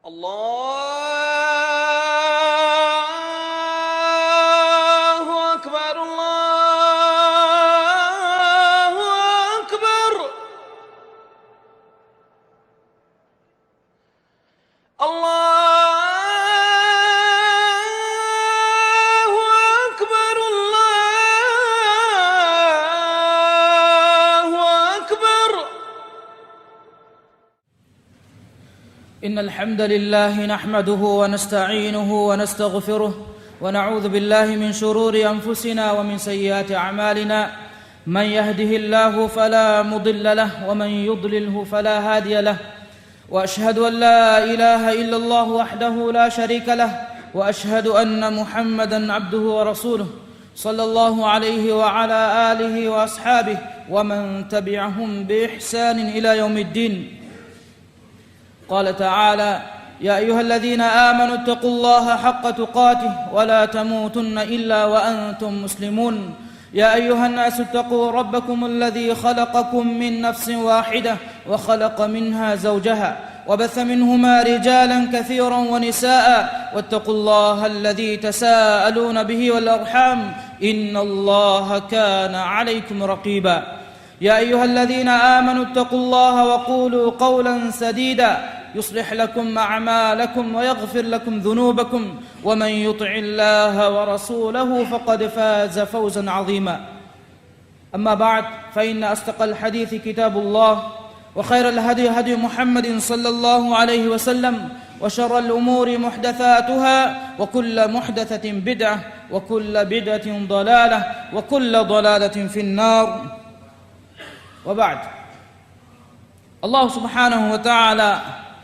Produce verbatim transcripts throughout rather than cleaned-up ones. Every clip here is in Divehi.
الله أكبر، الله أكبر. الله أكبر، الله أكبر. إن الحمد لله نحمده ونستعينه ونستغفره، ونعوذ بالله من شرور أنفسنا ومن سيئات أعمالنا. من يهده الله فلا مضل له، ومن يضلله فلا هادي له. وأشهد أن لا إله إلا الله وحده لا شريك له، وأشهد أن محمدا عبده ورسوله، صلى الله عليه وعلى آله وأصحابه ومن تبعهم بإحسان إلى يوم الدين. قال تعالى: يا أيها الذين آمنوا اتقوا الله حق تقاته ولا تموتن إلا وأنتم مسلمون. يا أيها الناس اتقوا ربكم الذي خلقكم من نفس واحدة وخلق منها زوجها وبث منهما رجالا كثيرا ونساء واتقوا الله الذي تساءلون به والأرحام إن الله كان عليكم رقيبا. يا أيها الذين آمنوا اتقوا الله وقولوا قولا سديدا يصلح لكم أعمالكم ويغفر لكم ذنوبكم ومن يطع الله ورسوله فقد فاز فوزا عظيما. أما بعد، فإن أصدق الحديث كتاب الله، وخير الهدي هدي محمد صلى الله عليه وسلم، وشر الأمور محدثاتها، وكل محدثة بدعة، وكل بدعة ضلالة، وكل ضلالة في النار. وبعد. ﷲ ސުބްޙާނަހޫ ވަތަޢާލާ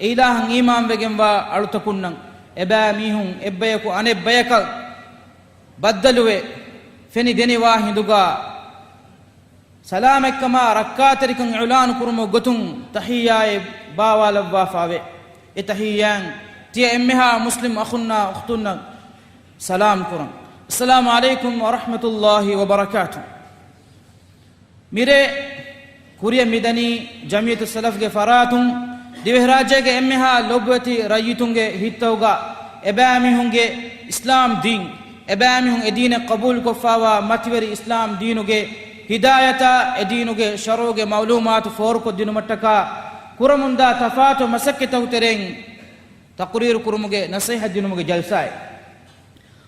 އެ އިލާހަށް އީމާންވެގެންވާ އަޅުތަކުންނަށް އެބައިމީހުން އެއްބަޔަކު އަނެއްބަޔަކަށް ބައްދަލުވެ ފެނިދެނިވާ ހިނދުގަ ސަލާމަތްކަމާ ރައްކާތެރިކަން އިޢުލާނު ކުރުމުގެ ގޮތުން ތަޙިއްޔާއެއް ބާވާލައްވާފައެވެ. އެ ތަޙިއްޔާއިން ތިޔަ އެންމެހާ މުސްލިމް އަޚުންނާ އުޚްތުންނަށް ސަލާމް ކުރަން. السلام عليكم ورحمة الله وبركاته. މިރޭ ކުރިއަށް މިދަނީ ޖަމްޢިއްޔަތުއްސަލަފްގެ ފަރާތުން ދިވެހިރާއްޖޭގެ އެންމެހާ ލޮބުވެތި ރައްޔިތުންގެ ހިތްތަކުގަ އެބައިމީހުންގެ އިސްލާމް ދީން، އެބައިމީހުން އެ ދީނަށް ޤަބޫލުކޮށްފައިވާ މަތިވެރި އިސްލާމް ދީނުގެ ހިދާޔަތާ، އެ ދީނުގެ ޝަރުޢުގެ މަޢުލޫމާތު ފޯރުކޮށްދިނުމަށްޓަކާ ކުރަމުންދާ ތަފާތު މަސައްކަތްތަކުގެ ތެރެއިން ތަޤުރީރު ކުރުމުގެ ނަޞޭޙަތް ދިނުމުގެ ޖަލްސާއެއް.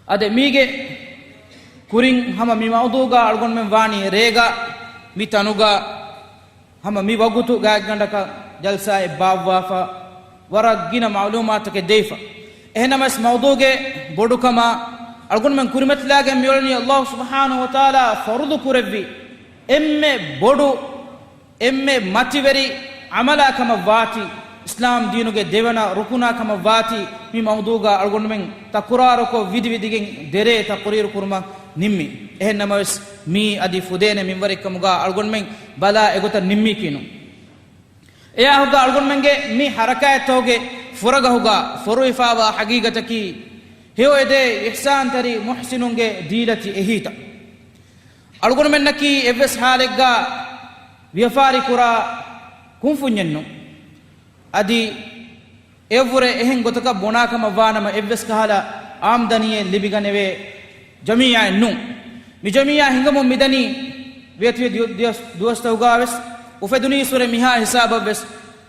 އަދި މީގެ ކުރިން ހަމަ މި މައުޟޫޢުގަ އަޅުގަނޑުމެން ވާނީ ރޭގަ މި ތަނުގަ ހަމަ މި ވަގުތު ގާތްގަނޑަކަށް ޖަލްސާއެއް ބާއްވާފަ، ވަރަށް ގިނަ މަޢުލޫމާތުތަކެއް ދެވިފަ. އެހެންނަމަވެސް މައުޟޫޢުގެ ބޮޑުކަމާ އަޅުގަނޑުމެން ކުރިމަތިލާގެން މިއުޅެނީ ﷲ ސުބްޙާނަހޫ ވަތަޢާލާ ފަރުޟު ކުރެއްވި އެންމެ ބޮޑު އެންމެ މަތިވެރި ޢަމަލާ ކަމަށް ވާތީ، އިސްލާމް ދީނުގެ ދެވަނަ ރުކުނާ ކަމަށް ވާތީ، މި މައުޟޫޢުގަ އަޅުގަނޑުމެން ތަކުރާރުކޮށް ވިދިވިދިގެން ދެރޭ ތަޤުރީރު ކުރުމަށް ނިންމީ. އެހެން ނަމަވެސް، މީ އަދި ފުދޭނެ މިންވަރެއްކަމުގަ އަޅުގަނޑުމެން ބަލާ އެގޮތަށް ނިންމީކީނު. އެއާހުގަ އަޅުގަނޑުމެންގެ މި ޙަރަކާތްތަކުގެ ފުރަގަހުގަ ފޮރުވިފައިވާ ޙަޤީޤަތަކީ، ހެޔޮއެދޭ އިޙްސާންތެރި މުޙްސިނުންގެ ދީލަތި އެހީތައް. އަޅުގަނޑުމެންނަކީ އެއްވެސް ޙާލެއްގަ ވިޔަފާރި ކުރާ ކުންފުންޏެއްނު. އަދި އެއަށްވުރެ އެހެން ގޮތަކަށް ބުނާކަމަށް ވާނަމަ އެއްވެސް ކަހަލަ އާމްދަނީއެއް ލިބިގަނެވޭ ޖަމިއްޔާއެއްނު. މި ޖަމިއްޔާ ހިނގަމުން މިދަނީ ވޭތުވެ ދިޔަ-، ދިޔަ-، ދުވަސްތަކުގަވެސް އުފެދުނީއްސުރެ މިހާ ހިސާބަށްވެސް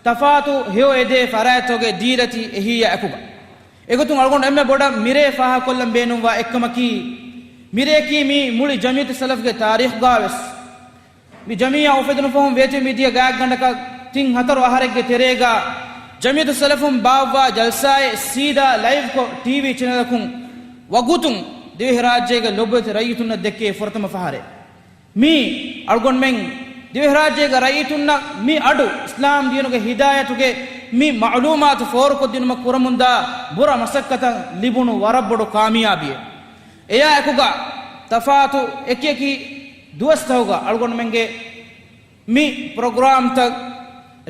ތަފާތު ހެޔޮއެދޭ ފަރާތްތަކުގެ ދީލަތި އެހީއާ އެކުގަ. އެގޮތުން އަޅުގަނޑު އެންމެ ބޮޑަށް މިރޭ ފާހަގަކޮށްލަން ބޭނުންވާ އެއްކަމަކީ، މިރެޔަކީ މީ މުޅި ޖަމްޢިއްޔަތުއްސަލަފްގެ ތާރީޚުގަވެސް، މި ޖަމިއްޔާ އުފެދުނު ފަހުން ވޭތުވެ މިދިޔަ ގާތްގަނޑަކަށް ތިން ހަތަރު އަހަރެއްގެ ތެރޭގަ ޖަމްޢިއްޔަތުއްސަލަފުން ބާއްވާ ޖަލްސާއެއް ސީދާ ލައިވްކޮށް ޓީވީ ޗެނަލަކުން ވަގުތުން ދިވެހިރާއްޖޭގެ ލޮބުވެތި ރައްޔިތުންނަށް ދެއްކޭ ފުރަތަމަ ފަހަރެއް. މީ އަޅުގަނޑުމެން ދިވެހިރާއްޖޭގެ ރައްޔިތުންނަށް މި އަޑު އިސްލާމް ދީނުގެ ހިދާޔަތުގެ މި މަޢުލޫމާތު ފޯރުކޮށްދިނުމަށް ކުރަމުންދާ ބުރަ މަސައްކަތަށް ލިބުނު ވަރަށް ބޮޑު ކާމިޔާބީއެއް. އެޔާ އެކުގަ ތަފާތު އެކިއެކި ދުވަސްތަކުގަ އަޅުގަނޑުމެންގެ މި ޕްރޮގްރާމްތައް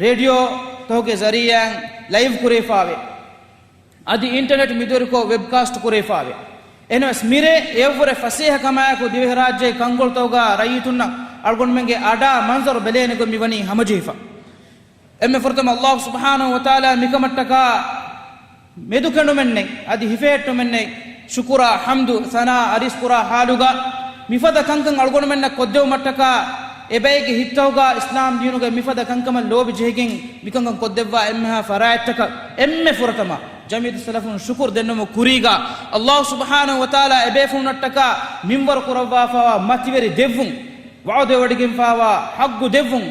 ރޭޑިއޯތަކުގެ ޒަރީޢާއިން ލައިވް ކުރެވިފައިވޭ. އަދި އިންޓަރނެޓް މިދުވެރިކޮށް ވެބްކާސްޓް ކުރެވިފައިވޭ. އެހެނަސް މިރޭ އެއަށްވުރެ ފަސޭހަކަމާއެކު ދިވެހިރާއްޖޭ ކަންކޮޅުތަކުގަ ރައްޔިތުންނަށް އަޅުގަނޑުމެންގެ އަޑާ މަންޒަރު ބެލޭނެ ގޮތް މިވަނީ ހަމަޖެހިފަ. އެންމެ ފުރަތަމަ ﷲ ސުބްޙާނަހޫ ވަތަޢާލާ މިކަމަށްޓަކާ މެދުކެނޑުމެއްނެތް، އަދި ހިފެހެއްޓުމެއްނެތް، ޝުކުރާ، ޙަމްދު، ސަނާ އަރިސްކުރާ ޙާލުގަ މިފަދަ ކަންކަން އަޅުގަނޑުމެންނަށް ކޮށްދެވުމަށްޓަކާ، އެބައެއްގެ ހިތްތަކުގަ އިސްލާމް ދީނުގެ މިފަދަ ކަންކަމަށް ލޯބި ޖެހިގެން މިކަންކަން ކޮށްދެއްވާ އެންމެހާ ފަރާތްތަކަށް އެންމެ ފުރަތަމަ ޖަމިއްޔަތު ސަލަފުން ޝުކުރު ދެންނެވުމުގެ ކުރީގަ، ﷲ ސުބްޙާނަހޫ ވަތަޢާލާ އެބޭފުޅުންނަށްޓަކާ މިންވަރު ކުރައްވާފައިވާ މަތިވެރި ދެއްވުން، ވަޢުދުވެވޮޑިގެންފައިވާ ޙައްޤު ދެއްވުން،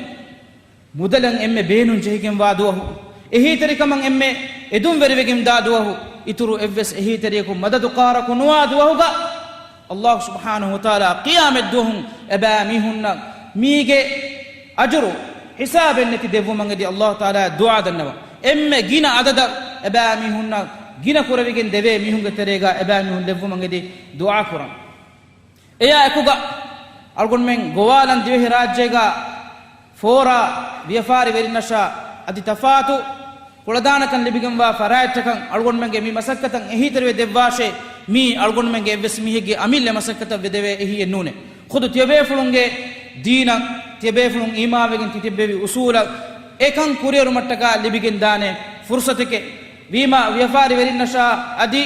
މުދަލަށް އެންމެ ބޭނުން ޖެހިގެންވާ ދުވަހު، އެހީތެރިކަމަށް އެންމެ އެދުންވެރިވެގެންދާ ދުވަހު، އިތުރު އެއްވެސް އެހީތެރިޔަކު މަދަދުކާރަކު ނުވާ ދުވަހުގަ، ﷲ ސުބްޙާނަހޫ ވަތަޢާލާ ޤިޔާމަތްދުވަހު އެބައިމީހުންނަށް މީގެ އަޖުރު ހިސާބެއްނެތި ދެއްވުމަށް އެދި ﷲ ތަޢާލާ ދުޢާ ދަންނަވަން. އެންމެ ގިނަ އަދަދަށް އެބައިމީހުންނަށް ގިނަ ކުރެވިގެން ދެވޭ މީހުންގެ ތެރޭގަ އެބައިމީހުން ލެއްވުމަށް އެދި ދުޢާ ކުރަން. އެޔާ އެކުގަ އަޅުގަނޑުމެން ގޮވާލަން ދިވެހިރާއްޖޭގަ ފޯރާ ވިޔަފާރިވެރިންނަށާ އަދި ތަފާތު ކުޅަދާނަކަން ލިބިގެންވާ ފަރާތްތަކަށް އަޅުގަނޑުމެންގެ މި މަސައްކަތަށް އެހީތެރިވެ ދެއްވާށޭ. މީ އަޅުގަނޑުމެންގެ އެއްވެސް މީހެއްގެ އަމިއްލަ މަސައްކަތަށް ވެދެވޭ އެހީއެއް ނޫނޭ. ޚުދު ތިޔަބޭފުޅުންގެ ދީނަށް ތިޔަބޭފުޅުން އީމާވެގެން ތިތިއްބެވި އުސޫލަށް އެކަން ކުރިއެރުމަށްޓަކާ ލިބިގެންދާނެ ފުރުޞަތެކޭ. ވީމާ ވިޔަފާރިވެރިންނަށާ އަދި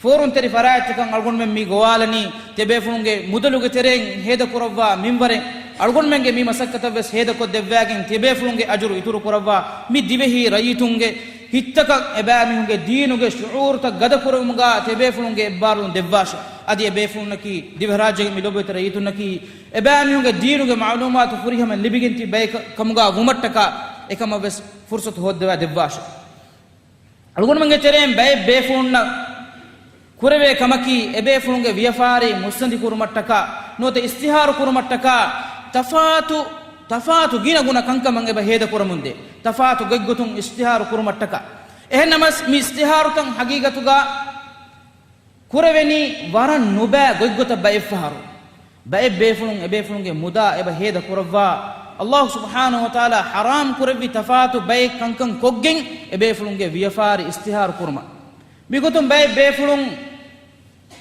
ފޯރުންތެރި ފަރާތްތަކަށް އަޅުގަނޑުމެން މި ގޮވާލަނީ ތިޔަބޭފުޅުންގެ މުދަލުގެ ތެރެއިން ހޭދަކުރައްވާ މިންވަރެއް. އަޅުގަނޑުމެންގެ މި މަސައްކަތަށް ވެސް ހޭދަކޮށްދެއްވާގެން ތިޔަބޭފުޅުންގެ އަޖުރު އިތުރުކުރައްވާ މި ދިވެހި ރައްޔިތުންގެ ހިތްތަކަށް އެބައިމީހުންގެ ދީނުގެ ޝުޢޫރުތައް ގަދަކުރެވުމުގަ ތިޔަބޭފުޅުންގެ އެއްބާރުލުން ދެއްވާށޭ. އަދި އެބޭފުޅުންނަކީ ދިވެހިރާއްޖޭގެ މި ލޮބުވެތި ރައްޔިތުންނަކީ އެބައިމީހުންގެ ދީނުގެ މަޢުލޫމާތު ފުރިހަމަ ލިބިގެން ތިބި ބައެއް ކަ-، ކަމުގަ ވުމަށްޓަކާ އެކަމަށް ވެސް ފުރުޞަތު ހޯއްދަވާ ދެއްވާށޭ. އަޅުގަނޑުމެންގެ ތެރެއިން ބައެއް ބޭފުޅުންނަށް ކުރެވޭ ކަމަކީ، އެބޭފުޅުންގެ ވިޔަފާރި މުއްސަނދި ކުރުމަށްޓަކާ، ނުވަތަ އިޝްތިހާރު ކުރުމަށްޓަކާ، ތަފާތު، ތަފާތު ގިނަ ގުނަ ކަންކަމަށް އެބަ ހޭދަ ކުރަމުންދޭ. ތަފާތު ގޮތްގޮތުން އިޝްތިހާރު ކުރުމަށްޓަކާ. އެހެންނަމަސް، މި އިޝްތިހާރުތައް ހަގީގަތުގަ ކުރެވެނީ ވަރަށް ނުބައި ގޮތްގޮތަށް ބައެއްފަހަރު. ބައެއް ބޭފުޅުން އެބޭފުޅުންގެ މުދާ އެބަ ހޭދަ ކުރައްވާ، ﷲ ސުބްޙާނަހޫ ވަތަޢާލާ ޙަރާމް ކުރެއްވި ތަފާތު ބައެއް ކަންކަން ކޮށްގެން އެބޭފުޅުންގެ ވިޔަފާރި އިޝްތިހާރު ކުރުމަށް. މިގޮތުން ބައެއް ބޭފުޅުން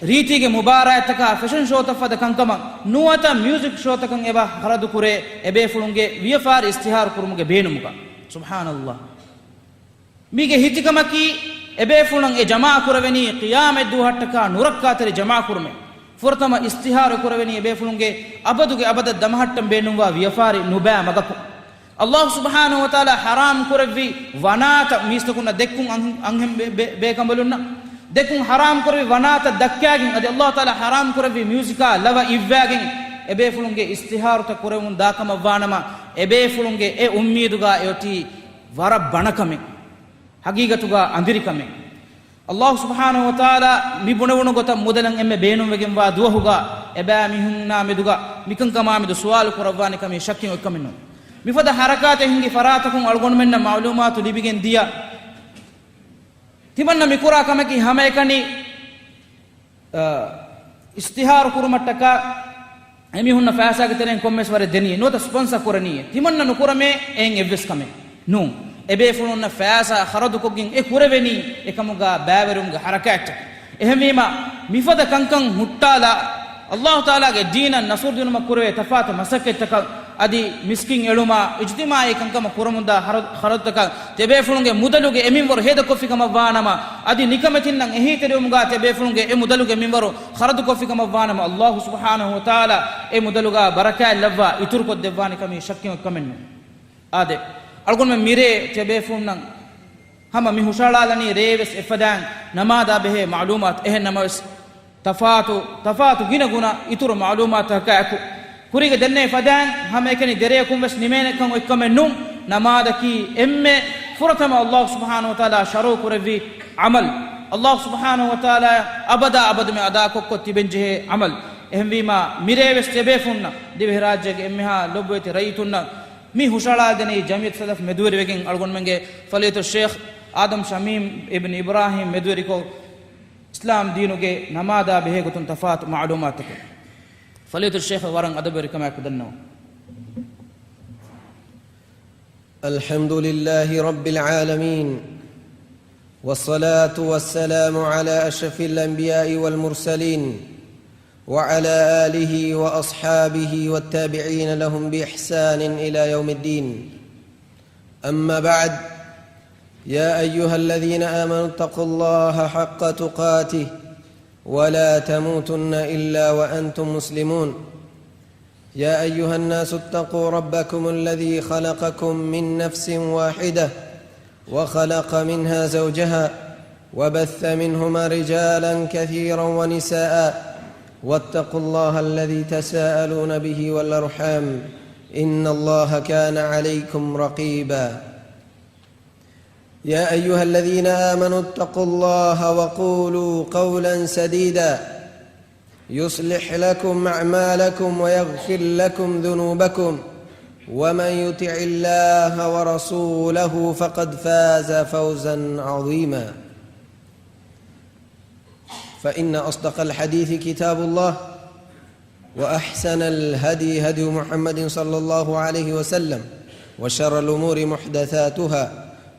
ރީތީގެ މުބާރާތްތަކާ، ފެޝަން ޝޯތައް ފަދަ ކަންކަމަށް ނުވަތަ މިއުޒިކް ޝޯތަކަށް އެބަ ޚަރަދު ކުރޭ އެބޭފުޅުންގެ ވިޔަފާރި އިޝްތިހާރު ކުރުމުގެ ބޭނުމުގަ. ސުބްޙާނަﷲ. މީގެ ހިތިކަމަކީ، އެބޭފުޅުން އެ ޖަމާ ކުރެވެނީ ޤިޔާމަތްދުވަހަށްޓަކާ ނުރައްކާތެރި ޖަމާ ކުރުމެއް. ފުރަތަމަ އިޝްތިހާރު ކުރެވެނީ އެބޭފުޅުންގެ އަބަދުގެ އަބަދަށް ދަމަހައްޓަން ބޭނުންވާ ވިޔަފާރި ނުބައި މަގަކުން. ﷲ ސުބްޙާނަހޫ ވަތަޢާލާ ޙަރާމް ކުރެއްވި ވަނާތައް މީސްތަކުންނަށް ދެއްކުން އަން-، އަންހެން ބޭ-، ބޭ-، ބޭކަނބަލުންނަށް ދެއްކުން ޙަރާމް ކުރެއްވި ވަނާތައް ދައްކާގެން އަދި ﷲ ތަޢާލާ ޙަރާމް ކުރެއްވި މިއުޒިކާ ލަވަ އިއްވާގެން އެބޭފުޅުންގެ އިޝްތިހާރުތައް ކުރެވުން ދާކަމަށްވާނަމަ، އެބޭފުޅުންގެ އެ އުއްމީދުގަ އެއޮތީ ވަރަށް ބަނަކަމެއް، ހަގީގަތުގަ އަނދިރިކަމެއް. ﷲ ސުބްޙާނަހޫ ވަތަޢާލާ މި ބުނެވުނު ގޮތަށް މުދަލަށް އެންމެ ބޭނުންވެގެންވާ ދުވަހުގަ އެބައިމީހުންނާ މެދުގަ މިކަންކަމާ މެދު ސުވާލު ކުރައްވާނެ ކަމީ ޝައްކެއް އޮތްކަމެއް ނޫން. މިފަދަ ޙަރަކާތެއް ހިނގި ފަރާތަކުން އަޅުގަނޑުމެންނަށް މަޢުލޫމާތު ލިބިގެން ދިޔަ، ތިމަންނަ މިކުރާ ކަމަކީ ހަމައެކަނި އަ، އިޝްތިހާރު ކުރުމަށްޓަކާ އެމީހުންނަށް ފައިސާގެ ތެރެއިން ކޮންމެސް ވަރެއް ދެނީ ނުވަތަ ސްޕޮންސަ ކުރަނީ ތިމަންނަ ނުކުރަމޭ އެއިން އެއްވެސް ކަމެއް ނޫން. އެބޭފުޅުންނަށް ފައިސާ ޚަރަދުކޮށްގެން އެ ކުރެވެނީ އެކަމުގަ ބައިވެރިވުމުގެ ޙަރަކާތްތަކެއް. އެހެންވީމަ، މިފަދަ ކަންކަން ހުއްޓާލާ، ﷲ ތަޢާލާގެ ދީނަށް ނަޞްރު ދިނުމަށް ކުރެވޭ ތަފާތު މަސައްކަތްތަކަށް އަދި މިސްކިތް އެޅުމާ، އިޖްތިމާޢީ ކަންކަމަށް ކުރަމުންދާ ހަރަ-، ޚަރަދުތަކަށް ތިޔަބޭފުޅުންގެ މުދަލުގެ އެ މިންވަރު ހޭދަކޮށްފި ކަމަށްވާނަމަ، އަދި ނިކަމެތިންނަށް އެހީތެރިވުމުގަ ތިޔަބޭފުޅުންގެ އެ މުދަލުގެ މިންވަރު ޚަރަދުކޮށްފި ކަމަށްވާނަމަ، ﷲ ސުބްޙާނަހޫ ވަތަޢާލާ އެ މުދަލުގަ ބަރަކާތް ލައްވާ އިތުރުކޮށްދެއްވާނެ ކަމީ ޝައްކެއް އޮތްކަމެއް ނޫން. އާދެ، އަޅުގަނޑުމެން މިރޭ ތިޔަބޭފުޅުންނަށް ހަމަ މި ހުށަހަޅާލަނީ ރޭވެސް އެފަދައިން ނަމާދާ ބެހޭ މަޢުލޫމާތު. އެހެން ނަމަވެސް، ތަފާތު، ތަފާތު ގިނަ ގުނަ އިތުރު މަޢުލޫމާތުތަކާއެކު، ކުރީގެ ދެންނެވި ފަދައިން ހަމައެކަނި ދެރަޔަކުން ވެސް ނިމޭނެ ކަން އޮތްކަމެއް ނޫން. ނަމާދަކީ އެންމެ ފުރަތަމަ ﷲ ސުބްޙާނަހޫ ވަތަޢާލާ ޝަރުޢު ކުރެއްވި ޢަމަލު. ﷲ ސުބްޙާނަހޫ ވަތަޢާލާ އަބަދާ އަބަދުމެ އަދާކޮށްކޮށް ތިބެންޖެހޭ ޢަމަލު. އެހެންވީމާ، މިރޭވެސް ތިޔަބޭފުންނަށް، ދިވެހިރާއްޖޭގެ އެންމެހާ ލޮބުވެތި ރައްޔިތުންނަށް މި ހުށަހަޅާދެނީ ޖަމިއްޔަތު ސަލަފް މެދުވެރިވެގެން އަޅުގަނޑުމެންގެ ފަޟީލަތު ޝޭޚް އާދަމް ޝަމީމް އިބްން އިބްރާހީމް މެދުވެރިކޮށް، އިސްލާމް ދީނުގެ ނަމާދާ ބެހޭގޮތުން ތަފާތު މަޢުލޫމާތުތަކެއް. ފަޟީލަތު ޝޭޚް ވަރަށް އަދަބުވެރިކަމާއެކު ދަންނަވަން. الحمد لله رب العالمين، والصلاة والسلام على أشرف الأنبياء والمرسلين، وعلى آله وأصحابه والتابعين لهم بإحسان إلى يوم الدين. أما بعد، يا أيها الذين آمنوا اتقوا الله حق تقاته ولا تموتن إلا وأنتم مسلمون. يا أيها الناس اتقوا ربكم الذي خلقكم من نفس واحدة وخلق منها زوجها وبث منهما رجالا كثيرا ونساء واتقوا الله الذي تساءلون به والأرحام إن الله كان عليكم رقيبا. يا أيها الذين آمنوا اتقوا الله وقولوا قولا سديدا يصلح لكم أعمالكم ويغفر لكم ذنوبكم ومن يطع الله ورسوله فقد فاز فوزا عظيما. فإن أصدق الحديث كتاب الله، وأحسن الهدي هدي محمد صلى الله عليه وسلم، وشر الأمور محدثاتها،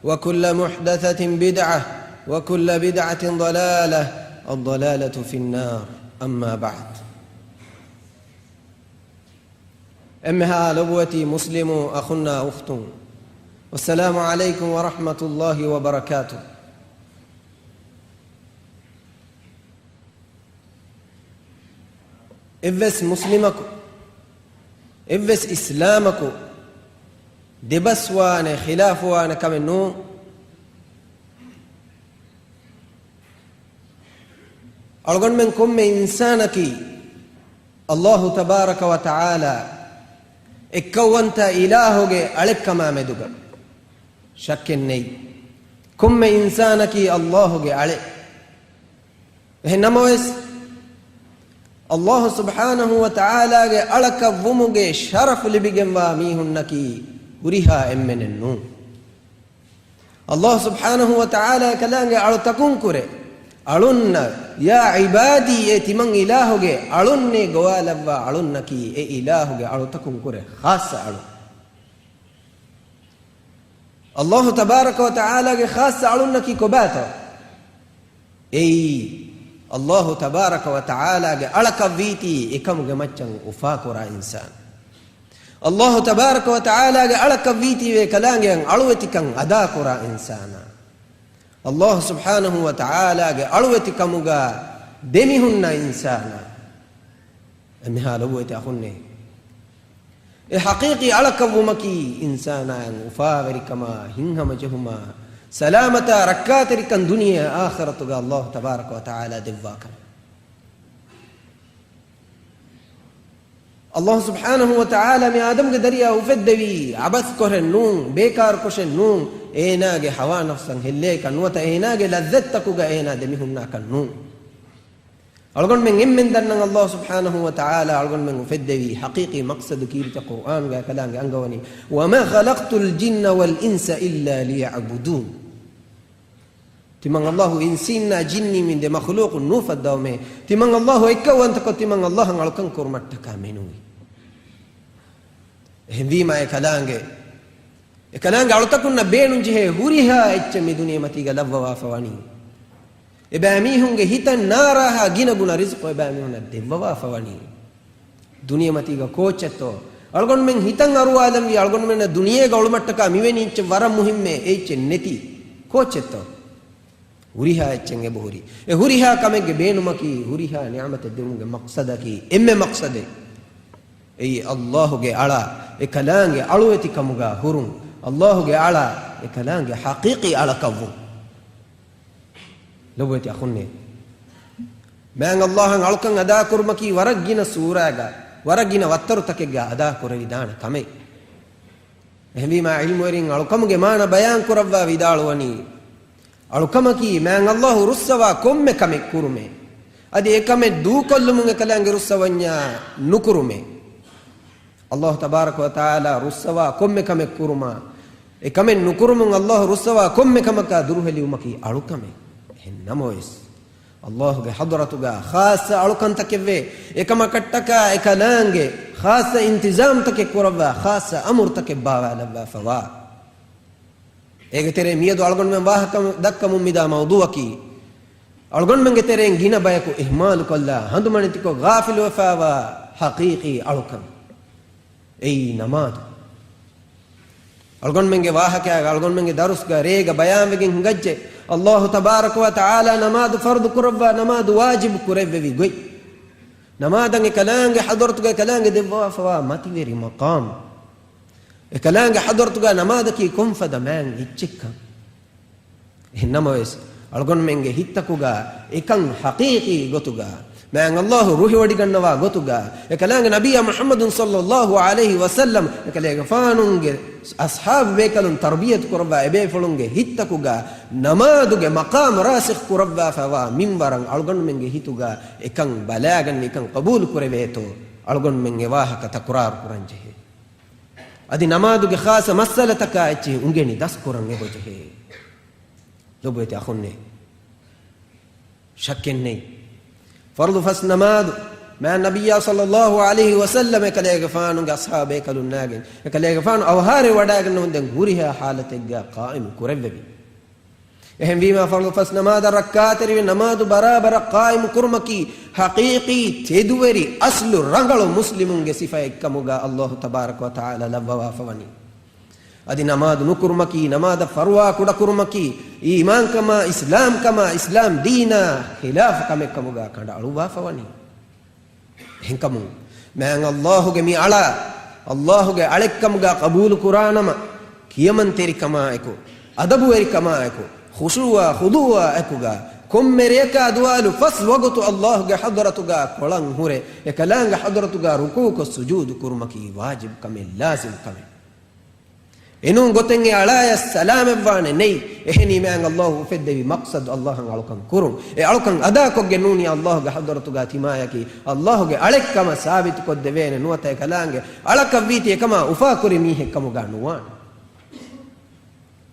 وكل محدثة بدعة، وكل بدعة ضلالة، الضلالة في النار. أما بعد. އެންމެހާ ލޮބުވެތި މުސްލިމު އަޚުންނާ އުޚްތުން، والسلام عليكم ورحمة الله وبركاته. އެއްވެސް މުސްލިމަކު، އެއްވެސް އިސްލާމަކު ދެބަސްވާނެ، ޚިލާފުވާނެ ކަމެއް ނޫން. އަޅުގަނޑުމެން ކޮންމެ އިންސާނަކީ ﷲ ތަބާރަކަ ވަ ތަޢާލާ އެއްކައުވަންތަ އިލާހުގެ އަޅެއްކަމާ މެދުގަ ޝައްކެއް ނެތް. ކޮންމެ އިންސާނަކީ ﷲ ގެ އަޅެއް. އެހެން ނަމަވެސް، ﷲ ސުބްޙާނަހޫ ވަ ތަޢާލާގެ އަޅަކަށް ވުމުގެ ޝަރަފު ލިބިގެންވާ މީހުންނަކީ ހުރިހާ އެންމެނެއް ނޫން. ﷲ ސުބްޙާނަހޫ ވަ ތަޢާލާ އެކަލާނގެ އަޅުތަކުން ކުރެ އަޅުންނަށް، يا عبادي، އޭ ތިމަން އިލާހުގެ އަޅުންނޭ ގޮވާލައްވާ އަޅުންނަކީ އެ އިލާހުގެ އަޅުތަކުން ކުރެ ޚާއްޞަ އަޅުން. ﷲ ތަބާރަކަ ވަ ތަޢާލާގެ ޚާއްޞަ އަޅުންނަކީ ކޮބާތޯ؟ އެއީ، ﷲ ތަބާރަކަ ވަ ތަޢާލާގެ އަޅަކަށް ވީތީ އެކަމުގެ މައްޗަށް އުފާކުރާ އިންސާނާ. ﷲ ތަބާރަކަ ވަ ތަޢާލާގެ އަޅަކަށް ވީތީވެ ކަލާނގެއަށް އަޅުވެތިކަން އަދާކުރާ އިންސާނާ. ﷲ ސުބްޙާނަހޫ ވަ ތަޢާލާގެ އަޅުވެތިކަމުގަ ދެމިހުންނަ އިންސާނާ. އެންމެހާ ލޮބުވެތި އަޚުންނޭ. އެ ޙަޤީޤީ އަޅަކަށްވުމަކީ އިންސާނާއަށް އުފާވެރިކަމާ، ހިތްހަމަޖެހުމާ، ސަލާމަތާ ރައްކާތެރިކަން ދުނިޔެ އާޚިރަތުގަ ﷲ ތަބާރަކަ ވަ ތަޢާލާ ދެއްވާކަން. ﷲ ސުބްޙާނަހޫ ވަ ތަޢާލާ މި އާދަމްގެ ދަރިޔާ އުފެއްދެވީ ޢަބަސްކޮށެއް ނޫން، ބޭކާރުކޮށެއް ނޫން، އޭނާގެ ހަވާ ނަފްސަށް ހެއްލޭކަށް ނުވަތަ އޭނާގެ ލައްޒަތްތަކުގަ އޭނާ ދެމިހުންނާކަށް ނޫން. އަޅުގަނޑުމެން އެންމެން ދަންނަން ﷲ ސުބްޙާނަހޫ ވަ ތަޢާލާ އަޅުގަނޑުމެން އުފެއްދެވީ ޙަޤީޤީ މަޤްޞަދު ކީރިތި ޤުރްއާނުގަ ކަލާނގެ އަންގަވަނީ، وما خلقت الجن والإنس إلا ليعبدون. ތިމަން ﷲ އިންސީންނާ ޖިންނީ މި ދެ މަޚުލޫޤު ނޫފައްދަވަމޭ. ތިމަން ﷲ އެއްކައުވަންތަކޮށް ތިމަން ﷲ އަށް އަޅުކަން ކުރުމަށްޓަކާ މެނުވީ. އެހެންވީމާ އެ ކަލާނގެ، އެ ކަލާނގެ އަޅުތަކުންނަށް ބޭނުންޖެހޭ ހުރިހާ އެއްޗެއް މި ދުނިޔެމަތީގަ ލައްވަވާފަ ވަނީ. އެބައިމީހުންގެ ހިތަށް ނާރާހާ ގިނަގުނަ ރިޒްޤު އެބައިމީހުންނަށް ދެއްވަވާފަ ވަނީ. ދުނިޔެމަތީގަ ކޯއްޗެއްތޯ؟ އަޅުގަނޑުމެން ހިތަށް އަރުވާލަންވީ އަޅުގަނޑުމެންނަށް ދުނިޔޭގަ އުޅުމަށްޓަކާ މިވެނި އެއްޗެއް ވަރަށް މުހިއްމޭ، އެ އެއްޗެއް ނެތީ. ކޯއްޗެއްތޯ؟ ހުރިހާ އެއްޗެއް އެބަހުރި. އެ ހުރިހާ ކަމެއްގެ ބޭނުމަކީ ހުރިހާ ނިޢުމަތެއް ދެވުމުގެ މަޤްޞަދަކީ އެންމެ މަޤްޞަދެއް. އެއީ ﷲ ގެ އަޅާ އެކަލާނގެ އަޅުވެތިކަމުގަ ހުރުން. ﷲ ގެ އަޅާ އެކަލާނގެ ޙަޤީޤީ އަޅަކަށްވުން. ލޮބުވެތި އަޚުންނޭ، މާތް ﷲ އަށް އަޅުކަން އަދާކުރުމަކީ ވަރަށް ގިނަ ސޫރާގަ، ވަރަށް ގިނަ ވައްތަރުތަކެއްގަ އަދާކުރެވިދާނެ ކަމެއް. އެހެންވީމާ ޢިލްމުވެރިން އަޅުކަމުގެ މާނަ ބަޔާން ކުރައްވާ ވިދާޅުވަނީ، އަޅުކަމަކީ މާތް ﷲ ރުއްސަވާ ކޮންމެ ކަމެއް ކުރުމޭ. އަދި އެ ކަމެއް ދޫކޮށްލުމުން އެކަލާނގެ ރުއްސަވަންޏާ ނުކުރުމޭ. ﷲ ތަބާރަކަ ވަ ތަޢާލާ ރުއްސަވާ ކޮންމެ ކަމެއް ކުރުމާ، އެ ކަމެއް ނުކުރުމުން ﷲ ރުއްސަވާ ކޮންމެ ކަމަކާ ދުރުހެލިވުމަކީ އަޅުކަމެއް. އެހެން ނަމަވެސް، ﷲ ގެ ޙަޟްރަތުގަ ޚާއްޞަ އަޅުކަންތަކެއްވޭ. އެކަމަކަށްޓަކާ އެކަލާނގެ ޚާއްޞަ އިންތިޒާމްތަކެއް ކުރައްވާ، ޚާއްޞަ އަމުރުތަކެއް ބާވާލައްވާފަވާ. އޭގެ ތެރޭ މިއަދު އަޅުގަނޑުމެން ވާހަކަ ދައްކަމުން މިދާ މައުޟޫޢަކީ، އަޅުގަނޑުމެންގެ ތެރެއިން ގިނަ ބަޔަކު އިހްމާލުކޮށްލާ، ހަނދުމަނެތިކޮށް ޣާފިލުވެފާވާ ޙަޤީޤީ އަޅުކަން. އެއީ ނަމާދު. އަޅުގަނޑުމެންގެ ވާހަކައިގަ، އަޅުގަނޑުމެންގެ ދަރުސްގަ ރޭގަ ބަޔާންވެގެން ހިނގައްޖެ، އައްލާހު ތަބާރަކަ ވަ ތަޢާލާ ނަމާދު ފަރުޟު ކުރައްވާ، ނަމާދު ވާޖިބު ކުރެއްވެވި ގޮތް. ނަމާދަށް އެކަލާނގެ ޙަޟްރަތުގަ އެކަލާނގެ ދެއްވާފަވާ މަތިވެރި މަޤާމު. އެކަލާނގެ ޙަޟްރަތުގަ ނަމާދަކީ ކޮންފަދަ މާތް އެއްޗެއްކަން. އެހެން ނަމަވެސް، އަޅުގަނޑުމެންގެ ހިތްތަކުގަ އެކަން ޙަޤީޤީ ގޮތުގަ، މާތް އައްލާހު ރުހިވޮޑިގަންނަވާ ގޮތުގަ، އެކަލާނގެ ނަބިއްޔާ މުޙައްމަދު ޞައްލައްލާހު ޢަލައިހި ވަސައްލަމް އެކަލޭގެފާނުގެ އަޞްޙާބު ބޭކަލުން ތަރުބިޔަތު ކުރައްވާ އެބޭފުޅުންގެ ހިތްތަކުގަ ނަމާދުގެ މަޤާމު ރާސިޚް ކުރައްވާފައިވާ މިންވަރަށް އަޅުގަނޑުމެންގެ ހިތުގަ އެކަން ބަލާގަންނަ އެކަން ޤަބޫލު ކުރެވޭތޯ، އަޅުގަނޑުމެން އެ ވާހަކަ ތަކުރާރު ކުރަން ޖެހޭ. އަދި ނަމާދުގެ ޚާއްޞަ މައްސަލަތަކާ އެއްޗެހި އުނގެނި ދަސްކުރަން އެބަޖެހޭ. ލޮބުވެތި އަޚުންނޭ، ޝައްކެއް ނެތް، ފަރުޟު ފަސް ނަމާދު މާތް ނަބިއްޔާ ޞައްލައްލާހު ޢަލައިހި ވަސައްލަމް އެކަލޭގެފާނުގެ އަޞްޙާބު ބޭކަލުން ނާގެން، އެކަލޭގެފާނު އަވަހާރައި ވަޑައިގަންނަވަންދެން ހުރިހާ ޙާލަތެއްގަ ޤާއިމު ކުރެއްވެވި. އެހެންވީމާ، ފަރުޟު ފަސް ނަމާދަށް ރައްކާތެރިވެ ނަމާދު ބަރާބަރަށް ޤާއިމު ކުރުމަކީ ޙަޤީޤީ ތެދުވެރި އަޞްލު ރަނގަޅު މުސްލިމުންގެ ސިފައެއްކަމުގަ އައްލާހު ތަބާރަކަ ވަ ތަޢާލާ ލައްވަވާފަވަނީ. އަދި ނަމާދު ނުކުރުމަކީ ނަމާދަށް ފަރުވާ ކުޑަކުރުމަކީ، އީމާންކަމާ، އިސްލާމްކަމާ، އިސްލާމް ދީނާ ޚިލާފު ކަމެއްކަމުގަ ކަނޑައަޅުއްވާފަވަނީ. އެހެންކަމުން، މާތް އައްލާހުގެ މި އަޅާ އައްލާހުގެ އަޅެއްކަމުގަ ޤަބޫލުކުރާނަމަ، ކިޔަމަންތެރިކަމާއެކު، އަދަބުވެރިކަމާއެކު، ޚުޝޫޢާ ޚުޟޫޢާއެކުގަ، ކޮންމެ ރެޔަކާ ދުވާލު ފަސް ވަގުތު އައްލާހުގެ ޙަޟްރަތުގަ ކޮޅަށް ހުރެ، އެކަލާނގެ ޙަޟްރަތުގަ ރުކޫޢުކޮށް ސުޖޫދު ކުރުމަކީ ވާޖިބު ކަމެއް، ލާޒިމް ކަމެއް. އެނޫން ގޮތެއް އެ އަޅާޔަށް ސަލާމަތްވާނެ ނެތް. އެހެނީ މާތް އައްލާހު އުފެއްދެވި މަޤްޞަދު އައްލާހަށް އަޅުކަން ކުރުން. އެ އަޅުކަން އަދާކޮށްގެން ނޫނީ އައްލާހުގެ ޙަޟްރަތުގަ ތިމާޔަކީ އައްލާހުގެ އަޅެއްކަމަށް ސާބިތުކޮށްދެވޭނެ ނުވަތަ އެކަލާނގެ އަޅަކަށްވީތީ އެކަމާ އުފާކުރި މީހެއްކަމުގަ ނުވާނެ.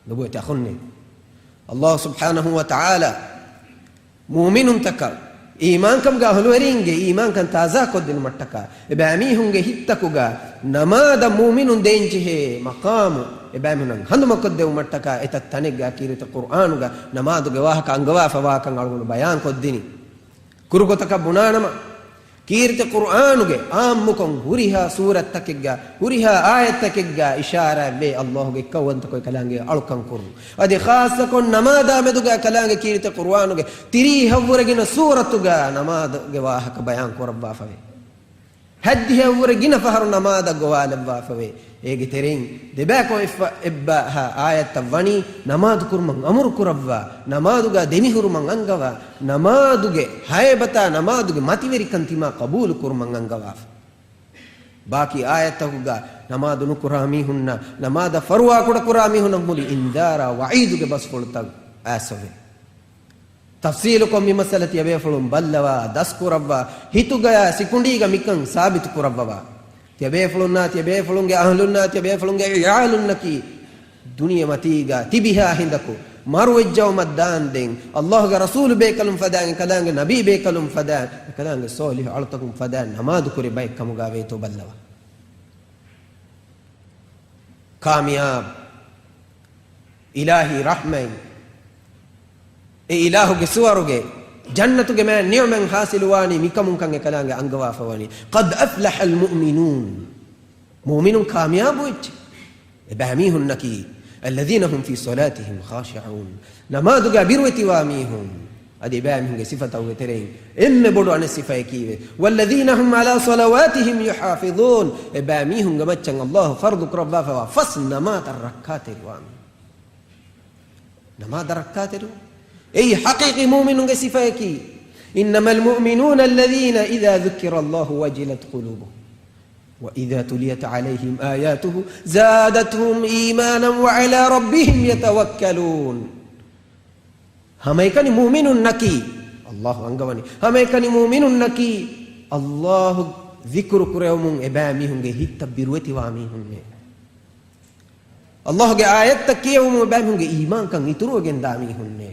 ލޮބުވެތި އަޚުންނޭ، އައްލާހު ސުބްޙާނަހު ވަ ތަޢާލާ މުއުމިނުންތަކަށް އީމާންކަމުގެ އަހުލުވެރީންގެ އީމާންކަން ތާޒާކޮށްދިނުމަށްޓަކާ، އެބައިމީހުންގެ ހިތްތަކުގަ ނަމާދަށް މުއުމިނުން ދޭންޖެހޭ މަޤާމު އެބައިމީހުންނަށް ހަނދުމަކޮށްދެވުމަށްޓަކާ، އެތައް ތަނެއްގަ ކީރިތި ޤުރްއާނުގަ ނަމާދުގެ ވާހަކަ އަންގަވާފަވާކަން އަޅުގަނޑު ބަޔާންކޮށްދިނީ. ކުރުގޮތަކަށް ބުނާނަމަ، ކީރިތި ޤުރްއާނުގެ އާއްމުކޮށް ހުރިހާ ސޫރަތްތަކެއްގަ، ހުރިހާ އާޔަތްތަކެއްގަ އިޝާރާތްވޭ އައްލާހުގެ އެއްކައުވަންތަކޮށް އެކަލާނގެ އަޅުކަން ކުރުން. އަދި ޚާއްޞަކޮށް ނަމާދާ މެދުގަ އެކަލާނގެ ކީރިތި ޤުރްއާނުގެ ތިރީހަށްވުރެ ގިނަ ސޫރަތުގަ ނަމާދުގެ ވާހަކަ ބަޔާން ކުރައްވާފަވޭ. ހައްދިހަށްވުރެ ގިނަ ފަހަރު ނަމާދަށް ގޮވާލައްވާފަވޭ. އޭގެ ތެރެއިން ދެބައިކޮށް އެއްފަ އެއްބައިހާ އާޔަތްތައް ވަނީ ނަމާދު ކުރުމަށް އަމުރު ކުރައްވާ، ނަމާދުގަ ދެމިހުރުމަށް އަންގަވާ، ނަމާދުގެ ހައިބަތާ ނަމާދުގެ މަތިވެރިކަން ތިމާ ޤަބޫލު ކުރުމަށް އަންގަވާފަ. ބާކީ އާޔަތްތަކުގަ ނަމާދު ނުކުރާ މީހުންނަށް، ނަމާދަށް ފަރުވާ ކުޑަކުރާ މީހުންނަށް ހުރި އިންޒާރާ ވަޢީދުގެ ބަސްފުޅުތައް އައިސްފަވޭ. ތަފްސީލުކޮށް މި މައްސަލަ ތިޔަބޭފުޅުން ބައްލަވާ، ދަސްކުރައްވާ، ހިތުގަޔާ ސިކުނޑީގަ މިކަން ސާބިތު ކުރައްވަވާ. ތިޔަބޭފުޅުންނާ، ތިޔަބޭފުޅުންގެ އަހުލުންނާ، ތިޔަބޭފުޅުންގެ ޢިޔާލުންނަކީ ދުނިޔެމަތީގަ ތިބިހާ ހިނދަކު މަރުވެއްޖައުމަށް ދާންދެން، އައްލާހުގެ ރަސޫލު ބޭކަލުން ފަދައިން، އެކަލާނގެ ނަބީ ބޭކަލުން ފަދައިން، އެކަލާނގެ ޞާލިޙު އަޅުތަކުން ފަދައިން ނަމާދުކުރި ބައެއް ކަމުގަ ވޭތޯ ބައްލަވާ. ކާމިޔާބު. އިލާހީ ރަޙްމަތް، އެ އިލާހުގެ ސުވަރުގެ ޖަންނަތުގެ މާތް ނިޢުމަތް ޙާޞިލުވާނީ މިކަމުންކަން އެކަލާނގެ އަންގަވާފަވަނީ. قد أفلح المؤمنون. މުއުމިނުން ކާމިޔާބުވެއްޖެ. އެބައިމީހުންނަކީ، الذين هم في صلاتهم خاشعون. ނަމާދުގަ ބިރުވެތިވާ މީހުން. އަދި އެބައިމީހުންގެ ސިފަތަކުގެ ތެރެއިން އެންމެ ބޮޑު އަނެއް ސިފައަކީވެ، والذين هم على صلواتهم يحافظون. އެބައިމީހުންގެ މައްޗަށް އައްލާހު ފަރުޟު ކުރައްވާފައިވާ ފަސް ނަމާދަށް ރައްކާތެރިވާ މީހުން. ނަމާދަށް ރައްކާތެރިވުން. އެއީ ޙަޤީޤީ މުއުމިނުންގެ ސިފައަކީ. إنما المؤمنون الذين إذا ذكر الله وجلت قلوبهم وإذا تليت عليهم آياته زادتهم إيمانا وعلى ربهم يتوكلون. ހަމައެކަނި މުއުމިނުންނަކީ، އައްލާހު އަންގަވަނީ، ހަމައެކަނި މުއުމިނުންނަކީ، އައްލާހު ޛިކުރު ކުރެވުމުން އެބައިމީހުންގެ ހިތްތައް ބިރުވެތިވާ މީހުންނޭ. އައްލާހުގެ އާޔަތްތައް ކިޔެވުމުން އެބައިމީހުންގެ އީމާންކަން އިތުރުވެގެންދާ މީހުންނޭ.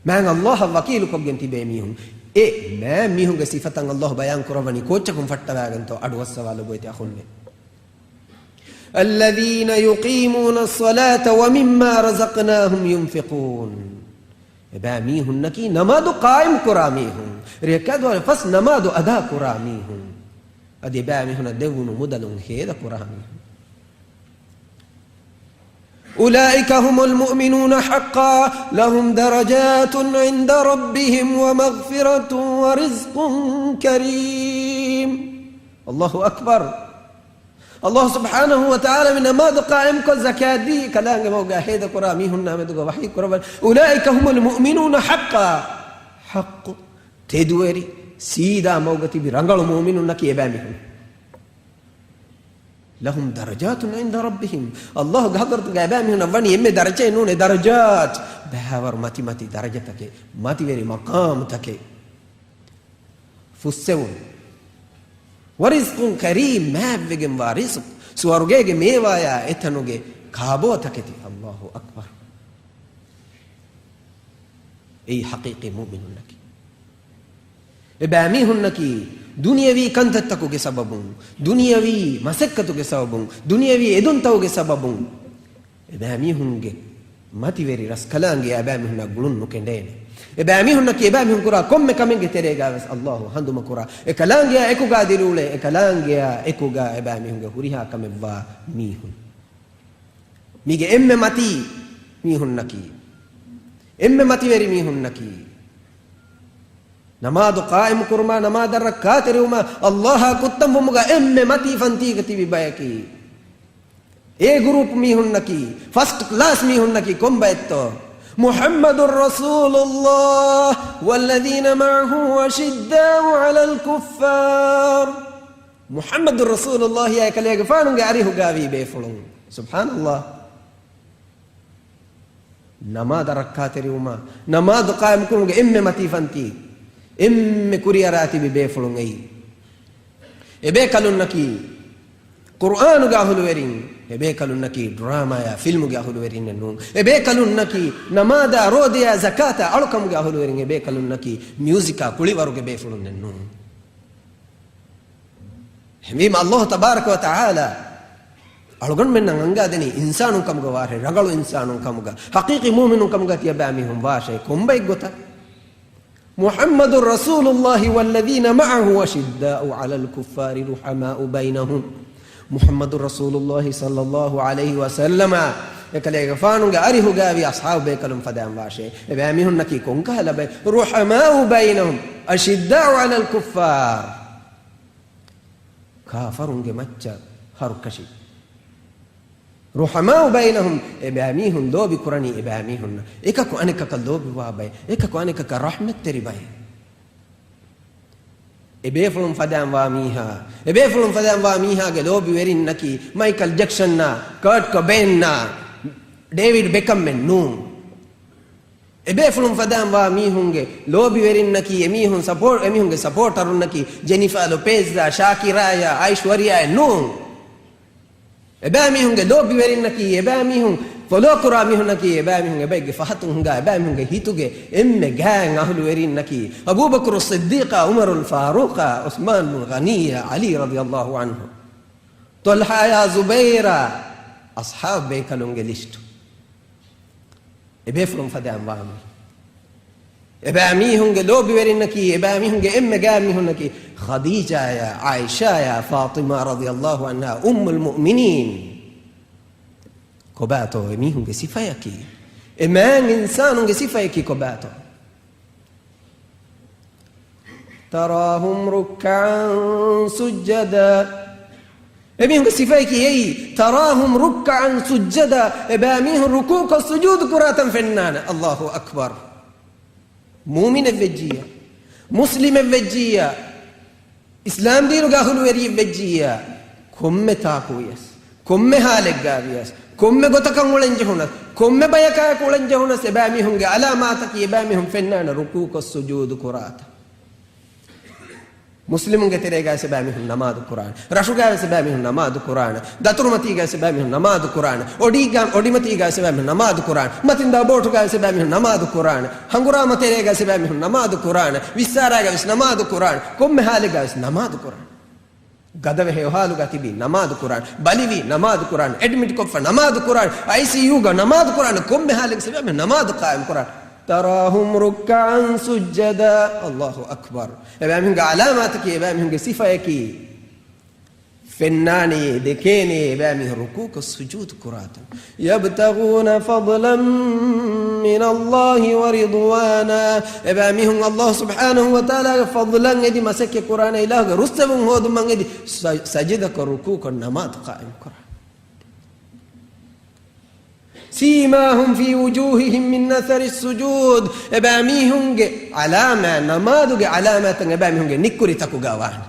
މާތް އައްލާހަށް ވަކީލުކޮށްގެން ތިބޭ މީހުން. އެ މާތް މީހުންގެ ސިފަތައް އައްލާހު ބަޔާން ކުރައްވަނީ ކޯއްޗަކުން ފައްޓަވާގެންތޯ؟ އަޑުއައްސަވާ ލޮބުވެތި އަޚުންނޭ. الذين يقيمون الصلاة ومما رزقناهم ينفقون. އެބައިމީހުންނަކީ ނަމާދު ޤާއިމް ކުރާ މީހުން، ރެކާދުވާ ފަސް ނަމާދު އަދާ ކުރާ މީހުން، އަދި އެބައިމީހުނަށް ދެއްވުނު މުދަލުން ހޭދަ ކުރާ މީހުން. أولئك هم المؤمنون حقا لهم درجات عند ربهم ومغفرة ورزق كريم. الله أكبر. ﷲ ސުބްޙާނަހޫ ވަތަޢާލާ މި ނަމާދު ޤާއިމްކޮށް ޒަކާތް ދީ ކަލާނގެ މަގުގަ ހޭދަކުރާ މީހުންނާ މެދުގަ ވަޙީ ކުރައްވަން، أولئك هم المؤمنون حقا. ޙައްޤު، ތެދުވެރި، ސީދާ މަގުގަ ތިބި ރަނގަޅު މުއުމިނުންނަކީ އެބައިމީހުން. لهم درجات عند ربهم. ﷲގެ ޙަޟްރަތުގަ އެބައިމީހުނަށް ވަނީ އެންމެ ދަރަޖައެއް ނޫނޭ، ދަރަޖާތް، ބައިވަރު މަތިމަތި ދަރަޖަތަކެއް، މަތިވެރި މަޤާމުތަކެއް. ފުއްސެވުން. ورزق كريم، މާތްވެގެންވާ ރިޒްޤު، ސުވަރުގޭގެ މޭވާޔާ އެތަނުގެ ކާބޯތަކެތި. ﷲ އަކްބަރު. އެއީ ޙަޤީޤީ މުއުމިނުންނަކީ. އެބައިމީހުންނަކީ ދުނިޔަވީ ކަންތައްތަކުގެ ސަބަބުން، ދުނިޔަވީ މަސައްކަތުގެ ސަބަބުން، ދުނިޔަވީ އެދުންތައުގެ ސަބަބުން، އެބައިމީހުންގެ މަތިވެރި ރަސްކަލާނގެއާ އެބައިމީހުންނާ ގުޅުން ނުކެނޑޭނެ. އެބައިމީހުންނަކީ އެބައިމީހުން ކުރާ ކޮންމެ ކަމެއްގެ ތެރޭގަވެސް ﷲ ހަނދުމަކުރާ. އެ ކަލާނގެއާ އެކުގަ ދިރިއުޅޭ، އެ ކަލާނގެއާ އެކުގަ އެބައިމީހުންގެ ހުރިހާ ކަމެއްވާ މީހުން. މީގެ އެންމެ މަތީ މީހުންނަކީ، އެންމެ މަތިވެރި މީހުންނަކީ، ނަމާދު ޤާއިމު ކުރުމާ، ނަމާދަށް ރައްކާތެރިވުމާ، ﷲއާ ކުއްތަންވުމުގަ އެންމެ މަތީ ފަންތީގަ ތިބި ބަޔަކީ. އޭ ގްރޫޕް މީހުންނަކީ، ފަސްޓް ކްލާސް މީހުންނަކީ ކޮން ބައެއްތޯ؟ محمد رسول الله والذين معه أشداء على الكفار. މުޙައްމަދު ރަސޫލުﷲއާ އެކަލޭގެފާނުގެ އަރިހުގައިވީ ބޭފުޅުން. ސުބްޙާނަﷲ. ނަމާދަށް ރައްކާތެރިވުމާ، ނަމާދު ޤާއިމުކުރުމުގެ އެންމެ މަތީ ފަންތީ، އެންމެ ކުރިއަރާ ތިބި ބޭފުޅުން އެއީ. އެބޭކަލުންނަކީ ޤުރްއާނުގެ އަހުލުވެރިން، އެބޭކަލުންނަކީ ޑްރާމާޔާ ފިލްމުގެ އަހުލުވެރިންނެއް ނޫން. އެބޭކަލުންނަކީ ނަމާދާ ރޯދަޔާ ޒަކާތާ އަޅުކަމުގެ އަހުލުވެރިން. އެބޭކަލުންނަކީ މިއުޒިކާ ކުޅިވަރުގެ ބޭފުޅުންނެއް ނޫން. އެހެންވީމަ ﷲ ތަބާރަކަ ވަ ތަޢާލާ އަޅުގަނޑުމެންނަށް އަންގާދެނީ އިންސާނުން ކަމުގަ ވާށޭ، ރަނގަޅު އިންސާނުން ކަމުގަ، ޙަޤީޤީ މުއުމިނުން ކަމުގަ ތިޔަބައިމީހުން ވާށޭ. ކޮންބައެއްގޮތަށް؟ محمد رسول الله والذين معه أشداء على الكفار رحماء بينهم. މުޙައްމަދު ރަސޫލުﷲ ޞައްލަﷲ ޢަލައިހި ވަސައްލަމާ އެކަލޭގެފާނުގެ އަރިހުގައިވި އަޞްޙާބު ބޭކަލުން ފަދައިން ވާށޭ. އެބައިމީހުންނަކީ ކޮންކަހަލަ ބައެއް؟ رحماء بينهم أشداء على الكفار. ކާފަރުންގެ މައްޗަށް ހަރުކަށި. رحماء بينهم، އެބައިމީހުން ލޯބި ކުރަނީ އެބައިމީހުންނަށް. އެކަކު އަނެކަކަށް ލޯބިވާ ބައެއް، އެކަކު އަނެކަކަށް ރަޙްމަތްތެރި ބައެއް. އެބޭފުޅުން ފަދައިން ވާ މީހާ، އެބޭފުޅުން ފަދައިން ވާ މީހާގެ ލޯބިވެރިންނަކީ މައިކަލް ޖެކްސަންއާ، ކާޓް ކޮބޭންއާ، ޑޭވިޑް ބެކަމްއެއް ނޫން. އެބޭފުޅުން ފަދައިން ވާ މީހުންގެ ލޯބިވެރިންނަކީ، އެމީހުން ސަޕޯޓް، އެމީހުންގެ ސަޕޯޓަރުންނަކީ، ޖެނިފާ ލޮޕޭޒްއާ، ޝާކިރާއާ، އައިޝްވަރިޔާއެއް ނޫން. އެބައިމީހުންގެ ލޯބިވެރިންނަކީ، އެބައިމީހުން ފޮލޯ ކުރާ މީހުންނަކީ، އެބައިމީހުން އެބައެއްގެ ފަހަތުން ހިނގާ، އެބައިމީހުންގެ ހިތުގެ އެންމެ ގާތް އަހުލުވެރިންނަކީ، އަބޫބަކުރު ޞިއްދީޤާ، ޢުމަރުލް ފާރޫޤާ، ޢުޘްމާން ބުން ޣަނީއާ، ޢަލީ ރަޟިޔަﷲ ޢަންހު، ޠަލްޙާއާ، ޒުބައިރާ، އަޞްޙާބު ބޭކަލުންގެ ލިސްޓު. އެބޭފުޅުން ފަދައިން ވާނީ. އެބައިމީހުންގެ ލޯބިވެރިންނަކީ، އެބައިމީހުންގެ އެންމެ ގާތް މީހުންނަކީ، ޚަދީޖާޔާ، ޢާއިޝާޔާ، ފާޠިމާ ރަޟިޔަﷲ ޢަންހާ، އުއްމުލް މުއުމިނީން. ކޮބާތޯ އެމީހުންގެ ސިފަޔަކީ؟ އެ މާތް އިންސާނުންގެ ސިފަޔަކީ ކޮބާތޯ؟ تراهم ركعا سجدا. އެމީހުންގެ ސިފައަކީ އެއީ، تراهم ركعا سجدا. އެބައިމީހުން ރުކޫޢުކޮށް ސުޖޫދު ކުރާތަން ފެންނާނެ. ﷲ އަކްބަރު. މުއުމިނެއް ވެއްޖިއްޔާ، މުސްލިމެއް ވެއްޖިއްޔާ، އިސްލާމް ދީނުގެ އަހުލުވެރިއެއް ވެއްޖިއްޔާ، ކޮންމެ ތާކު ވިޔަސް، ކޮންމެ ހާލެއްގަ ވިޔަސް، ކޮންމެ ގޮތަކަށް އުޅެން ޖެހުނަސް، ކޮންމެ ބަޔަކާއެކު އުޅެން ޖެހުނަސް، އެބައިމީހުންގެ އަލާމާތަކީ އެބައިމީހުން ފެންނާނެ ރުކޫޢުކޮށް ސުޖޫދު ކުރާތަން. މުސްލިމުންގެ ތެރޭގައި ވެސް އެބައިމީހުން ނަމާދު ކުރާނެ. ރަށުގައި ވެސް އެބައިމީހުން ނަމާދު ކުރާނެ. ދަތުރުމަތީގައި ވެސް އެބައިމީހުން ނަމާދު ކުރާނެ. އޮޑީގަ، އޮޑިމަތީގައި ވެސް އެބައިމީހުން ނަމާދު ކުރާނެ. މަތިންދާ ބޯޓުގައި ވެސް އެބައިމީހުން ނަމާދު ކުރާނެ. ހަނގުރާމަ ތެރޭގައި ވެސް އެބައިމީހުން ނަމާދު ކުރާނެ. ވިއްސާރާގައި ވެސް ނަމާދު ކުރާނެ. ކޮންމެ ހާލެއްގައި ވެސް ނަމާދު ކުރާނެ. ގަދަވެހޭ ހާލުގަ ތިބި ނަމާދު ކުރާނެ. ބަލިވި ނަމާދު ކުރާނެ. އެޑްމިޓް ކޮށްފަ ނަމާދު ކުރާނެ. އައިސީޔޫގަ ނަމާދު ކުރާނެ. ކޮންމެ ހާލެއްގައި ވެސް އެބައިމީހުން ނަމާދު ޤާއިމް ކުރާނެ. تراهم ركعا سجدا. ﷲ އަކްބަރު. އެބައިމީހުންގެ އަލާމާތަކީ، އެބައިމީހުންގެ ސިފަޔަކީ، ފެންނާނެޔޭ، ދެކޭނެޔޭ، އެބައިމީހުން ރުކޫކޮށް ސުޖޫދު ކުރާތަން. يَبْتَغُونَ فَضْلًا مِّنَ اللَّهِ وَرِضْوَانًا. އެބައިމީހުން ﷲ ސުބްޙާނަހޫ ވަތަޢާލާގެ ފަޟްލަން އެދި، މަސައްކަތް ކުރާނެ، އިލާހުގެ ރުއްސެވުން ހޯދުމަށް އެދި، ސަ-، ސަޖިދަކޮށް، ރުކޫކޮށް، ނަމާދު ޤާއިމް ކުރާ. سِيمَاهُمْ فِي وُجُوهِهِمْ مِنْ أَثَرِ السُّجُودِ. އެބައިމީހުންގެ ޢަލާމާތް، ނަމާދުގެ ޢަލާމާތްތައް އެބައިމީހުންގެ ނިއްކުރިތަކުގަ ވާނެ.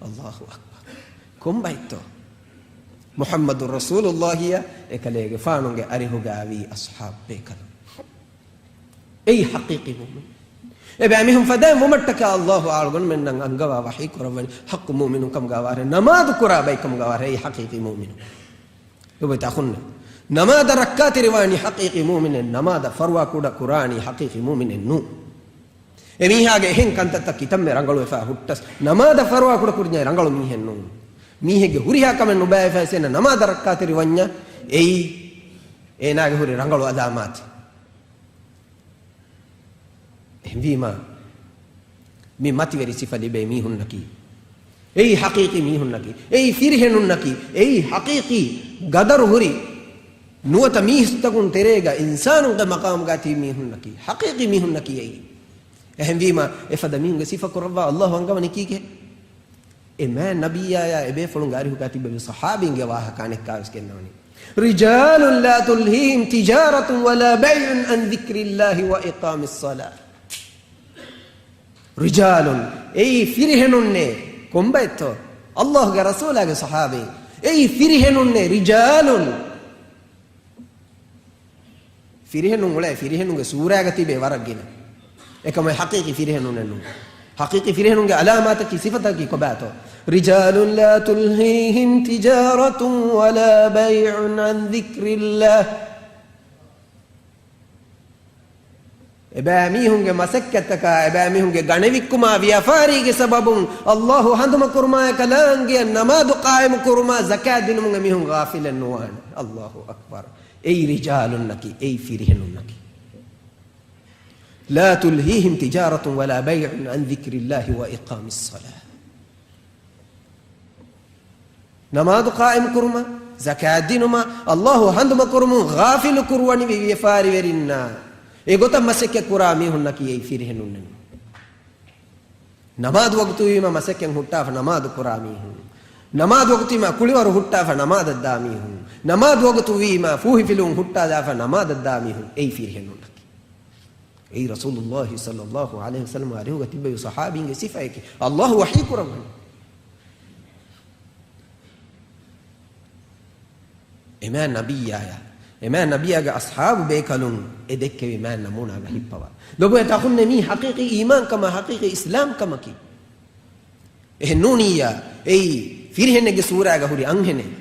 ﷲ އަކްބަރު. ކޮންބައެއްތޯ؟ މުޙައްމަދު ރަސޫލުﷲ އިޔާ އެކަލޭގެފާނުގެ އަރިހުގައިވީ އަޞްޙާބު ބޭކަލުން. އެއީ ޙަޤީޤީ މުއުމިނު. އެބައިމީހުން ފަދައިން ވުމަށްޓަކާ ﷲ އަޅުގަނޑުމެންނަށް އަންގަވާ ވަޙީ ކުރައްވަނީ ޙައްޤު މުއުމިނުން ކަމުގަ ވާށޭ، ނަމާދު ކުރާ ބައި ކަމުގަ ވާށޭ، އެއީ ޙަޤީޤީ މުއުމިނު. ލޮބުވެތި އަޚުންނޭ، ނަމާދަށް ރައްކާތެރިވާނީ ޙަޤީޤީ މުއުމިނެއް، ނަމާދަށް ފަރުވާ ކުޑަ ކުރާނީ ޙަޤީޤީ މުއުމިނެއް ނޫން. އެ މީހާގެ އެހެން ކަންތައްތައް ކިތަންމެ ރަނގަޅުވެފަ ހުއްޓަސް، ނަމާދަށް ފަރުވާ ކުޑަ ކުރަންޏާ ރަނގަޅު މީހެއް ނޫން. މީހެއްގެ ހުރިހާ ކަމެއް ނުބައިވެފަ އެސޭނަ ނަމާދަށް ރައްކާތެރި ވަންޏާ، އެއީ އޭނާގެ ހުރި ރަނގަޅު އަލާމާތެއް. އެހެންވީމާ، މި މަތިވެރި ސިފަ ލިބޭ މީހުންނަކީ، އެއީ ޙަޤީޤީ މީހުންނަކީ، އެއީ ފިރިހެނުންނަކީ، އެއީ ޙަޤީޤީ ގަދަރު ހުރި ނުވަތަ މީސްތަކުން ތެރޭގަ އިންސާނުންގެ މަޤާމުގަ ތިބި މީހުންނަކީ، ޙަޤީޤީ މީހުންނަކީ އެއީ. އެހެންވީމާ، އެފަދަ މީހުންގެ ސިފަ ކުރައްވާ ﷲ އަންގަވަނީ ކީކޭ؟ އެ މާތް ނަބިއްޔާޔާ އެބޭފުޅުންގެ އަރިހުގަ ތިބެވި ޞަޙާބީންގެ ވާހަކަ އަނެއްކާވެސް ގެންނަވަނީ. رِجَالٌ لَا تُلْهِيهِمْ تِجَارَةٌ وَلَا بَيْعٌ عَنْ ذِكْرِ اللَّهِ وَإِقَامِ الصَّلَاةِ. رِجَالٌ، އެއީ ފިރިހެނުންނޭ. ކޮންބައެއްތޯ؟ ﷲގެ ރަސޫލާގެ ޞަޙާބީން. އެއީ ފިރިހެނުންނޭ، رِجَالٌ. ފިރިހެނުން އުޅޭ، ފިރިހެނުންގެ ސޫރާގަ ތިބޭ ވަރަށް ގިނަ. އެކަމަށް ޙަޤީޤީ ފިރިހެނުންނެއް ނޫން. ޙަޤީޤީ ފިރިހެނުންގެ ޢަލާމާތަކީ، ސިފަތަކީ ކޮބާތޯ؟ رِجَالٌ لَا تُلْهِيهِمْ تِجَارَةٌ وَلَا بَيْعٌ عَنْ ذِكْرِ اللَّهِ. އެބައިމީހުންގެ މަސައްކަތްތަކާ، އެބައިމީހުންގެ ގަނެވިއްކުމާ، ވިޔަފާރީގެ ސަބަބުން، ﷲ ހަނދުމަކުރުމާއެކަލާނގެއަށް، ނަމާދު ޤާއިމުކުރުމާ، ޒަކާތް ދިނުމުން އެމީހުން ޣާފިލެއް ނުވާނެ. ﷲ އަކްބަރު. އެއީ ރިޖާލުންނަކީ، އެއީ ފިރިހެނުންނަކީ. لَا تُلْهِيهِمْ تِجَارَةٌ وَلَا بَيْعٌ عَنْ ذِكْرِ اللَّهِ وَإِقَامِ الصَّلَاةِ. ނަމާދު ޤާއިމުކުރުމަށް، ޒަކާތް ދިނުމަށް، ﷲ ހަނދުމަކުރުމުން ޣާފިލު ކުރުވަނިވި ވިޔަފާރިވެރިންނާ އެގޮތަށް މަސައްކަތް ކުރާ މީހުންނަކީ އެއީ ފިރިހެނުންނެއް ނޫން. ނަމާދު ވަގުތު ވީމަ މަސައްކަތް ހުއްޓާފަ ނަމާދު ކުރާ މީހުން، ނަމާދު ވަގުތު ވީމަ ކުޅިވަރު ހުއްޓާފަ ނަމާދަށް ދާ މީހުން، ނަމާދު ވަގުތު ވީމަ ފޫހިފިލުން ހުއްޓާލާފަ ނަމާދަށް ދާ މީހުން، އެއީ ފިރިހެނުންނަކީ. އެއީ ރަސޫލުﷲ ޞައްލަﷲ ޢަލައިހި ވަސައްލަމަ އަރިހުގަ ތިއްބެވި ޞަޙާބީންގެ ސިފައެކޭ. ﷲ ވަޙީ ކުރައްވަނީ. އެމާ ނަބިއްޔާޔާ، އެމާ ނަބިއްޔާގެ އަޞްޙާބު ބޭކަލުން އެ ދެއްކެވި މާ ނަމޫނާގަ ހިއްޕަވާ. ލޮބުވެތި އަޚުންނޭ، މީ ޙަޤީޤީ އީމާންކަމާ، ޙަޤީޤީ އިސްލާމްކަމަކީ. އެހެން ނޫނިއްޔާ، އެއީ ފިރިހެނެއްގެ ސޫރާގަ ހުރި އަންހެނެއް.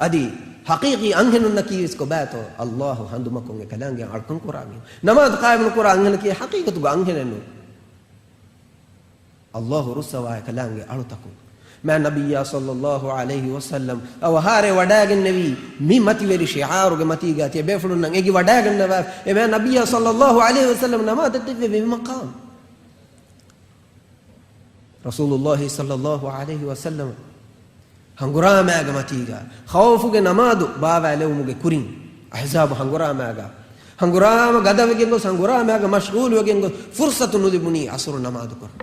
އަދި ޙަޤީޤީ އަންހެނުންނަކީވެސް ކޮބާތޯ؟ ﷲ ހަނދުމަކޮށް އެކަލާނގެ އަޅުކަން ކުރާ މީހުން. ނަމާދު ޤާއިމު ނުކުރާ އަންހެނަކީ ޙަޤީޤަތުގަ އަންހެނެއް ނޫން. ﷲ ރުއްސަވާ އެކަލާނގެ އަޅުތަކުން. މާ ނަބިއްޔާ ޞައްލަﷲ ޢަލައިހި ވަސައްލަމް އަވަހާރަ ވަޑައިގެންނެވީ މި މަތިވެރި ޝިޢާރުގެ މަތީގަ ތިޔަބޭފުޅުންނަށް އެނގި ވަޑައިގަންނަވާ. އެމާ ނަބިއްޔާ ޞައްލަﷲ ޢަލައިހި ވަސައްލަމް ނަމާދަށް ދެއްވެވި މަޤާމް. ރަސޫލުﷲ ޞައްލަﷲ ޢަލައިހި ވަސައްލަމް ހަނގުރާމައިގެ މަތީގަ، ޚައުފުގެ ނަމާދު ބާވާލެވުމުގެ ކުރިން، އަޙްޒާބު ހަނގުރާމައިގަ، ހަނގުރާމަ ގަދަވެގެން ގޮސް، ހަނގުރާމައިގަ މަޝްޣޫލުވެގެން ގޮސް، ފުރުޞަތު ނުލިބުނީ ޢަޞުރު ނަމާދު ކުރަން.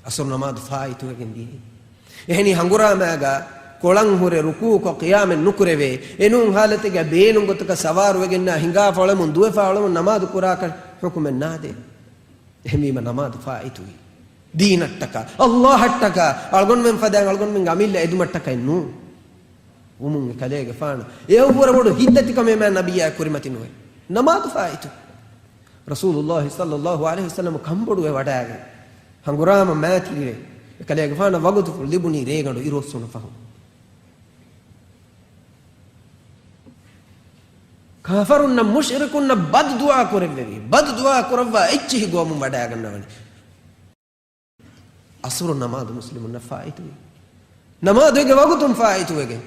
ޢަޞުރު ނަމާދު ފާއިތުވެގެން ދިޔައީ. އެހެނީ ހަނގުރާމައިގަ ކޮޅަން ހުރެ ރުކޫޢުކޮށް ޤިޔާމެއް ނުކުރެވޭ. އެނޫން ޙާލަތެއްގަ ބޭނުން ގޮތަކަށް ސަވާރުވެގެންނާ ހިނގާފަ އުޅެމުން ދުވެފަ އުޅެމުން ނަމާދު ކުރާކަށް ޙުކުމެއް ނާދޭ. އެހެންވީމަ ނަމާދު ފާއިތުވި. ދީނަށްޓަކާ، ﷲ އަށްޓަކާ، އަޅުގަނޑުމެން ފަދައިން އަޅުގަނޑުމެންގެ އަމިއްލަ އެދުމަށްޓަކައެއް ނޫން. ވުމުން އެކަލޭގެފާނު އެއަށްވުރެ ބޮޑު ހިތްދަތިކަމެއް މާ ނަބިއްޔާ ކުރިމަތި ނުވޭ. ނަމާދު ފާއިތު. ރަސޫލުﷲ ޞައްލަﷲ ޢަލައިހި ވަސައްލަމަ ކަންބޮޑުވެ ވަޑައިގެން ހަނގުރާމަ މާތިރިވެ، އެކަލޭގެފާނަށް ވަގުތުފުޅު ލިބުނީ ރޭގަނޑު އިރުއޮއްސުނު ފަހު. ކާފަރުންނަށް މުޝްރިކުންނަށް ބަދުދުޢާ ކުރެއްވެވި. ބަދުދުޢާ ކުރައްވާ އެއްޗިހި ގޮވަމުން ވަޑައިގަންނަވަނީ. ޢަޞުރު ނަމާދު މުސްލިމުންނަށް ފާއިތުވި. ނަމާދު އޭގެ ވަގުތުން ފާއިތުވެގެން.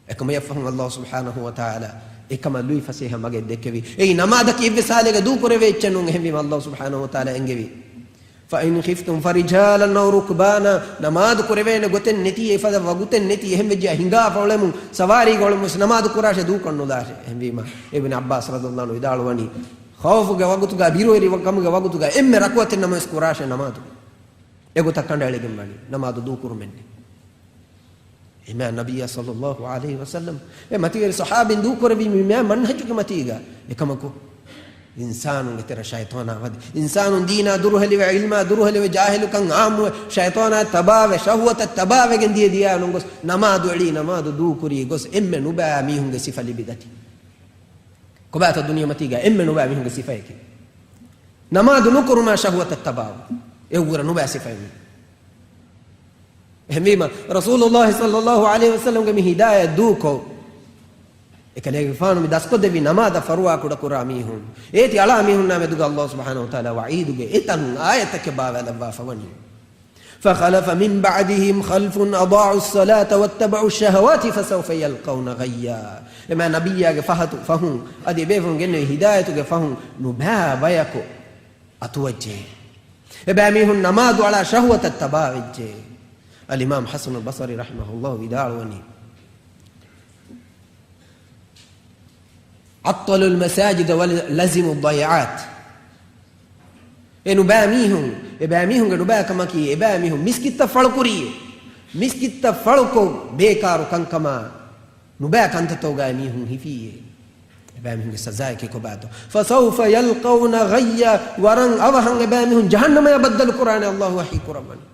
އެކަމަށް އެއަށްފަހުން ﷲ ސުބްޙާނަހޫ ވަތަޢާލާ އެކަމަށް ލުއިފަސޭހަ މަގެއް ދެއްކެވި. އެއީ ނަމާދަކީ އެއްވެސް ޙާލެއްގަ ދޫކުރެވޭ އެއްޗެއް ނޫން. އެހެންވީމަ ﷲ ސުބްޙާނަހޫ ވަތަޢާލާ އެންގެވި. فإن خفتم فرجالا أو ركبانا، ނަމާދު ކުރެވޭނެ ގޮތެއް ނެތީ، އެފަދަ ވަގުތެއް ނެތީ، އެހެން ވެއްޖެ ހިނގާފަ އުޅެމުން، ސަވާރީގަ އުޅެމުން ވެސް ނަމާދު ކުރާށޭ، ދޫކޮށް ނުލާށޭ. އެހެންވީމަ، އިބްނު ޢައްބާސް ރަޟިޔަﷲ ޢަންހު ވިދާޅުވަނީ، ޚައުފުގެ ވަގުތުގަ، ބިރުވެރި ކަމުގެ ވަގުތުގަ އެންމެ ރަކުޢަތެއް ނަމަވެސް ކުރާށޭ ނަމާދު. އެގޮތަށް ކަނޑައެޅިގެން ވަނީ ނަމާދު ދޫކުރުމެއް ނެތް. އެމާ ނަބިއްޔާ ޞައްލައްލާހު ޢަލައިހި ވަސައްލަމް އެ މަތިވެރި ޞަޙާބީން ދޫކުރެއްވީ މި މާ މަންހަޖުގެ މަތީގަ. އެކަމަކު، އިންސާނުންގެ ތެރެ ޝައިޠާނާ ވަދެ، އިންސާނުން ދީނާ ދުރުހެލިވެ، ޢިލްމާ ދުރުހެލިވެ، ޖާހިލުކަން ޢާއްމުވެ، ޝައިޠާނާ ތަބާވެ، ޝަހުވަތަށް ތަބާވެގެން ދިޔަ ދިޔާ ނުގޮސް، ނަމާދު އެޅީ، ނަމާދު ދޫކުރީ ގޮސް، އެންމެ ނުބައި މީހުންގެ ސިފަ ލިބިދަތި. ކޮބާތޯ ދުނިޔެމަތީގަ އެންމެ ނުބައި މީހުންގެ ސިފައަކީ؟ ނަމާދު ނުކުރުމާ ޝަހުވަތަށް ތަބާވުން. އެއަށްވުރެ ނުބައި ސިފައެއް ނޫން. އެހެންވީމަ، ރަސޫލުﷲ ޞައްލައްލާހު ޢަލައިހި ވަސައްލަމްގެ މި ހިދާޔަތް ދޫކޮށް، އެކަލޭގެފާނު މި ދަސްކޮށްދެއްވި ނަމާދަށް ފަރުވާ ކުޑަކުރާ މީހުން، އޭތި އަޅާ މީހުންނާ މެދުގަ ﷲ ސުބްޙާނަހޫ ވަތަޢާލާ ވަޢީދުގެ އެތަން އާޔަތަކެއް ބާވާލައްވާފަ ވަނީ. فخلف من بعدهم خلف أضاعوا الصلاة واتبعوا الشهوات فسوف يلقون غيا. އެމާ ނަބިއްޔާގެ ފަހަތު ފަހުން އަދި އެބޭފުޅުން ގެންނެވި ހިދާޔަތުގެ ފަހުން ނުބައި ބަޔަކު އަތުވެއްޖެ. އެބައިމީހުން ނަމާދު އަޅާ ޝަހުވަތަށް ތަބާވެއްޖެ. އަލްއިމާމް ޙަސަނުލް ބަޞަރީ ރަޙިމަހުﷲ ވިދާޅުވަނީ، عطلوا المساجد ولزموا الضيعات. އެ ނުބައި މީހުން، އެބައި މީހުންގެ ނުބައި ކަމަކީ، އެބައި މީހުން މިސްކިތްތައް ފަޅުކުރީ، މިސްކިތްތައް ފަޅުކޮށް، ބޭކާރު ކަންކަމާ، ނުބައި ކަންތައްތަކުގައި މީހުން ހިފީއޭ. އެބައި މީހުންގެ ސަޒާއަކީ ކޮބާތޯ؟ فسوف يلقون غيا، ވަރަށް އަވަހަށް އެބައި މީހުން ޖަހަންނަމަޔަށް ބައްދަލު ކުރާނެ، ﷲ ވަޙީ ކުރައްވަނީ.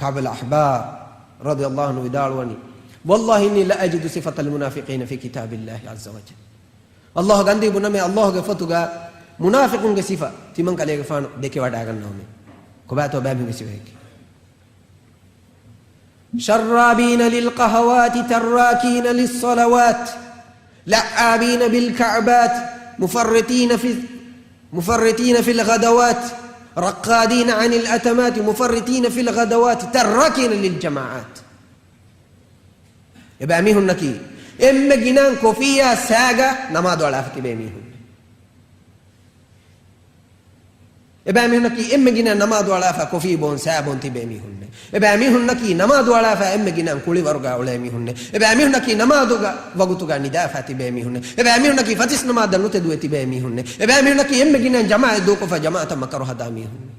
ކަޢުބުލް އަޙްބާރު ރަޟިޔަﷲ ޢަންހު ވިދާޅުވަނީ، والله إني لأجد صفة المنافقين في كتاب الله عز وجل. ﷲ ގަންދީ ބުނަމޭ، ﷲ ގެ ފޮތުގަ މުނާފިޤުންގެ ސިފަ ތިމަން ކަލޭގެފާނު ދެކެވަޑައިގަންނަވަމޭ. ކޮބާތޯ ބައިމީހުންގެ ސިފައަކީ؟ شرابين للقهوات تراكين للصلوات لعابين بالكعبات مفرطين في، مفرطين في الغدوات رقادين عن الأتمات مفرطين في الغدوات تراكين للجماعات. އެބައިމީހުންނަކީ އެންމެ ގިނައިން ކޮފީއާ ސައިގަ ނަމާދު އަޅާފަ ތިބޭ މީހުން. އެބައިމީހުންނަކީ އެންމެ ގިނަ ނަމާދު އަޅާފަ ކޮފީ ބޯން ސައި ބޯން ތިބޭ މީހުންނެއް. އެބައިމީހުންނަކީ ނަމާދު އަޅާފަ އެންމެ ގިނަ ކުޅިވަރުގަ އުޅޭ މީހުންނެއް. އެބައިމީހުންނަކީ ނަމާދުގަ ވަގުތުގަ ނިދާފަ ތިބޭ މީހުންނެއް. އެބައިމީހުންނަކީ ފަތިސް ނަމާދަށް ނުތެދުވެ ތިބޭ މީހުންނެއް. އެބައިމީހުންނަކީ އެންމެ ގިނަ ޖަމާޢަތް ދޫކޮށްފަ ޖަމާޢަތަށް މަކަރު ހަދާ މީހުންނެއް.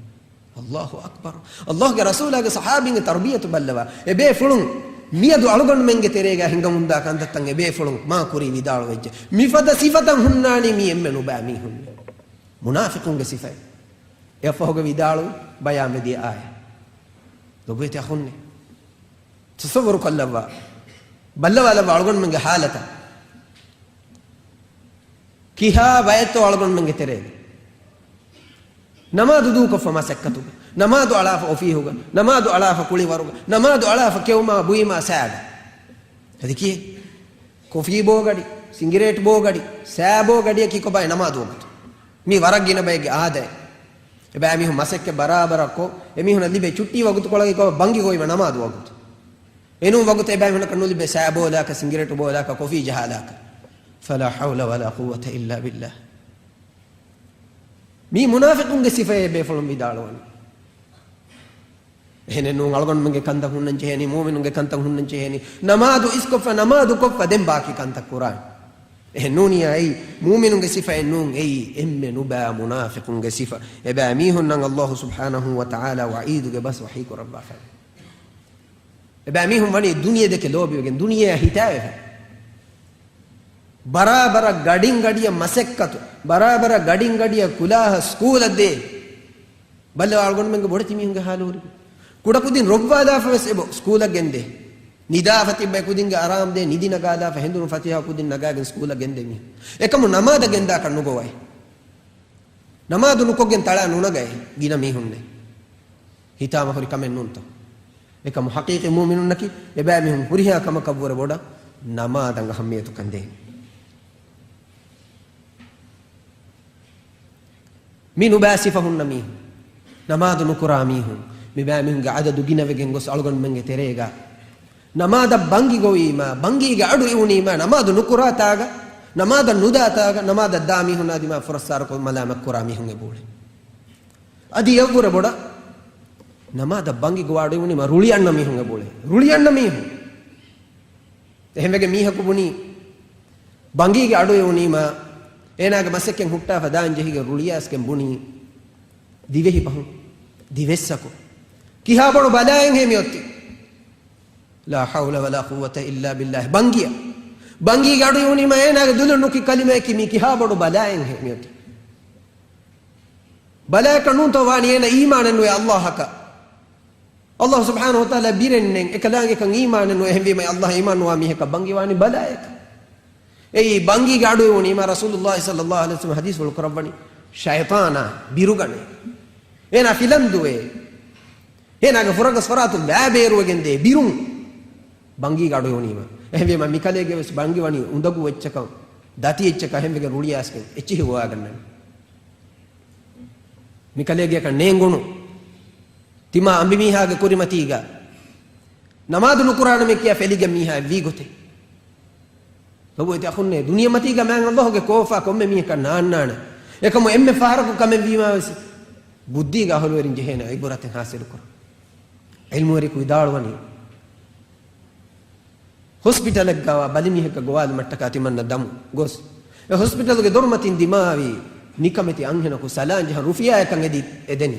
ﷲ އަކްބަރު. ﷲ ގެ ރަސޫލާގެ ޞަޙާބީންގެ ތަރުބިޔަތު ބައްލަވާ. އެބޭފުޅުން މިއަދު އަޅުގަނޑުމެންގެ ތެރޭގަ ހިނގަމުންދާ ކަންތައްތައް އެބޭފުޅުން މާ ކުރީ ވިދާޅުވެއްޖެ. މިފަދަ ސިފަތައް ހުންނާނީ މީ އެންމެ ނުބައި މީހުންނެއް. މުނާފިޤުންގެ ސިފައެއް. އެއަށްފަހުގަ ވިދާޅުވި ބަޔާންވެދިޔަ އާޔަތް. ލޮބުވެތި އަޚުންނޭ. ތަޞައްވަރު ކޮށްލައްވާ. ބައްލަވާލައްވާ އަޅުގަނޑުމެންގެ ޙާލަތަށް. ކިހާ ބައެއްތޯ އަޅުގަނޑުމެންގެ ތެރޭގަ ނަމާދު ދޫކޮށްފަ މަސައްކަތުގަ، ނަމާދު އަޅާފަ އޮފީހުގަ، ނަމާދު އަޅާފަ ކުޅިވަރުގަ، ނަމާދު އަޅާފަ ކެއުމާ ބުއިމާ ސައިގަ. އަދި ކިއެއް؟ ކޮފީ ބޯގަޑި، ސިނގިރޭޓް ބޯގަޑި، ސައި ބޯގަޑިއަކީ ކޮބާ ނަމާދު ވަގުތު؟ މީ ވަރަށް ގިނަ ބައެއްގެ އާދައެއް. އެބައިމީހުން މަސައްކަތް ބަރާބަރަށް ކޮށް، އެމީހުނަށް ލިބޭ ޗުއްޓީ ވަގުތުކޮޅަކީ ކޮބާ؟ ބަންގި ގޮވީމަ ނަމާދު ވަގުތު. އެނޫން ވަގުތު އެބައިމީހުނަކަށް ނުލިބޭ ސައި ބޯލާކަށް، ސިނގިރޭޓް ބޯލާކަށް، ކޮފީ ޖަހާލާކަށް. فلا حول ولا قوة إلا بالله. މީ މުނާފިޤުންގެ ސިފައޭ ބޭފުޅުން ވިދާޅުވަނީ. އެހެނެއް ނޫން، އަޅުގަނޑުމެންގެ ކަންތައް ހުންނަން ޖެހޭނީ، މުއުމިނުންގެ ކަންތައް ހުންނަން ޖެހޭނީ. ނަމާދު އިސްކޮށްފަ، ނަމާދު ކޮށްފަ ދެން ބާކީ ކަންތައް ކުރާނެ. އެހެން ނޫނިއްޔާ އެއީ މުއުމިނުންގެ ސިފައެއް ނޫން، އެއީ އެންމެ ނުބައި މުނާފިޤުންގެ ސިފަ. އެބައިމީހުންނަށް ﷲ ސުބްޙާނަހޫ ވަތަޢާލާ ވަޢީދުގެ ބަސް ވަޙީ ކުރައްވާފައި. އެބައިމީހުން ވަނީ ދުނިޔެ ދެކެ ލޯބިވެގެން، ދުނިޔެއަށް ހިތާވެފަ. ބަރާބަރަށް ގަޑިން ގަޑިއަށް މަސައްކަތު، ބަރާބަރަށް ގަޑިން ގަޑިއަށް ކުލާހަށް ސްކޫލަށް ދޭ. ބައްލަވާ އަޅުގަނޑުމެންގެ ބޮޑެތި މީހުންގެ ހާލު ހުރި. ކުޑަކުދިން ރޮއްވާލާފަ ވެސް އެބަ ސްކޫލަށް ގެންދޭ. ނިދާފަ ތިއްބައި ކުދިންގެ އަރާމް ދޭ، ނިދި ނަގާލާފަ ހެނދުނު ފަތިހާ ކުދިން ނަގާގެން ސްކޫލަށް ގެންދޭ މީހުން. އެކަމު ނަމާދަށް ގެންދާކަށް ނުގޮވައި. ނަމާދު ނުކޮށްގެން ތަޅާ ނުނަގައި ގިނަ މީހުންނެއް. ހިތާމަ ހުރި ކަމެއް ނޫންތޯ؟ އެކަމު ޙަޤީޤީ މުއުމިނުންނަކީ އެބައިމީހުން ހުރިހާ ކަމަކަށްވުރެ ބޮޑަށް ނަމާދަށް އަހައްމިޔަތުކަން ދޭނެ. މި ނުބައި ސިފަ ހުންނަ މީހުން، ނަމާދު ނުކުރާ މީހުން، މި ބައިމީހުންގެ އަދަދު ގިނަވެގެން ގޮސް އަޅުގަނޑުމެންގެ ތެރޭގަ ނަމާދަށް ބަންގި ގޮވީމާ، ބަންގީގެ އަޑު އިވުނީމާ، ނަމާދު ނުކުރާ ތާގަ ނަމާދަށް ނުދާތާގަ ނަމާދަށް ދާ މީހުންނާ ދިމާ ފުރައްސާރަކޮށް މަލާމަތް ކުރާ މީހުން އެބައުޅޭ. އަދި އެއަށްވުރެ ބޮޑަށް ނަމާދަށް ބަނގި ގޮވާ އަޑުއިވުނީމަ ރުޅިއަންނަ މީހުން އެބައުޅޭ. ރުޅިއަންނަ މީހުން. އެހެންވެގެން މީހަކު ބުނީ، ބަނގީގެ އަޑު އެވުނީމާ، އޭނާގެ މަސައްކަތް ހުއްޓާފަ ދާން ޖެހިގެން ރުޅިއައިސްގެން ބުނީ، ދިވެހި ބަހުން، ދިވެއްސަކު. ކިހާ ބޮޑު ބަލާއެއްހޭ މިއޮތީ؟ لا حول ولا قوة إلا بالله. ބަނގިއަށް. ބަނގީގެ އަޑު އެވުނީމާ، އޭނާގެ ދުލުން ނުކި ކަލިމައަކީ، މީ ކިހާ ބޮޑު ބަލާއެއްހޭ މިއޮތީ؟ ބަލާއަކަށް ނޫންތޯ ވާނީ އޭނަ އީމާނެއް ނުވޭ އައްލާހަކަށް. އައްލާހު ސުބްޙާނަހު ވަތަޢާލާ ބިރެއް ނެތް، އެކަލާނގެކަން އީމާނެއް ނުވޭ. އެހެންވީމަ އައްލާހަށް އީމާން ނުވާ މީހަކަށް ބަނގި ވާނީ ބަލާއަކަށް. އެއީ ބަނގީގެ އަޑު އެވުނީމާ ރަސޫލުއްލާހި ޞައްލައްލާހު ޢަލައިހި ވަސައްލަމަ ޙަދީޘްފުޅު ކުރައްވަނީ، ޝައިޠާނާ ބިރުގަނޭ. އޭނާ ފިލަން ދުވޭ. އޭނާގެ ފުރަގަސް ފަރާތުން ވައި ބޭރުވެގެން ދޭ ބިރުން ބަނގީގެ އަޑު އެވުނީމަ. އެހެންވީމަ މިކަލޭގެ ވެސް ބަނގި ވަނީ އުނދަގޫ އެއްޗަކަށް، ދަތި އެއްޗަކަށް. އެހެންވެގެން ރުޅިއައިސްގެން އެއްޗިހި ގޮވާގަންނަނީ. މިކަލޭގެއަކަށް ނޭނގުނު ތިމާ އަނބިމީހާގެ ކުރިމަތީގަ ނަމާދު ނުކުރާނަމޭ ކިޔާ ފެލިގެން މީހާ އެއްވީ ގޮތެއް. ލޮބުވެތި އަޚުންނޭ، ދުނިޔެމަތީގަ މާތް އައްލާހުގެ ކޯފާ ކޮންމެ މީހަކަށް ނާންނާނެ. އެކަމު އެންމެ ފަހަރަކު ކަމެއް ވީމާ ވެސް ބުއްދީގެ އަހުލުވެރިން ޖެހޭނެ ޢިބުރަތެއް ޙާޞިލުކުރަން. ޢިލްމުވެރިޔަކު ވިދާޅުވަނީ، ހޮސްޕިޓަލެއްގަވާ ބަލިމީހަކަށް ގޮވާލުމަށްޓަކާ ތިމަންނަ ދަމު ގޮސް، އެ ހޮސްޕިޓަލުގެ ދޮރުމަތިން ދިމާވީ ނިކަމެތި އަންހެނަކު ސަލާން ޖަހަން ރުފިޔާއަކަށް އެދި އެދެނީ.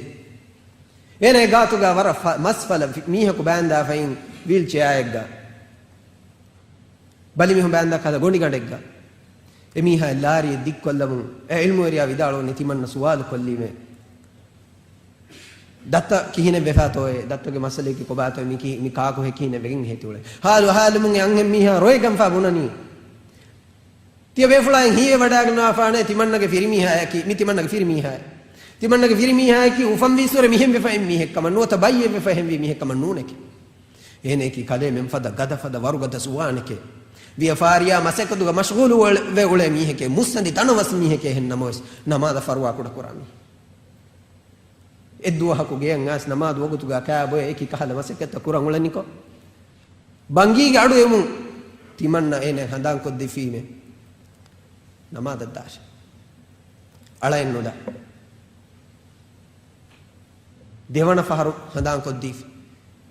އޭނާގެ ގާތުގަ ވަރަށް ފަ-، މަސް ފަލަ ފި-، މީހަކު ބާންދާފައިން ވީލްޗެއާއެއްގަ. ބަލިމީހުން ބާންދާ ކަލަ ގޮނޑިގަނޑެއްގަ. އެމީހާ ލާރިއެއް ދިއްކޮށްލަމުން އެ ޢިލްމުވެރިޔާ ވިދާޅުވަނީ ތިމަންނަ ސުވާލު ކޮށްލީމޭ. ދައްތަ ކިހިނެއް ވެފާތޯއޭ؟ ދައްތަގެ މައްސަލައަކީ ކޮބާތޯ؟ މި ކި-، މި ކާކު ހެކިހިނެއް ވެގެން ހޭތިއުޅޭ. ހާލު ހާލުމުން އެ އަންހެން މީހާ ރޮއެގަންފާ ބުނަނީ. ތިޔަ ބޭފުޅާއިން ހީވެވަޑާގަންނާފާނޭ ތިމަންނަގެ ފިރިމީހާއަކީ، މި ތިމަންނަގެ ފިރިމީހާއެއް. ތިމަންނަގެ ފިރިމީހާއަކީ އުފަންވީއްސުރެ މިހެން ވެފަ އެއް މީހެއް ކަމަށް ނުވަތަ ބައްޔެއް ވެފަ އެހެންވީ މީހެއް ކަމަށް ނޫނެކެ. އޭނައަކީ ކަލޭމެން ފަދަ ގަދަ ފަދަ ވަރުގަދަ ޒުވާނެކޭ. ވިޔަފާރިޔާ މަސައްކަތުގަ މަޝްޣޫލު ވެ-، ވެ އުޅޭ މީހެކޭ. މުއްސަނދި ތަނަވަސް މީހެކޭ. އެހެން ނަމަވެސް ނަމާދަށް ފަރުވާ ކުޑަކުރާ މީހެއް. އެއްދުވަހަކު ގެޔަށް އައިސް ނަމާދު ވަގުތުގަ ކާބޮއެ އެކި ކަހަލަ މަސައްކަތްތައް ކުރަން އުޅެނިކޮށް، ބަނގީގެ އަޑު އެމުން ތިމަންނަ އޭނަ ހަނދާންކޮށްދީފީމޭ ނަމާދަށް ދާށޭ. އަޅައެއް ނުދާ. ދެވަނަ ފަހަރު ހަނދާންކޮށްދީފި.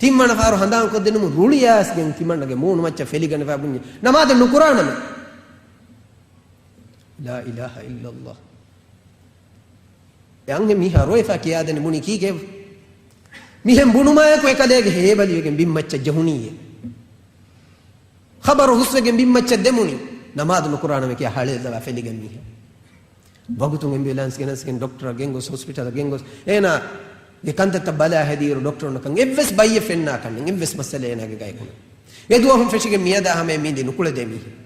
ތިންވަނަ ފަހަރު ހަނދާންކޮށްދިނުމުން ރުޅިއައިސްގެން ތިމަންނަގެ މޫނުމައްޗަށް ފެލިގަނެފަ ބުންޏެ ނަމާދެއް ނުކުރާނަމޭ. لا إله إلا الله. އެ އަންހެން މީހާ ރޮއެފަ ކިޔާދެނި ބުނި ކީކޭ؟ މިހެން ބުނުމާއެކު އެކަލޭގެ ހޭބަލިވެގެން ބިންމައްޗަށް ޖެހުނީއޭ. ޚަބަރު ހުސްވެގެން ބިންމައްޗަށް ދެމުނީ. ނަމާދު ނުކުރާނަމޭ ކިޔާ ހަޅޭލަވާ ފެލިގެން މީހެއް. ވަގުތުން އެމްބިއުލާންސް ގެނެސްގެން ޑޮކްޓަރަށް ގެންގޮސް، ހޮސްޕިޓަލަށް ގެންގޮސް، އޭނާގެ ކަންތައްތައް ބަލާ ހެދިއިރު ޑޮކްޓަރުންނަކަށް އެއްވެސް ބައްޔެއް ފެންނާކަށް ނެތް، އެއްވެސް މައްސަލައެއް އޭނާގެ ގައެއް ނެތް. އެ ދުވަހުން ފެށިގެން މިއަދާ ހަމަޔަށް މީނދީ ނުކުޅެދޭ މީހެއް.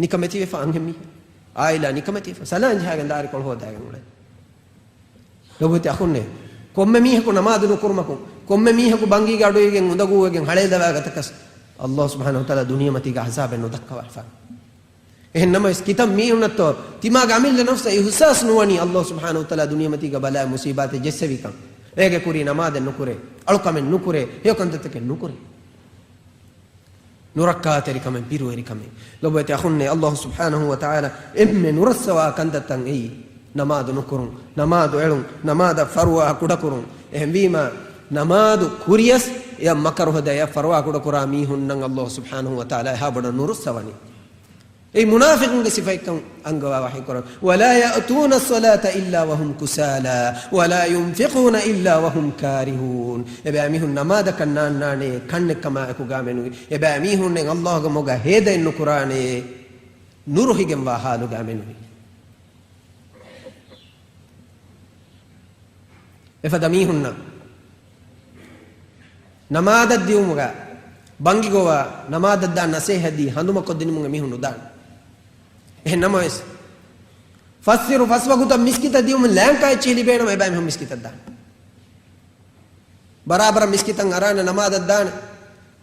ނިކަމެތިވެފަ އަންހެން މީހެއް. އާއިލާ ނިކަމެތިވެފަ. ސަލާން ޖަހާގެން ދާރިކޮޅު ހޯދާގެން އުޅޭ. ލޮބުވެތި އަޚުންނޭ، ކޮންމެ މީހަކު ނަމާދު ނުކުރުމަކުން، ކޮންމެ މީހަކު ބަނގީގެ އަޑުއިވިގެން އުނދަގޫވެގެން ހަޅޭލަވާ ގަތަކަސް، އައްލާހު ސުބްޙާނަހު ވަތަޢާލާ ދުނިޔެމަތީގަ ޢަޒާބެއް ނުދައްކަވާފާނެ. އެހެން ނަމަވެސް، ކިތަންމެ މީހުންނަށްތޯ ތިމާގެ އަމިއްލަ ނަފްސަށް އިޙްސާސް ނުވަނީ އައްލާހު ސުބްޙާނަހު ވަތަޢާލާ ދުނިޔެމަތީގަ ބަލާ މުޞީބާތެއް ޖެއްސެވިކަން. އޭގެ ކުރީ ނަމާދެއް ނުކުރޭ، އަޅުކަމެއް ނުކުރޭ، ހެޔޮ ކަންތައްތަކެއް ނުކުރޭ. ނުރައްކާތެރިކަމެއް، ބިރުވެރިކަމެއް. ލޮބުވެތި އަޚުންނޭ، އައްލާހު ސުބްޙާނަހު ވަތަޢާލާ އެންމެ ނުރައްސަވާ ކަންތައްތައް އެއީ، ނަމާދު ނުކުރުން، ނަމާދު އެޅުން، ނަމާދަށް ފަރުވާ ކުޑަކުރުން. އެހެންވީމާ، ނަމާދު ކުރިޔަސް އެޔަށް މަކަރުހަދާ އެޔަށް ފަރުވާ ކުޑަކުރާ މީހުންނަށް އައްލާހު ސުބްޙާނަހު ވަތަޢާލާ އެހާ ބޮޑަށް ނުރައްސަވަނީ. އެއީ މުނާފިޤުންގެ ސިފައެއްކަން އަންގަވާ ވަޙީކުރަން. ولا يأتون الصلاة إلا وهم كسالى ولا ينفقون إلا وهم كارهون. އެބައިމީހުން ނަމާދަކަށް ނާންނާނޭ، ކަންނެއްކަމާއެކުގައިމެނުވީ. އެބައިމީހުންނެއް އައްލާހުގެ މަގަށް ހޭދައެއް ނުކުރާނޭ، ނުރުހިގެންވާ ޙާލުގައިމެނުވީ. އެފަދަ މީހުންނަށް ނަމާދަށް ދިއުމުގަ ބަނގި ގޮވާ، ނަމާދަށް ދާ ނަސޭހަތް ދީ ހަނދުމަކޮށްދިނުމުގެ މީހުން ނުދާނެ. އެހެން ނަމަވެސް، ފަސްއިރު ފަސް ވަގުތަށް މިސްކިތަށް ދިއުމުން ލާންކާ އެއްޗިހި ލިބޭނަމަ އެބައިމީހުން މިސްކިތަށް ދާނެ. ބަރާބަރަށް މިސްކިތަށް އަރާނެ ނަމާދަށް ދާނެ.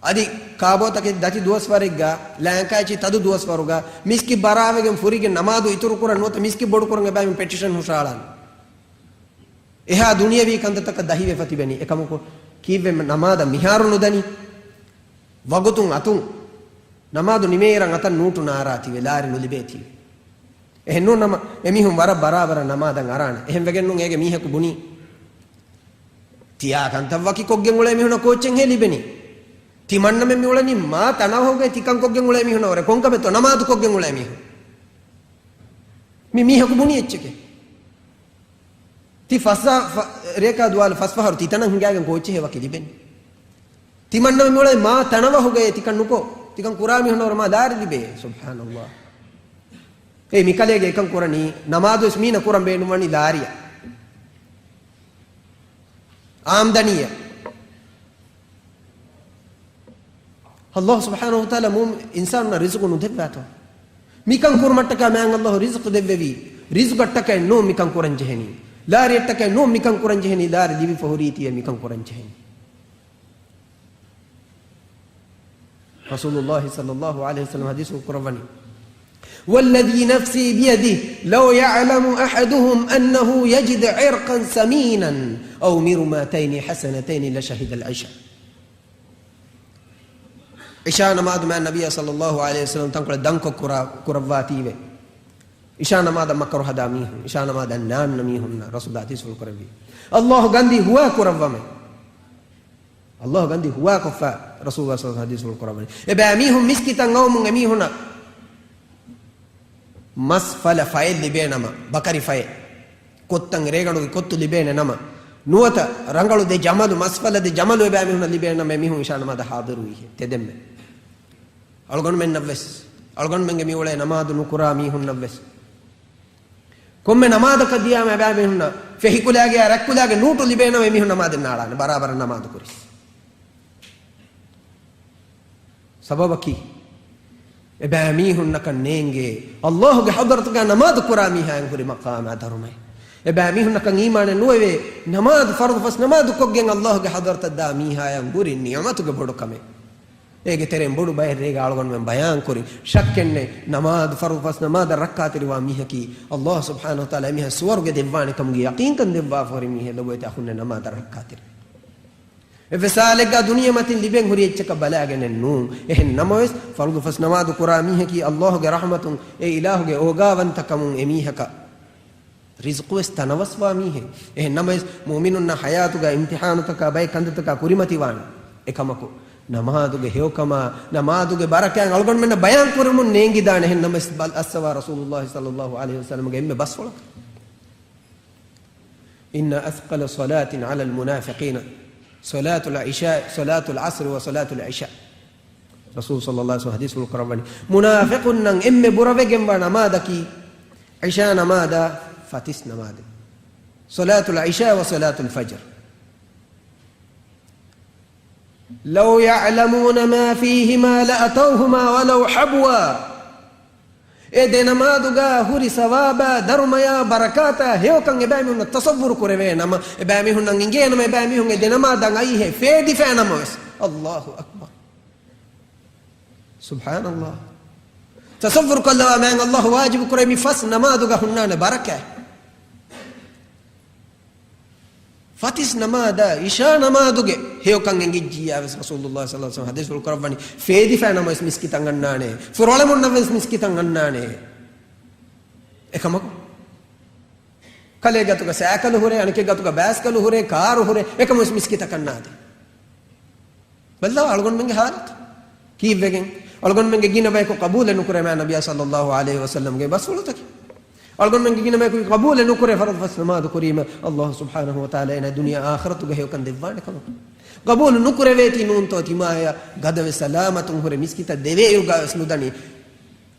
އަދި ކާބޯތަކެތި ދަތި ދުވަސްވަރެއްގަ، ލާންކާ އެއްޗިހި ތަދު ދުވަސްވަރުގަ، މިސްކިތް ބަރާވެގެން ފުރިގެން ނަމާދު އިތުރުކުރަން ނުވަތަ މިސްކިތް ބޮޑުކުރަން އެބައިމީހުން ޕެޓިޝަން ހުށައަޅާނެ. އެހާ ދުނިޔަވީ ކަންތައްތަކަށް ދަހިވެފަ ތިބެނީ. އެކަމަކު، ކީއްވެ ނަމާދަށް މިހާރު ނުދަނީ؟ ވަގުތުން އަތުން ނަމާދު ނިމޭއިރަށް އަތަށް ނޫޓު ނާރާތީވެ، ލާރި ނުލިބޭތީވެ. އެހެންނޫން ނަމަ، އެމީހުން ވަރަށް ބަރާބަރަށް ނަމާދަށް އަރާނެ. އެހެން ވެގެންނޫން އޭގެ މީހަކު ބުނީ، ތިޔާ ކަންތައް ވަކި ކޮށްގެން އުޅޭ މީހުނަށް ކޯއްޗެއްހޭ ލިބެނީ؟ ތިމަންނަމެން މި އުޅެނީ މާ ތަނަވަހުގައި ތިކަން ކޮށްގެން އުޅޭ މީހުނަށް ވުރެ. ކޮންކަމެއްތޯ ނަމާދު ކޮށްގެން އުޅޭ މީހުން؟ މި މީހަކު ބުނި އެއްޗެކޭ. ތި ފަސް، ފަ-، ރޭކާ ދުވާލު ފަސް ފަހަރު ތި ތަނަށް ހިނގާގެން ކޯއްޗެއްހޭ ވަކި ލިބެނީ؟ ތިމަންނަމެން މި އުޅޭ މާ ތަނަވަހުގައި ތިކަން ނުކޮށް، ތިކަން ކުރާ މީހުންނަށް ވުރެ މާ ލާރި ލިބޭ. ސުބްޙާނަﷲ. އޭ މިކަލޭގެ އެކަން ކުރަނީ ނަމާދުވެސް މީނަ ކުރަން ބޭނުންވަނީ ލާރިއަށް. އާމްދަނީއަށް. ﷲ ސުބްޙާނަހޫ ވަތަޢާލާ މޫ-، އިންސާނުންނަށް ރިޒުޤު ނުދެއްވާތޯ؟ މިކަން ކުރުމަށްޓަކާ މާތް ﷲ ރިޒުޤު ދެއްވެވީ. ރިޒުޤަށްޓަކައެއް ނޫން މިކަން ކުރަން ޖެހެނީ. ލާރިއަށްޓަކައެއް ނޫން މިކަން ކުރަން ޖެހެނީ. ލާރި ލިބިފަ ހުރީތީވެ މިކަން ކުރަން ޖެހެނީ. ރަސޫލުﷲ ޞައްލަﷲ ޢަލައިހި ވަސައްލަމަ ޙަދީޘްފުޅު ކުރައްވަނީ، والذي نفسي بيده لو يعلم أحدهم أنه يجد عرقا سمينا أو مرمتين حسنتين لشهد العشاء. ޢިޝާ ނަމާދު މާތް ނަބިއްޔާ ޞައްލަﷲ ޢަލައިހި ވަސައްލަމަ ތަންކޮޅެއް ދަންކޮށް ކުރާ، ކުރައްވާތީވެ. ޢިޝާ ނަމާދަށް މައްކަރު ހަދާ މީހުން، ޢިޝާ ނަމާދަށް ނާންނަ މީހުންނަށް ރަސޫލާ ޙަދީޘްފުޅު ކުރެއްވި. ﷲ ގަންދީ ހުވާ ކުރައްވަމޭ. ﷲ ގަންދީ ހުވާކޮށްފަ ރަސޫލުﷲ ޞައްލަﷲ ޢަލައިހި ވަސައްލަމަ ޙަދީޘްފުޅު ކުރައްވަނީ. އެބައިމީހުން މިސްކިތަށް އައުމުން އެމީހުނަށް މަސް ފަލަ ފަޔެއް ލިބޭނަމަ، ބަކަރި ފަޔެއް، ކޮއްތަން ރޭގަނޑުގެ ކޮއްތު ލިބޭނެ ނަމަ، ނުވަތަ ރަނގަޅު ދެ ޖަމަލު، މަސް ފަލަ ދެ ޖަމަލު އެބައިމީހުނަށް ލިބޭނަމަ، އެމީހުން ޢިޝާ ނަމާދަށް ޙާޟިރުވީހޭ ތެދެއްމެ. އަޅުގަނޑުމެންނަށްވެސް، އަޅުގަނޑުމެންގެ މިއުޅޭ ނަމާދު ނުކުރާ މީހުންނަށްވެސް، ކޮންމެ ނަމާދަކަށް ދިޔާމަ އެބައިމީހުންނަށް ފެހިކުލާގެއާ ރަތްކުލާގެ ނޫޓު ލިބޭނަމަ އެމީހުން ނަމާދެއް ނާޅާނެ ބަރާބަރަށް ނަމާދު ކުރިސް. ސަބަބަކީ، އެބައިމީހުންނަކަށް ނޭނގޭ ﷲ ގެ ޙަޟްރަތުގަ ނަމާދު ކުރާ މީހާއަށް ހުރި މަޤާމާ ދަރުމައެއް. އެބައިމީހުންނަކަށް އީމާނެއް ނުވެވޭ، ނަމާދު، ފަރުޟު ފަސް ނަމާދު ކޮށްގެން ﷲ ގެ ޙަޟްރަތަށް ދާ މީހާއަށް ހުރި ނިޢުމަތުގެ ބޮޑުކަމެއް. އޭގެ ތެރެއިން ބޮޑު ބައެއް ރޭގަ އަޅުގަނޑުމެން ބަޔާން ކުރި، ޝައްކެއްނެތް، ނަމާދު، ފަރުޟު ފަސް ނަމާދަށް ރައްކާތެރިވާ މީހަކީ، ﷲ ސުބްޙާނަހޫ ވަތަޢާލާ އެމީހާ ސުވަރުގެ ދެއްވާނެ ކަމުގެ ޔަޤީންކަން ދެއްވާފަ ހުރި މީހެއް. ލޮބުވެތި އަޚުންނޭ، ނަމާދަށް ރައްކާތެރި. އެއްވެސް ހާލެއްގަ ދުނިޔެމަތިން ލިބެން ހުރި އެއްޗަކަށް ބަލާގެނެއް ނޫން. އެހެން ނަމަވެސް، ފަރުޟު ފަސް ނަމާދު ކުރާ މީހަކީ، ﷲ ގެ ރަޙްމަތުން، އެ އިލާހުގެ އޯގާވަންތަކަމުން އެމީހަކަށް ރިޒްޤުވެސް ތަނަވަސްވާ މީހެއް. އެހެން ނަމަވެސް، މުއުމިނުންނަށް ޙަޔާތުގަ އިމްތިޙާނުތަކާ ބައެއް ކަންތައްތަކާ ކުރިމަތިވާނެ. އެކަމަކު، ނަމާދުގެ ހެޔޮކަމާ، ނަމާދުގެ ބަރަކާތް އަޅުގަނޑުމެންނަށް ބަޔާން ކުރަމުން ނޭނގިދާނެ. އެހެން ނަމަވެސް، ބަލަ އައްސަވާ ރަސޫލުﷲ ޞައްލަﷲ ޢަލައިހި ވަސައްލަމަގެ އެންމެ ބަސްފުޅަކަށް. إن أثقل صلاة على المنافقين صلاة العشاء، صلاة العصر وصلاة العشاء. ރަސޫލު ޞައްލަﷲ ޢަލައިހި ވަސައްލަމަ ޙަދީޘްފުޅު ކުރައްވަނީ، މުނާފިޤުންނަށް އެންމެ ބުރަވެގެންވާ ނަމާދަކީ، ޢިޝާ ނަމާދާ ފަތިސް ނަމާދެއް. صلاة العشاء وصلاة الفجر. لو يعلمون ما فيهما لأتوهما ولو حبوا. އެ ދެ ނަމާދުގަ ހުރި ސަވާބާ، ދަރުމަޔާ، ބަރަކާތާ ހެޔޮކަން އެބައިމީހުންނަށް ތަޞައްވުރު ކުރެވޭ ނަމަ، އެބައިމީހުންނަށް އިނގޭނަމަ، އެބައިމީހުން އެ ދެ ނަމާދަށް އައީހޭ ފޭދިފައި ނަމަވެސް. ﷲ އަކްބަރު. ސުބްޙާނަﷲ. ތަޞައްވުރު ކޮށްލަވާ މާތް ﷲ ވާޖިބު ކުރެއްވި ފަސް ނަމާދުގަ ހުންނާނެ ބަރަކާތް. ފަތިސް ނަމާދާ، ޢިޝާ ނަމާދުގެ ހެޔޮކަން އެނގިއްޖިއްޔާވެސް، ރަސޫލުﷲ ޞައްލަﷲ ޢަލައިހި ވަސައްލަމަ ޙަދީޘްފުޅު ކުރައްވަނީ، ފޭދިފައި ނަމަވެސް މިސްކިތަށް އަންނާނެ، ފުރޮޅެމުންނަށްވެސް މިސްކިތަށް އަންނާނެ. އެކަމަކު، ކަލޭ ގަތުގަ ސައިކަލު ހުރޭ، އަނެކެއް ގަތުގަ ބައިސްކަލު ހުރޭ، ކާރު ހުރޭ، އެކަމަވެސް މިސްކިތަކަށް ނާދޭ. ބައްލަވާ އަޅުގަނޑުމެންގެ ހާލަތު. ކީއްވެގެން؟ އަޅުގަނޑުމެންގެ ގިނަ ބަޔަކު ޤަބޫލެއް ނުކުރޭ މާތް ނަބިއްޔާ ޞައްލަﷲ ޢަލައިހި ވަސައްލަމަގެ ބަސްފުޅުތަކެއް. އަޅުގަނޑުމެންގެ ގިނަ ބަޔަކު ޤަބޫލެއް ނުކުރޭ ފަރުޟު ފަސް ނަމާދު ކުރީމަ، ﷲ ސުބްޙާނަހޫ ވަތަޢާލާ އޭނާ ދުނިޔެ އާޚިރަތުގެ ހެޔޮކަން ދެއްވާނެ ކަމަކު. ޤަބޫލު ނުކުރެވޭތީ ނޫންތޯ ތިމާޔަށް ގަދަވެ ސަލާމަތުން ހުރެ މިސްކިތަށް ދެވޭއިރުގަވެސް ނުދަނީ.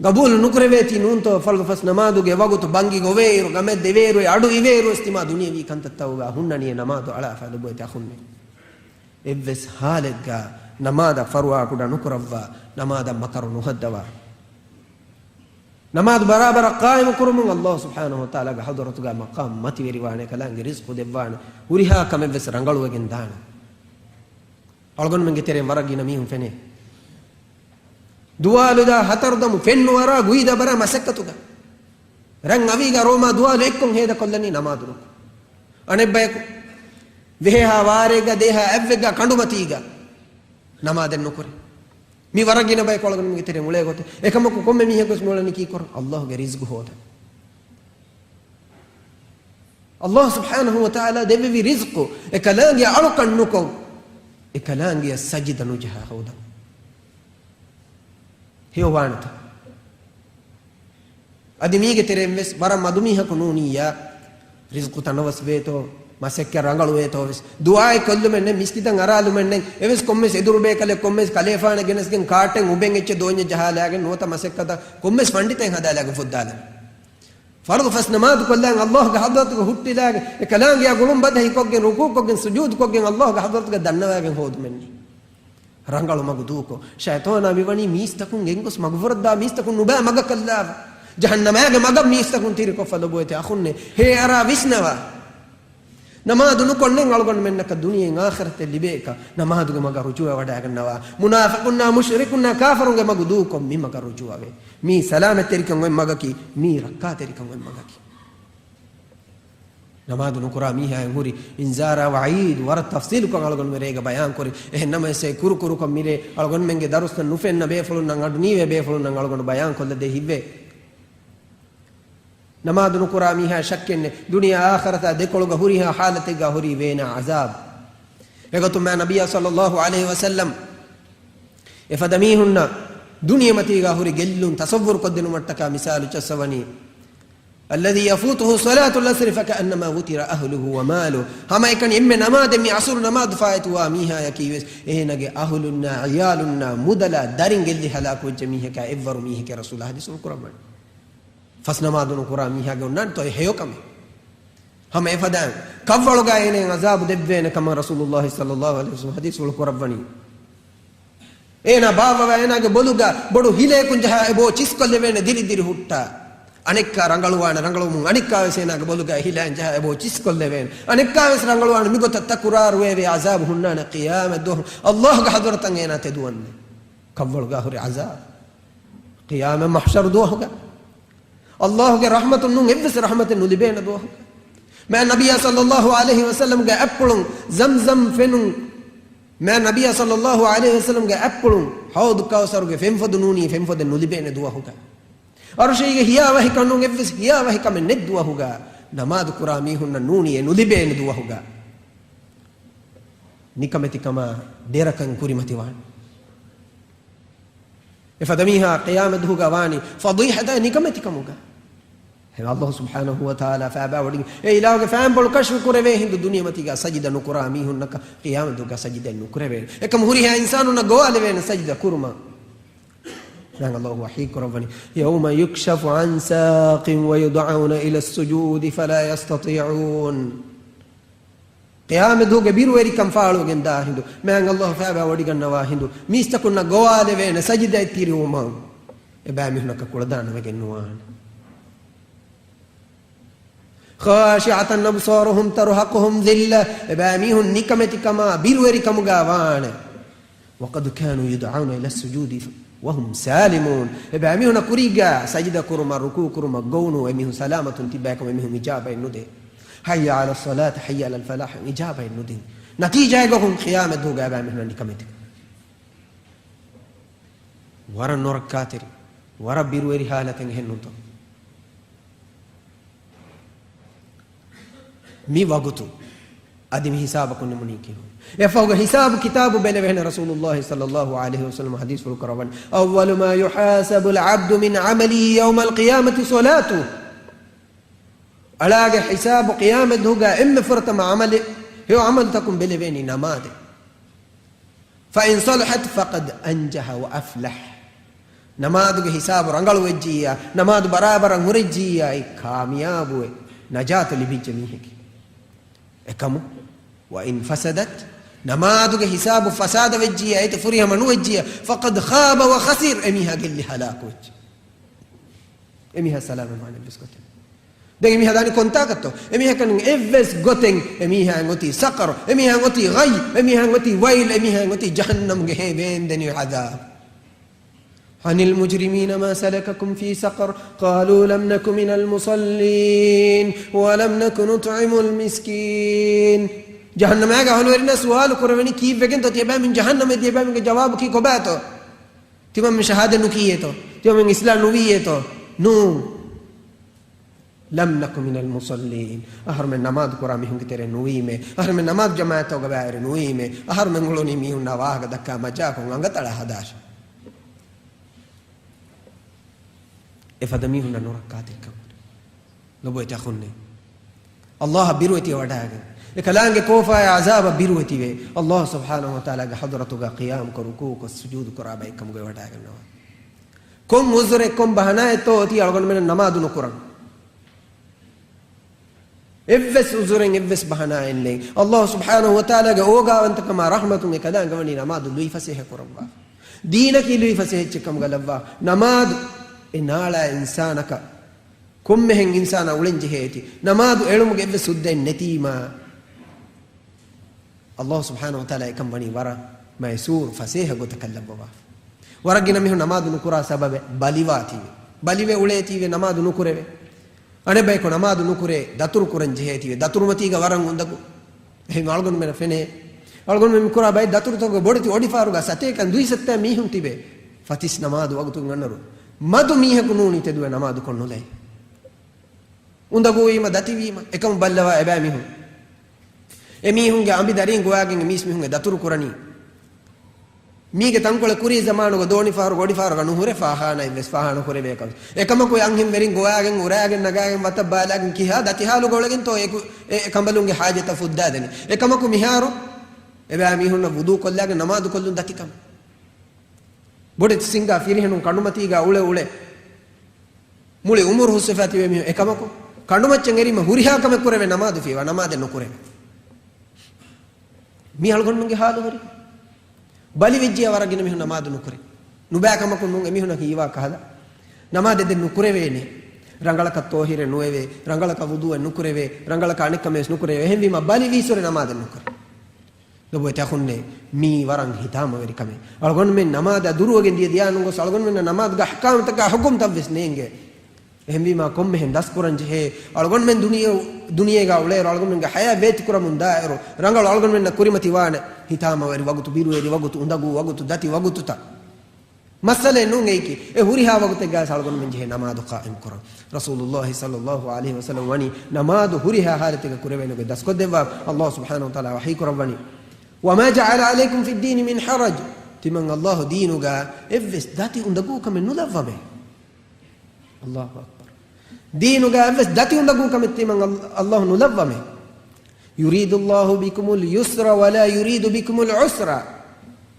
ޤަބޫލު ނުކުރެވޭތީ ނޫންތޯ ފަރުޟު ފަސް ނަމާދުގެ ވަގުތު ބަންގި ގޮވޭއިރު، ގަމެއް ދެވޭއިރު، އަޑު އިވޭއިރުވެސް ތިމާ ދުނިޔެވީ ކަންތައްތަކުގަ ހުންނަނީ ނަމާދު އަޅާފަ. ލޮބުވެތި އަޚުންނޭ، އެއްވެސް ހާލެއްގަ ނަމާދަށް ފަރުވާކުޑަ ނުކުރައްވާ، ނަމާދަށް މަކަރު ނުހައްދަވާ. ނަމާދު ބަރާބަރަށް ޤާއިމު ކުރުމުން ﷲ ސުބްޙާނަހޫ ވަތަޢާލާގެ ޙަޟްރަތުގަ މަޤާމް މަތިވެރިވާނެ، ކަލާނގެ ރިޒްޤު ދެއްވާނެ، ހުރިހާ ކަމެއްވެސް ރަނގަޅުވެގެން ދާނެ. އަޅުގަނޑުމެންގެ ތެރެއިން ވަރަށް ގިނަ މީހުން ފެނޭ. ދުވާލުދާ ހަތަރުދަމު ފެންނުވަރާ ގުއިދާ ބަރާ މަސައްކަތުގަ. ރަން އަވީގަ ރޯމާ ދުވާލު އެއްކޮށް ހޭދަކޮށްލަނީ ނަމާދު ނުކޮށް. އަނެއްބަޔަކު ވެހޭހާ ވާރޭގަ ދޭހާ އަތްވެއްގަ ކަނޑުމަތީގަ ނަމާދެއް ނުކުރޭ. މި ވަރަށް ގިނަ ބަޔަކު އަޅުގަނޑުމެންގެ ތެރެއިން އުޅޭ ގޮތެއް. އެކަމަކު ކޮންމެ މީހަކުވެސް މިއުޅެނީ ކީއްކުރަން؟ އައްލާހުގެ ރިޒްގު ހޯދަން. އައްލާހު ސުބްޙާނަހޫ ވަތަޢާލާ ދެއްވެވި ރިޒްޤު އެކަލާނގެއަށް އަޅުކަން ނުކޮށް، އެކަލާނގެއަށް ސަޖިދަ ނުޖަހާ ހޯދަން. ހެޔޮވާނެތަ؟ އަދި މީގެ ތެރެއިން ވެސް ވަރަށް މަދު މީހަކު ނޫނިއްޔާ، ރިޒްޤު ތަނަވަސް ވޭތޯ، މަސައްކަތް ރަނގަޅުވޭތޯ ވެސް، ދުޢާއެއް ކޮށްލުމެއް ނެތް، މިސްކިތަށް އަރާލުމެއް ނެތް، އެވެސް ކޮންމެސް އެދުރުބޭކަލެއް ކޮންމެސް ކަލޭފާނެއް ގެނެސްގެން ކާޓެއް އުބެން އެއްޗެއް ދޯންޏެއް ޖަހާލާގެން ނުވަތަ މަސައްކަތަށް ކޮންމެސް ފަންޑިތެއް ހަދާލާގެން ފުއްދާލަން. ފަރުޟު ފަސް ނަމާދު ކޮށްލާން އައްލާހުގެ ޙަޟްރަތުގަ ހުއްޓިލާގެން، އެކަލާނގެއާ ގުޅުން ބަދަހި ކޮށްގެން، ރުކޫޢު ކޮށްގެން، ސުޖޫދު ކޮށްގެން އައްލާހުގެ ޙަޟްރަތުގަ ދަންނަވާގެން ހޯދުމެއް ނެތް. ރަނގަޅު މަގު ދޫކޮށް، ޝައިޠާނާ މިވަނީ މީސްތަކުން ގެންގޮސް މަގުފުރައްދާ މީސްތަކުން ނުބައި މަގަކަށްލާފަ. ޖަހަންނަމާގެ މަގަށް މީސްތަކުން ތިރިކޮށްފަ ލޮބުވެތި އަޚުންނޭ. ހޭ އަރާ ވިސްނަވާ. ނަމާދު ނުކޮށްނެން އަޅުގަނޑުމެންނަކަށް ދުނިޔެއިން އާޚިރަތެއް ލިބޭކަށް ނަމާދުގެ މަގަށް ރުޖޫޢަވަޑައިގަންނަވާ. މުނާފިޤުންނާ މުޝްރިކުންނާ ކާފަރުންގެ މަގު ދޫކޮށް މި މަގަށް ރުޖޫޢަވޭ. މީ ސަލާމަތްތެރިކަން އޮތް މަގަކީ، މީ ރައްކާތެރިކަން އޮތް މަގަކީ. ނަމާދު ނުކުރާ މީހާއަށް ހުރި އިންޒާރާ ވަޢީދު ވަރަށް ތަފްޞީލުކޮށް އަޅުގަނޑު މި ރޭގަ ބަޔާންކުރި. އެހެން ނަމަވެސް އެ ކުރުކުރުކޮށް މިރޭ އަޅުގަނޑުމެންގެ ދަރުސްތައް ނުފެންނަ ބޭފުޅުންނަށް އަޑު ނީވޭ ބޭފުޅުންނަށް އަޅުގަނޑު ބަޔާންކޮށްލަދޭ ހިތްވޭ. ނަމާދު ނުކުރާ މީހާ ޝައްކެއްނެއް، ދުނިޔެ އާޚިރަތާ ދެކޮޅުގަ ހުރިހާ ޙާލަތެއްގަ ހުރީ ވޭނާ ޢަޒާބު. އެގޮތުން މާ ނަބިއްޔާ ޞައްލައްލާހު ޢަލައިހި ވަސައްލަމް އެފަދަ މީހުންނަށް ދުނިޔެމަތީގަ ހުރި ގެއްލުން ތަޞައްވުރު ކޮށްދިނުމަށްޓަކާ މިސާލު ޗައްސަވަނީ، الذي يفوته صلاة العصر فكأنما وتر أهله وماله. ހަމައެކަނި އެންމެ ނަމާދެއް މި ޢަޞުރު ނަމާދު ފާއިތުވާ މީހާޔަކީ ވެސް އޭނާގެ އަހުލުންނާ، ޢިޔާލުންނާ، މުދަލާ، ދަރިން ގެއްލި ހަލާކުވެއްޖެ މީހަކާ އެއްވަރު މީހެކޭ ރަސޫލާ ޙަދީޘްފުޅު ކުރައްވަނީ. ފަސް ނަމާދު ނުކުރާ މީހާގެ އޮންނާނެތޯ އެ ހެޔޮކަމެއް؟ ހަމަ އެފަދައިން ކަށްވަޅުގަ އޭނައަށް ޢަޒާބު ދެއްވޭނެ ކަމަށް ރަސޫލުއްލާހި ޞައްލައްލާހު ޢަލައިހި ވަސައްލަމް ޙަދީޘްފުޅު ކުރައްވަނީ. އޭނާ ބާއްވަވާ އޭނާގެ ބޮލުގަ ބޮޑު ހިލަޔަކުން ޖަހާ އެބޯ ޗިސްކޮށްލެވޭނެ ދިރިދިރި ހުއްޓާ. އަނެއްކާ ރަނގަޅުވާނެ، ރަނގަޅުވުމުން އަނެއްކާވެސް އޭނާގެ ބޮލުގަ ހިލައިން ޖަހާ އެބޯ ޗިސްކޮށްލެވޭނެ. އަނެއްކާވެސް ރަނގަޅުވާނެ، މިގޮތަށް ތަކުރާރުވެވޭ ޢަޒާބު ހުންނާނެ ޤިޔާމަތް ދުވަހު އައްލާހުގެ ޙަޟްރަތަށް އޭނާ ތެދުވަންދެން. ކަށްވަޅުގަ ހުރި ޢަޒާބު. ޤިޔާމަތް މަޙްޝަރު ދުވަހުގަ. އައްލާހުގެ ރަޙްމަތުން ނޫން އެއްވެސް ރަޙްމަތެއް ނުލިބޭނެ ދުވަހު. މާ ނަބިއްޔާ ޞައްލައްލާހު ޢަލައިހި ވަސައްލަމްގެ އަތްޕުޅުން ޒަމްޒަމް ފެނުން، މާ ނަބިއްޔާ ޞައްލައްލާހު ޢަލައިހި ވަސައްލަމްގެ އަތްޕުޅުން ޙައުޟު ކައުސަރުގެ ފެންފޮދު ނޫނީ ފެންފޮދެއް ނުލިބޭނެ ދުވަހުގަ. ޢަރުޝީގެ ހިޔާވަހިކަން ނޫން އެއްވެސް ހިޔާވަހިކަމެއް ނެތް ދުވަހުގަ. ނަމާދު ކުރާ މީހުންނަށް ނޫނީ އެ ނުލިބޭނެ ދުވަހުގަ. ނިކަމެތިކަމާ ދެރަކަން ކުރިމަތިވާނެ. އެފަދަ މީހާ ޤިޔާމަތް ދުވަހުގަ ވާނީ ފަޟީޙަތާ ނިކަމެތިކަމުގަ. އެހެން އައްލާހު ސުބްޙާނަހޫ ވަތަޢާލާ ފައިބާވޮޑިގެން އެ އިލާހުގެ ފައިންޕުޅު ކަޝްފު ކުރެވޭ ހިނދު ދުނިޔެމަތީގަ ސަޖިދަ ނުކުރާ މީހުންނަކަށް ޤިޔާމަތް ދުވަހުގަ ސަޖިދައެއް ނުކުރެވޭނެ. އެކަމު ހުރިހާ އިންސާނުންނަށް ގޮވާލެވޭނެ ސަޖިދަ ކުރުމަށް. ދެން އައްލާހު ވަޙީ ކުރައްވަނީ، يوم يكشف عن ساق ويدعون إلى السجود فلا يستطيعون. ޤިޔާމަތް ދުވަހުގެ ބިރުވެރިކަން ފާޅުވެގެން ދާ ހިނދު، މާތް އައްލާހު ފައިބާ ވޮޑިގަންނަވާ ހިނދު، މީސްތަކުންނަށް ގޮވާލެވޭނެ ސަޖިދައެއް ތިރިވުމަށް އެބައިމީހުންނަކަށް ކުޅަދާނަވެގެން ނުވާނެ. خاشعة أبصارهم ترهقهم ذلة. އެބައިމީހުން ނިކަމެތިކަމާ ބިރުވެރިކަމުގަ ވާނެ. وقد كانوا يدعون إلى السجود وهم سالمون. އެބައިމީހުންނަށް ކުރީގަ ސަޖިދަ ކުރުމަށް، ރުކޫޢު ކުރުމަށް ގޮވުނު، އެމީހުން ސަލާމަތުން ތިއްބާކަމަށް އެމީހުން އިޖާބައެއް ނުދޭ. حي على الصلاة، حي على الفلاح، އިޖާބައެއް ނުދިން. ނަތީޖާއެއްގަ ހުން ޤިޔާމަތް ދުވަހުގަ އެބައިމީހުންނަށް ނިކަމެތި. ވަރަށް ނުރައްކާތެރި، ވަރަށް ބިރުވެރި ޙާލަތެއް އެހެންނޫންތޯ؟ މި ވަގުތު އަދި މި ހިސާބަކުން ނިމުނީ ކިހިނެއް؟ އެފަހުގެ ހިސާބު ކިތާބު ބެލެވޭނެ. ރަސޫލުއްލާހި ޞައްލައްލާހު ޢަލައިހި ވަސައްލަމަ ޙަދީޘްފުޅު ކުރައްވަނީ، أول ما يحاسب العبد من عمله يوم القيامة صلاته. އަޅާގެ ހިސާބު ޤިޔާމަތް ދުވަހުގަ އެންމެ ފުރަތަމަ ޢަމަލެއް، ހެޔޮ ޢަމަލުތަކުން ބެލެވޭނީ ނަމާދެއް. فإن صلحت فقد أنجح وأفلح. ނަމާދުގެ ހިސާބު ރަނގަޅުވެއްޖިއްޔާ، ނަމާދު ބަރާބަރަށް ހުރެއްޖިއްޔާ، އެ ކާމިޔާބުވެ ނަޖާތު ލިބިއްޖެ މީހެކޭ. އެކަމު، وإن فسدت، ނަމާދުގެ ހިސާބު ފަސާދަ ވެއްޖިއްޔާ، އޭތި ފުރިހަމަ ނުވެއްޖިއްޔާ، فقد خاب وخسر، އެމީހާ ގެއްލި ހަލާކުވެއްޖެ. އެމީހާ ސަލާމަތްވާނެ އެއްވެސް ގޮތެއް. ދެން އެމީހާ ދާނީ ކޮންތާކަށްތޯ؟ އެމީހަކަށް އެއްވެސް ގޮތެއް އެމީހާއަށް އޮތީ ސަޤަރު، އެމީހާއަށް އޮތީ ޣައްޔު، އެމީހާއަށް އޮތީ ވައިލް، އެމީހާއަށް އޮތީ ޖަހަންނަމްގެ ހެޔޮ ވޭންދެނިވި ޢަޛާބު. عن المجرمين ما سلككم في سقر؟ قالوا لم نك من المصلين ولم نك نطعم المسكين. ޖަހަންނަމާގެ އަހުލުވެރިންނާ ސުވާލު ކުރެވެނީ، ކީއްވެގެންތޯ ތިޔަބައިމީހުން ޖަހަންނަމަށް ދިޔަބައިމީހުންގެ ޖަވާބު ކީ ކޮބާތޯ؟ ތިމަންމެން ޝަހާދަތް ނުކީއޭތޯ؟ ތިމަންމެން އިސްލާމް ނުވީއޭތޯ؟ ނޫން. لم نك من المصلين. އަހަރުމެން ނަމާދު ކުރާ މީހުންގެ ތެރެއިން ނުވީމޭ. އަހަރުމެން ނަމާދު ޖަމާޢަތްތަކުގަ ބައިވެރި ނުވީމޭ. އަހަރުމެން އުޅުނީ މީހުންނާ ވާހަކަ ދައްކާ މަޖާކޮށް އަނގަތަޅާ ހަދާށޭ. އެފަދަ މީހުންނަށް ނުރައްކާތެރިކަން ހުރި. ލޮބުވެތި އަޚުންނޭ. ﷲ އަށް ބިރުވެތިވެ ވަޑައިގެން، އެ ކަލާނގެ ކޯފާއާ ޢަޒާބަށް ބިރުވެތިވެ، ﷲ ސުބްޙާނަހޫ ވަތަޢާލާގެ ޙަޟްރަތުގަ ޤިޔާމްކޮށް ރުކޫޢުކޮށް ސުޖޫދު ކުރާ ބައެއްކަމުގައި ވަޑައިގަންނަވާ. ކޮން ޢުޛުރެއް، ކޮން ބަހަނާއެއްތޯ އޮތީ އަޅުގަނޑުމެންނަށް ނަމާދު ނުކުރަން؟ އެއްވެސް ޢުޛުރެއް، އެއްވެސް ބަހަނާއެއް ނެތް. ﷲ ސުބްޙާނަހޫ ވަތަޢާލާގެ އޯގާވަންތަކަމާ ރަޙްމަތުން އެ ކަލާނގެ ވަނީ ނަމާދު ލުއިފަސޭހަ ކުރައްވާފަ. ދީނަކީ ލުއިފަސޭހަ އެއްޗެއް ކަމުގަ ލައްވާ. ނަމާދު އެ ނާޅާ އިންސާނަކަށް، ކޮންމެހެން އިންސާނާ އުޅެން ޖެހޭތީ. ނަމާދު އެޅުމުގެ އެއްވެސް ހުއްދައެއް ނެތީމާ، ﷲ ސުބްޙާނަހޫ ވަތަޢާލާ އެކަން ވަނީ ވަރަށް މައިސޫރު ފަސޭހަ ގޮތަކަށް ލައްވަވާފަ. ވަރަށް ގިނަ މީހުން ނަމާދު ނުކުރާ ސަބަބެއް ބަލިވާތީވެ. ބަލިވެ އުޅޭތީވެ ނަމާދު ނުކުރެވޭ. އަނެއް ބަޔަކު ނަމާދު ނުކުރޭ، ދަތުރު ކުރަން ޖެހޭތީވެ، ދަތުރުމަތީގަ ވަރަށް އުނދަގޫ. އެހެން އަޅުގަނޑުމެންނަށް ފެނޭ. އަޅުގަނޑުމެން މި ކުރާ ބައެއް ދަތުރުތަކުގަ ބޮޑެތި އޮޑިފާރުގަ ސަތޭކަ ދުއިސައްތަ މީހުން ތިބޭ. ފަތިސް ނަމާދު ވަގުތުން އަންނައިރު މަދު މީހަކު ނޫނީ ތެދުވެ ނަމާދު ކޮށް ނުލައި. އުނދަގޫވީމަ، ދަތިވީމަ، އެކަމު ބައްލަވާ އެބައިމީހުން. އެމީހުންގެ އަނބި ދަރީން ގޮވާގެން އެ މީސްމީހުން އެ ދަތުރު ކުރަނީ. މީގެ ތަންކޮޅެއް ކުރީ ޒަމާނުގަ ދޯނިފާރުގަ އޮޑިފާރުގަ ނުހުރޭ ފާޚާނާ އެއްވެސް ފާޚާނާ ކުރެވޭކަށް. އެކަމަކު އެ އަންހެން ވެރިން ގޮވާގެން އުރާގެން ނަގާގެން ވަތަށް ބާލާގެން ކިހާ ދަތި ހާލުގަ އުޅެގެންތޯ އެކު-، އެ ކަނބަލުންގެ ޙާޖަތަށް ފުއްދާދެނީ. އެކަމަކު މިހާރު އެބައިމީހުންނަށް ވުޟޫ ކޮށްލާގެން ނަމާދު ކޮށްލުން ދަތިކަމެއް. ބޮޑެތި ސިނގާ ފިރިހެނުން ކަނޑުމަތީގަ އުޅެ އުޅެ މުޅި އުމުރު ހުސްވެފަ ތިބޭ މީހުން އެކަމަކު، ކަނޑުމައްޗަށް އެރީމަ ހުރިހާ ކަމެއް ކުރެވޭ، ނަމާދު ފިޔަވާ، ނަމާދެއް ނުކުރެވޭ. މީ އަޅުގަނޑުމެންގެ ހާލު ހުރި. ބަލިވެއްޖިޔާ ވަރަށް ގިނަ މީހުން ނަމާދު ނުކުރޭ. ނުބައި ކަމަކު ނޫން އެމީހުނަށް ހީވާ ކަހަލަ. ނަމާދެއް ދެން ނުކުރެވޭނެ. ރަނގަޅަކަށް ޠާހިރެއް ނުވެވޭ، ރަނގަޅަކަށް ވުޟޫއެއް ނުކުރެވޭ، ރަނގަޅަކަށް އަނެއްކަމެއް ވެސް ނުކުރެވޭ. އެހެންވީމަ ބަލި ވީއްސުރެ ނަމާދެއް ނުކުރޭ. ލޮބުވެތި އަޚުންނޭ، މީ ވަރަށް ހިތާމަވެރި ކަމެއް. އަޅުގަނޑުމެން ނަމާދާ ދުރުވެގެން ދިޔަ ދިޔާ ނުގޮސް، އަޅުގަނޑުމެންނަށް ނަމާދުގެ އަޙްކާމްތަކާ ޙުކުމްތައް ވެސް ނޭނގޭ. އެހެންވީމާ ކޮންމެހެން ދަސްކުރަން ޖެހޭ، އަޅުގަނޑުމެން ދުނިޔެ-، ދުނިޔޭގަ އުޅޭއިރު، އަޅުގަނޑުމެންގެ ޙަޔާތް ވޭތުކުރަމުން ދާއިރު، ރަނގަޅު އަޅުގަނޑުމެންނަށް ކުރިމަތިވާނެ ހިތާމަވެރި ވަގުތު، ބިރުވެރި ވަގުތު، އުނދަގޫ ވަގުތު، ދަތި ވަގުތުތައް. މައްސަލައެއް ނޫން އެއީކީ. އެ ހުރިހާ ވަގުތެއްގައި އަޅުގަނޑުމެން ޖެހޭ ނަމާދު ޤާއިމް ކުރަން. ރަސޫލުﷲ ޞައްލަﷲ ޢަލައިހި ވަސައްލަމަ ވަނީ ނަމާދު ހުރިހާ ޙާލަތެއްގަ ކުރެވޭނެ ގޮތް ދަސްކޮށްދެއްވާ. ﷲ ސުބްޙާނަހޫ ވަތަޢާލާ ވަޙީ ކުރައްވަނީ، "وما جعل عليكم في الدين من حرج." ތިމަން ﷲ ދީނުގަ އެއްވެސް ދަތި އުނދަގޫކަމެއް ނުލައްވަމޭ. ﷲ އަކްބަރު. ދީނުގަ އެއްވެސް ދަތި އުނދަގޫކަމެއް ތިމަން ﷲ، ﷲ ނުލައްވަމޭ. "يريد الله بكم اليسر ولا يريد بكم العسر."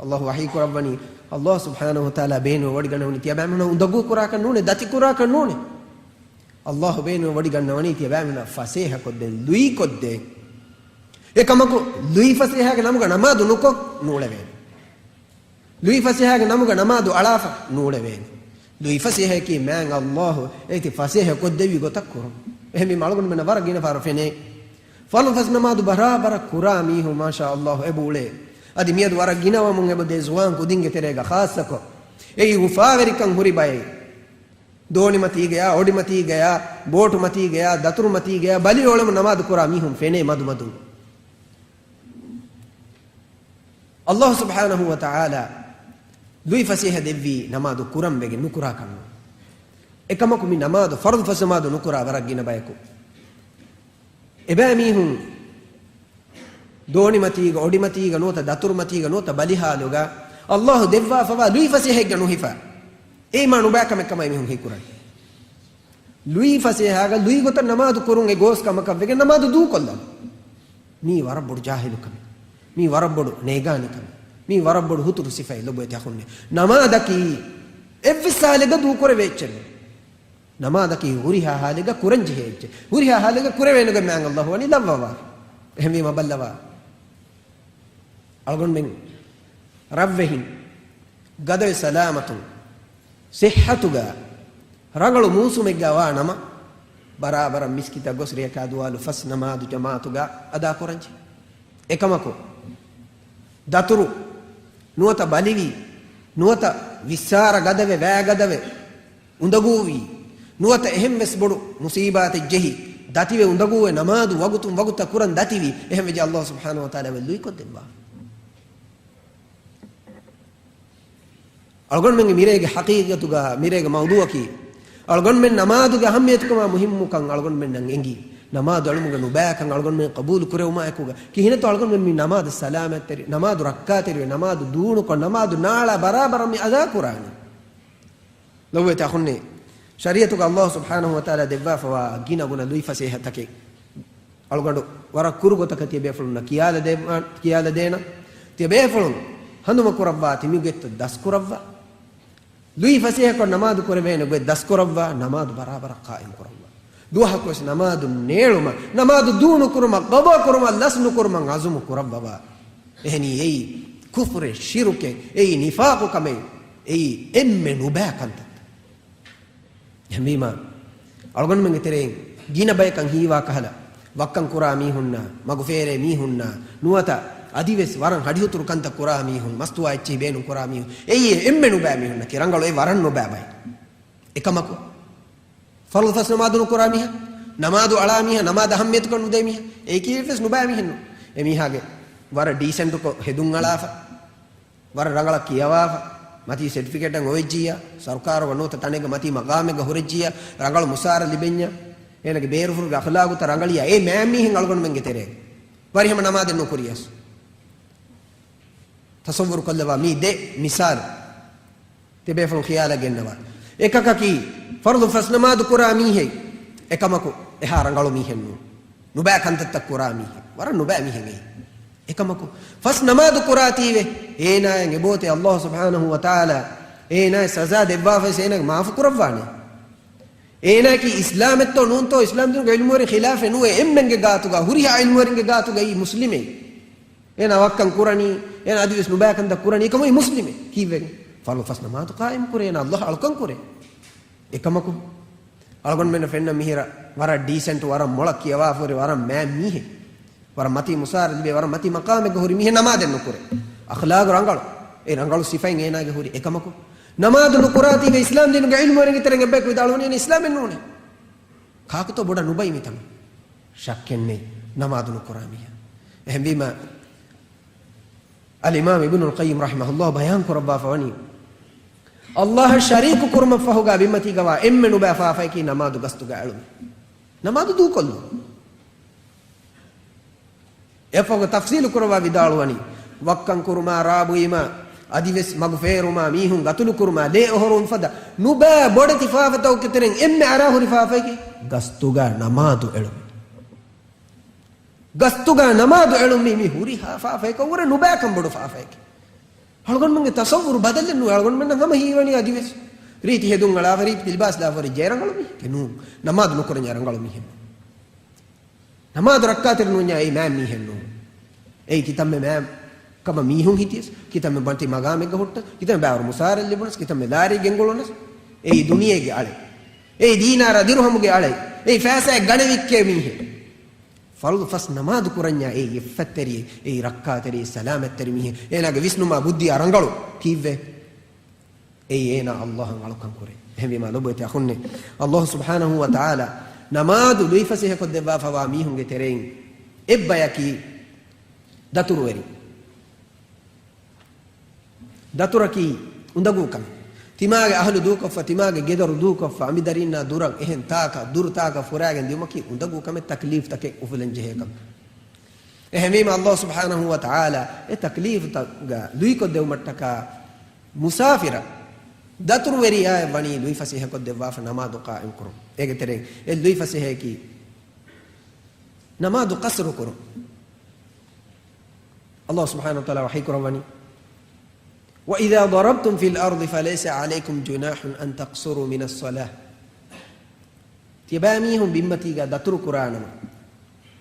ﷲ ވަޙީ ކުރައްވަނީ، ﷲ ސުބްޙާނަހޫ ވަތަޢާލާ ބޭނުން ވޮޑިގަންނަވަނީ ތިޔަބައިމީހުންނަށް އުނދަގޫ ކުރާކަށް ނޫނޭ، ދަތި ކުރާކަށް ނޫނޭ. ﷲ ބޭނުން ވޮޑިގަންނަވަނީ ތިޔަބައިމީހުންނަށް ފަސޭހަކޮށްދޭން، ލުއިކޮށްދޭން. އެކަމަކު ލުއިފަސޭހާގެ ނަމުގަ ނަމާދު ނުކޮށް ނޫޅެވޭނެ. ލުއިފަސޭހާގެ ނަމުގަ ނަމާދު އަޅާފަ ނޫޅެވޭނެ. ލުއިފަސޭހައަކީ މާތް ﷲ އޭތި ފަސޭހަ ކޮށްދެއްވި ގޮތަށް ކުރުން. އެހެންވީމަ އަޅުގަނޑުމެންނަށް ވަރަށް ގިނަ ފަހަރު ފެނޭ، ފަރުޟު ފަސް ނަމާދު ބަރާބަރަށް ކުރާ މީހުން މާޝާ ﷲ އެބަ އުޅޭ. އަދި މިއަދު ވަރަށް ގިނަވަމުން އެބަ ދޭ ޒުވާން ކުދިންގެ ތެރޭގަ ޚާއްޞަކޮށް. އެއީ އުފާވެރިކަން ހުރި ބައެއް. ދޯނިމަތީގަޔާ، އޮޑިމަތީގަޔާ، ބޯޓުމަތީގަޔާ، ދަތުރުމަތީގަޔާ ބަލިވެ އުޅެމުން ނަމާދު ކުރާ މީހުން ފެނޭ މަދުމަދުން. ﷲ ސުބްޙާނަހޫ ވަތަޢާލާ ލުއިފަސޭހަ ދެއްވީ ނަމާދު ކުރަން ވެގެން ނުކުރާކަށް ނޫން. އެކަމަކު މި ނަމާދު، ފަރުޟު ފަސް ނަމާދު ނުކުރާ ވަރަށް ގިނަ ބަޔަކު. އެބައިމީހުން ދޯނިމަތީގަ، އޮޑިމަތީގަ ނުވަތަ ދަތުރުމަތީގަ ނުވަތަ ބަލިހާލުގަ ﷲ ދެއްވާފަވާ ލުއިފަސޭހައެއްގަ ނުހިފާ. އެއީ މާ ނުބައި ކަމެއް ކަމަށް އެމީހުން ހީކުރަނީ. ލުއިފަސޭހާގަ ލުއިގޮތަށް ނަމާދު ކުރުން އެ ގޯސް ކަމަކަށް ވެގެން ނަމާދު ދޫކޮށްލަން. މީ ވަރަށް ބޮޑު ޖާހިލު ކަމެއް. މީ ވަރަށް ބޮޑު ނޭގާނެ ކަމެއް. މީ ވަރަށް ބޮޑު ހުތުރު ސިފައެއް ލޮބުވެތި އަޚުންނޭ. ނަމާދަކީ އެއްވެސް ހާލެއްގަ ދޫކުރެވޭ އެއްޗެއް ނޫން. ނަމާދަކީ ހުރިހާ ހާލެއްގަ ކުރަންޖެހޭ އެއްޗެއް. ހުރިހާ ހާލެއްގަ ކުރެވޭނެ ގޮތް މާތް ﷲ ވަނީ ލައްވަވާ. އެހެންވީމަ ބައްލަވާ. އަޅުގަނޑުމެން ރަށްވެހިން ގަދަވެ ސަލާމަތުން ޞިއްޙަތުގަ ރަނގަޅު މޫސުމެއްގަ ވާ ނަމަ، ބަރާބަރަށް މިސްކިތަށް ގޮސް ރެޔަކާ ދުވާލު ފަސް ނަމާދު ޖަމާޢަތުގަ އަދާކުރަންޖެ. އެކަމަކު، ދަތުރު ނުވަތަ ބަލިވީ، ނުވަތަ ވިއްސާރަ ގަދަވެ، ވައިގަދަވެ، އުނދަގޫވީ، ނުވަތަ އެހެން ވެސް ބޮޑު މުޞީބާތެއް ޖެހި، ދަތިވެ އުނދަގޫވެ، ނަމާދު ވަގުތުން ވަގުތަށް ކުރަން ދަތިވީ، އެހެން ވެއްޖެ ﷲ ސުބްޙާނަހޫ ވަތަޢާލާ ވެ ލުއިކޮށްދެއްވާ. އަޅުގަނޑުމެންގެ މިރޭގެ ޙަޤީޤަތުގަ، މިރޭގެ މައުޟޫޢަކީ، އަޅުގަނޑުމެން ނަމާދުގެ އަހައްމިޔަތުކަމާ މުހިއްމުކަން އަޅުގަނޑުމެންނަށް އެނގި، ނަމާދު އެޅުމުގެ ނުބައިކަން އަޅުގަނޑުމެން ޤަބޫލު ކުރެވުމާ އެކުގަ، ކިހިނެއްތޯ އަޅުގަނޑުމެން މި ނަމާދު ސަލާމަތްތެރި، ނަމާދު ރައްކާތެރިވެ، ނަމާދު ދޫނުކޮށް، ނަމާދު ނާޅާ ބަރާބަރަށް މި އަދާ ކުރާނީ؟ ލޮބުވެތި އަޚުންނޭ، ޝަރީޢަތުގަ ﷲ ސުބްޙާނަހޫ ވަތަޢާލާ ދެއްވާފަވާ ގިނަގުނަ ލުއިފަސޭހަތަކެއް އަޅުގަނޑު ވަރަށް ކުރު ގޮތަކަށް ތިޔަބޭފުޅުންނަށް ކިޔާލަދޭ-، ކިޔާލަދޭނަ. ތިޔަބޭފުޅުން ހަނދުމަކުރައްވާ، ތި މިގޮތްތައް ދަސްކުރައްވާ. ލުއިފަސޭހަކޮށް ނަމާދު ކުރެވޭނެ ގޮތް ދަސްކުރައްވާ، ނަމާދު ބަރާބަރަށް ޤާއިމް ކުރައްވާ. ދުވަހަކުވެސް ނަމާދު ނޭޅުމަށް، ނަމާދު ދޫނުކުރުމަށް، ޤަޟާ ކުރުމަށް، ލަސް ނުކުރުމަށް ޢަޒުމު ކުރައްވަވާ. އެހެނީ އެއީ ކުފުރެއް، ޝިރުކެއް، އެއީ ނިފާޤު ކަމެއް، އެއީ އެންމެ ނުބައި ކަންތައް. އެހެންވީމާ، އަޅުގަނޑުމެންގެ ތެރެއިން ގިނަ ބަޔަކަށް ހީވާ ކަހަލަ، ވައްކަން ކުރާ މީހުންނާ، މަގުފޭރޭ މީހުންނާ، ނުވަތަ އަދިވެސް ވަރަށް ހަޑިހުތުރު ކަންތައް ކުރާ މީހުން، މަސްތުވާ އެއްޗެހި ބޭނުން ކުރާ މީހުން، އެއީ އެންމެ ނުބައި މީހުންނަކީ، ރަނގަޅު އެ ވަރަށް ނުބައި ބައެއް. އެކަމަކު، ފަރުޟު ފަސް ނަމާދު ނުކުރާ މީހާ، ނަމާދު އަޅާ މީހާ، ނަމާދަށް އަހައްމިޔަތުކަން ނުދޭ މީހާ، އެއީކީވެސް ނުބައި މީހެއް ނޫން. އެ މީހާގެ ވަރަށް ޑީސެންޓުކޮށް ހެދުން އަޅާފަ، ވަރަށް ރަނގަޅަށް ކިޔަވާފަ، މަތީ ސެޓްފިކެޓެއް އޮވެއްޖިއްޔާ، ސަރުކާރުގަ ނުވަތަ ތަނެއްގަ މަތީ މަގާމެއްގަ ހުރެއްޖިއްޔާ، ރަނގަޅު މުސާރަ ލިބެންޏާ، އޭނަގެ ބޭރުފުށުގެ އަޚްލާގުތައް ރަނގަޅިއްޔާ، އެ މާތް މީހެއް އަޅުގަނޑުމެންގެ ތެރޭ ވަރިހަމަ ނަމާދެއް ނުކުރިޔަސް. ތަޞައްވުރު ކޮށްލަވާ މީ ދެ މިސާލު. ތިބޭފުޅުން ޚިޔާލަށް ގެންނަވާ. އެކަކަކީ، ފަރުޟު ފަސް ނަމާދު ކުރާ މީހެއް. އެކަމަކު، އެހާ ރަނގަޅު މީހެއް ނޫން. ނުބައި ކަންތައްތައް ކުރާ މީހެއް. ވަރަށް ނުބައި މީހެއް އެއީ. އެކަމަކު، ފަސް ނަމާދު ކުރާތީވެ، އޭނާއަށް އެބޯތެ ﷲ ސުބްޙާނަހޫ ވަތަޢާލާ އޭނާއަށް ސަޒާ ދެއްވާފަވެސް އޭނާގެ މާފު ކުރައްވާނެ. އޭނާއަކީ އިސްލާމެއްތޯ ނޫންތޯ، އިސްލާމް ދީނުގެ ޢިލްމުވެރިން ޚިލާފެއް ނުވެ، އެންމެންގެ ގާތުގަ، ހުރިހާ ޢިލްމުވެރިންގެ ގާތުގައި މުސްލިމެއް. އޭނާ ވައްކަން ކުރަނީ، އޭނާ އަދިވެސް ނުބައިކަންތައް ކުރަނީ، އެކަމު މުސްލިމެއް. ކީއްވެގެން؟ ފަރުޟު ފަސް ނަމާދު ޤާއިމް ކުރޭ، އޭނާ ﷲ އަޅުކަން ކުރޭ. އެކަމަކު، އަޅުގަނޑުމެންނަށް ފެންނަ މިހިރަ ވަރަށް ޑީސެންޓް، ވަރަށް މޮޅަށް ކިޔަވާފަ ހުރި، ވަރަށް މާތް މީހެއް. ވަރަށް މަތީ މުސާރަ ލިބޭ، ވަރަށް މަތީ މަޤާމެއްގަ ހުރި މީހެއް ނަމާދެއް ނުކުރޭ. އަޚްލާގު ރަނގަޅު. އެ ރަނގަޅު ސިފައިން އޭނާގެ ހުރި. އެކަމަކު، ނަމާދު ނުކުރާތީވެ އިސްލާމް ދީނުގެ ޢިލްމުވެރިންގެ ތެރެއިން އެއްބަޔަކު ވިދާޅުވަނީ އޭނާ އިސްލާމެއް ނޫނޭ. ކާކުތޯ ބޮޑަށް ނުބައި މިތަނުން؟ ޝައްކެއްނެތް ނަމާދު ނުކުރާ މީހާ. އެހެންވީމަ، އަލްއިމާމް އިބްނުލް ޤައްޔިމް ރަޙިމަހުﷲ ބަޔާން ކުރައްވާފަ ވަނީ، ﷲ އަށް ޝަރީކު ކުރުމަށްފަހުގަ ބިންމަތީގަވާ އެންމެ ނުބައި ފާފައަކީ ނަމާދު ގަސްތުގަ އެޅުން. ނަމާދު ދޫކޮށްލުން. އެއަށްފަހުގަ ތަފްޞީލު ކުރައްވާ ވިދާޅުވަނީ، ވައްކަން ކުރުމާ، ރާބުއިމާ، އަދިވެސް މަގު ފޭރުމާ، މީހުން ގަތުލު ކުރުމާ، ލޭ އޮހޮރުން ފަދަ ނުބައި ބޮޑެތި ފާފަތަކުގެ ތެރެއިން އެންމެ އަރާ ހުރި ފާފައަކީ ގަސްތުގަ ނަމާދު އެޅުން. ގަސްތުގަ ނަމާދު އެޅުން މީ، މީ ހުރިހާ ފާފައަކަށް ވުރެ ނުބައިކަން ބޮޑު ފާފައެކޭ. އަޅުގަނޑުމެންގެ ތަޞައްވުރު ބަދަލެއް ނުވޭ. އަޅުގަނޑުމެންނަށް ހަމަ ހީވަނީ އަދިވެސް ރީތި ހެދުން އަޅާފަ، ރީތި ލިބާސް ލާފަ ހުރި ޖޭ ރަނގަޅު މީހެކޭ. ނޫން. ނަމާދު ނުކުރަންޏާ ރަނގަޅު މީހެއް ނޫން. ނަމާދު ރައްކާތެރި ނޫންޏާ އެއީ މާތް މީހެއް ނޫން. އެއީ ކިތަންމެ މާތް ކަމަށް މީހުން ހިތިޔަސް، ކިތަންމެ މަތީ މަގާމެއްގަ ހުއްޓަސް، ކިތަންމެ ބައިވަރު މުސާރަ ލިބުނަސް، ކިތަންމެ ލާރި ގެންގުޅުނަސް، އެއީ ދުނިޔޭގެ އަޅެއް. އެއީ ދީނާރާ ދިރުހަމުގެ އަޅެއް. އެއީ ފައިސާއެއް ގަނެ ވިއްކޭ މީހެއް. ފަރުޟު ފަސް ނަމާދު ކުރަންޏާ އެއީ އެއްފަތްތެރިއެއް، އެއީ ރައްކާތެރިއެއް، ސަލާމަތްތެރި މީހެއް. އޭނާގެ ވިސްނުމާ ބުއްދިއާ ރަނގަޅު. ކީއްވެ؟ އެއީ އޭނާ ﷲ އަށް އަޅުކަން ކުރޭ. އެހެންވީމާ ލޮބުވެތި އަޚުންނޭ، ﷲ ސުބްޙާނަހޫ ވަތަޢާލާ ނަމާދު ލުއިފަސޭހަކޮށްދެއްވާފަވާ މީހުންގެ ތެރެއިން އެއްބަޔަކީ ދަތުރުވެރި. ދަތުރަކީ އުނދަގޫ ކަމެއް. ތިމާގެ އަހުލު ދޫކޮށްފަ، ތިމާގެ ގެދޮރު ދޫކޮށްފަ، އަނބިދަރީންނާ ދުރަށް އެހެން ތާކަށް، ދުރު ތާކަށް ފުރާގެން ދިއުމަކީ އުނދަގޫ ކަމެއް، ތަކްލީފްތަކެއް އުފުލެން ޖެހޭ ކަމެއް. އެހެންވީމަ، ﷲ ސުބްޙާނަހޫ ވަތަޢާލާ އެ ތަކްލީފުތަކުގަ ލުއިކޮށްދެވުމަށްޓަކާ، މުސާފިރަށް ދަތުރުވެރިޔާއަށް ވަނީ ލުއިފަސޭހަކޮށްދެއްވާފަ ނަމާދު ޤާއިމްކުރުން. އޭގެ ތެރެއިން އެ ލުއިފަސޭހައަކީ ނަމާދު ޤަޞްރުކުރުން. ﷲ ސުބްޙާނަހޫ ވަތަޢާލާ ވަޙީކުރައްވަނީ، وَإِذَا ضَرَبْتُمْ فِي الْأَرْضِ فَلَيْسَ عَلَيْكُمْ جُنَاحٌ أَن تَقْصُرُوا مِنَ الصَّلَاةِ. ތިޔަބައިމީހުން ބިންމަތީގަ ދަތުރު ކުރާނަމަ،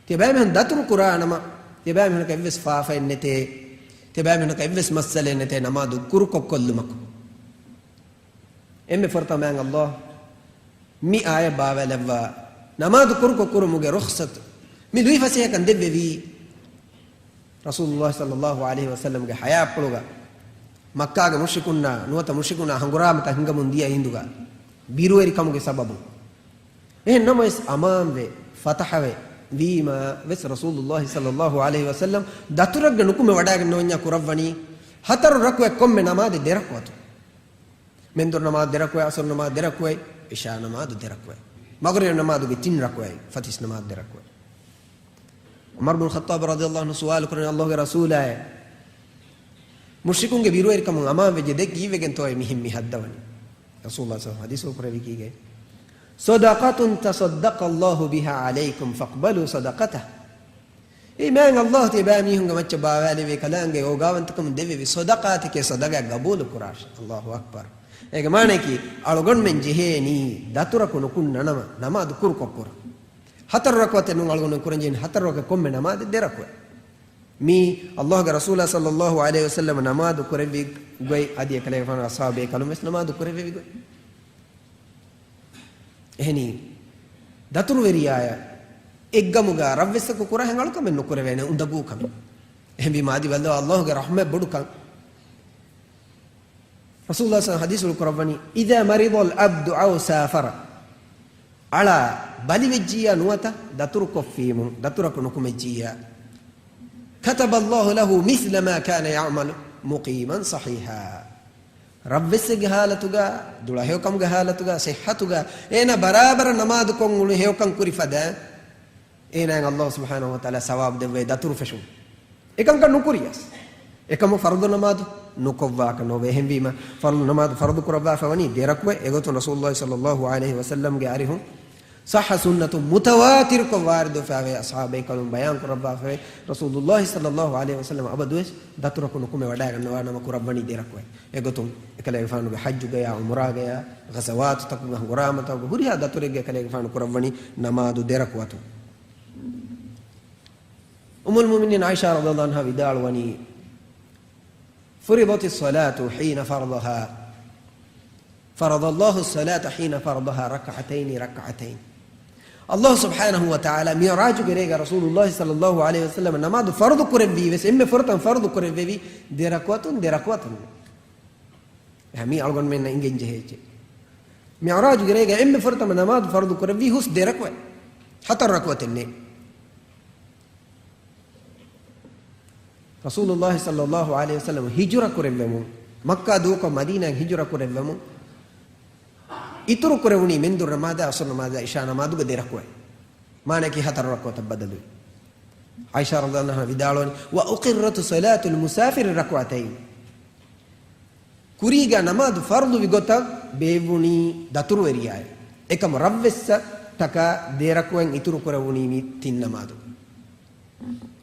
ތިޔަބައިމީހުން ދަތުރު ކުރާނަމަ، ތިޔަބައިމީހުންނަކަށް އެއްވެސް ފާފައެއް ނެތޭ، ތިޔަބައިމީހުންނަކަށް އެއްވެސް މައްސަލައެއް ނެތޭ ނަމާދު ކުރުކޮށް ކޮށްލުމަކު. އެންމެ ފުރަތަމަ މާތް ﷲ މި އާޔަތް ބާވައިލައްވާ ނަމާދު ކުރުކޮށް ކުރުމުގެ ރުޚްޞަތު މި ލުއިފަސޭހަކަން ދެއްވެވީ، ރަސޫލުﷲ ޞައްލަﷲ ޢަލައިހި ވަސައްލަމްގެ ޙަޔާތްޕުޅުގަ މައްކާގެ މުޝްރިކުންނާ ނުވަތަ މުޝްރިކުންނާ ހަނގުރާމަތައް ހިނގަމުން ދިޔަ އިނދުގަ ބިރުވެރިކަމުގެ ސަބަބުން. އެހެން ނަމަވެސް އަމާންވެ، ފަތަޙަވެ ވީމަ ވެސް ރަސޫލުﷲ ޞައްލަﷲ ޢަލައިހި ވަސައްލަމް ދަތުރެއްގަ ނުކުމެ ވަޑައިގަންނަވަންޏާ ކުރައްވަނީ ހަތަރު ރަކުޢަތް ކޮންމެ ނަމާދެއް ދެ ރަކުޢަތު. މެންދުރު ނަމާދު ދެ ރަކުޢަތް، އަސުރު ނަމާދު ދެ ރަކުޢަތް، އިޝާ ނަމާދު ދެ ރަކުޢަތް. މަޣްރިބު ނަމާދުގެ ތިން ރަކުޢަތް، ފަތިސް ނަމާދު ދެ ރަކުޢަތް. ޢުމަރު ބުނު ޚައްޠާބު ރަޟިޔަﷲ ޢަންހު ސުވާލު ކުރަނީ ﷲގެ ރަސޫލާއޭ، މުޝްރިކުންގެ ބިރުވެރިކަމުން އަމާން ވެއްޖެ ދެ ކީއްވެގެންތޯއޭ މިހެން މި ހައްދަވަނީ؟ ރަސޫލުﷲ ޞައްލަﷲ ޢަލައިހި ވަސައްލަމަ ޙަދީޘްފުޅު ކުރެއްވި ކީގެ؟ صدقة تصدق الله بها عليكم فاقبلوا صدقته. އެއީ މާތް ﷲ ތިޔަބައިމީހުންގެ މައްޗަށް ބާވާލެވޭ ކަލާނގެ އޯގާވަންތަކަމުން ދެއްވެވި ޞަދަޤާތެކޭ، ޞަދަޤާތް ޤަބޫލު ކުރާށި. ﷲ އަކްބަރު. އޭގެ މާނައަކީ، އަޅުގަނޑުމެން ޖެހޭނީ ދަތުރަކު ނުކުންނަނަމަ، ނަމާދު ކުރުކޮށް ކުރަން. ހަތަރު ރަކުޢަތެއް ނޫން އަޅުގަނޑު ކުރަންޖެހެނީ، ހަތަރު ރަކުޢަތް ކޮންމެ ނަމާދެއް ދެ ރަކުޢަތް. މީ ﷲގެ ރަސޫލާ ޞައްލަﷲ ޢަލައިހި ވަސައްލަމަ ނަމާދު ކުރެއްވި ގޮތް، އަދި އެކަލޭގެފާނު އަޞްޙާބު ބޭކަލުން ވެސް ނަމާދު ކުރެއްވެވި ގޮތް. އެހެނީ، ދަތުރުވެރިޔާއަށް އެއްގަމުގަ ރަށްވެއްސަކު ކުރާ ހެން އަޅުކަމެއް ނުކުރެވޭނެ، އުނދަގޫކަމެއް. އެހެންވީމާ އަދި ބައްލަވާ ﷲގެ ރަޙްމަތް ބޮޑުކަން. ރަސޫލުﷲ ޞައްލަﷲ ޢަލައިހި ވަސައްލަމަ ޙަދީޘްފުޅު ކުރައްވަނީ، إذا مرض العبد أو سافر، އަޅާ ބަލިވެއްޖިއްޔާ ނުވަތަ ދަތުރުކޮށްފީމު، ދަތުރަކު ނުކުމެއްޖިއްޔާ، كتب الله له مثل ما كان يعمل مقيما صحيحا. ރަށްވެއްސެއްގެ ޙާލަތުގަ، ދުޅަ ހެޔޮކަމުގެ ޙާލަތުގަ، ޞިއްޙަތުގަ، އޭނަ ބަރާބަރަށް ނަމާދުކޮށް އުޅު ހެޔޮކަން ކުރި ފަދަ، އޭނާއަށް ﷲ ސުބްޙާނަހޫ ވަތަޢާލާ ސަވާބު ދެއްވޭ ދަތުރު ފެށުން. އެކަންކަން ނުކުރިޔަސް، އެކަމު ފަރުޟު ނަމާދު ނުކޮށްވާކަށް ނޯވޭ. އެހެންވީމަ، ފަރުޟު ނަމާދު ފަރުޟު ކުރައްވާފަ ވަނީ ދެ ރަކުޢަތް. އެގޮތުން ރަސޫލުﷲ ޞައްލަﷲ ޢަލައިހި ވަސައްލަމްގެ އަރިހުން ޞައްޙަ ސުންނަތުން މުތަވާތިރުކޮށް ވާރިދުވެފައިވޭ، އަޞްޙާބު ބޭކަލުން ބަޔާން ކުރައްވާފައިވޭ، ރަސޫލުﷲ ޞައްލަﷲ ޢަލައިހި ވަސައްލަމަ އަބަދުވެސް ދަތުރަކު ނުކުމެ ވަޑައިގަންނަވާ ނަމަ ކުރައްވަނީ ދެ ރަކުޢަތް. އެގޮތުން އެކަލޭގެފާނުގެ ޙައްޖުގަޔާ، ޢުމްރާގަޔާ، ޣަޒަވާތުތަކުގަ ހަނގުރާމަތަކުގަ ހުރިހާ ދަތުރެއްގަ އެކަލޭގެފާނު ކުރައްވަނީ ނަމާދު ދެ ރަކުޢަތު. އުއްމުލް މުއުމިނީން ޢާއިޝާ ރަޟިޔަﷲ ޢަންހާ ވިދާޅުވަނީ، فرضت الصلاة حين فرضها، فرض الله الصلاة حين فرضها ركعتين ركعتين. ﷲ ސުބްޙާނަހޫ ވަތަޢާލާ މިޢުރާޖުގެ ރޭގަ ރަސޫލުﷲ ޞައްލަﷲ ޢަލައިހި ވަސައްލަމަ ނަމާދު ފަރުޟު ކުރެއްވީ ވެސް އެންމެ ފުރަތަމަ ފަރުޟު ކުރެއްވެވީ ދެ ރަކުޢަތުން، ދެ ރަކުޢަތުން. އެހެން މީ އަޅުގަނޑުމެންނަށް އިނގެން ޖެހޭ އެއްޗެއް. މިޢުރާޖުގެ ރޭގަ އެންމެ ފުރަތަމަ ނަމާދު ފަރުޟު ކުރެއްވީ ހުސް ދެ ރަކުޢަތް، ހަތަރު ރަކުޢަތެއް ނެތް. ރަސޫލުﷲ ޞައްލަﷲ ޢަލައިހި ވަސައްލަމަ ހިޖުރަ ކުރެއްވެމުން، މައްކާ ދޫކޮށް މަދީނާއަށް ހިޖުރަ ކުރެއްވެމުން، އިތުރު ކުރެވުނީ މެންދުރު ނަމާދާ، އަސުރު ނަމާދާ، އިޝާ ނަމާދުގެ ދެ ރަކުޢަތް. މާނައަކީ ހަތަރު ރަކުޢަތަށް ބަދަލުވި. ޢާއިޝާ ރަޟިޔަﷲ ޢަންހާ ވިދާޅުވަނީ، وأقرت صلاة المسافر ركعتين. ކުރީގަ ނަމާދު ފަރުޟުވި ގޮތަށް ބޭއްވުނީ ދަތުރުވެރިޔާއޭ. އެކަމު ރަށްވެއްސަށް ޓަކާ ދެ ރަކުޢަތް އިތުރު ކުރެވުނީ މި ތިން ނަމާދު.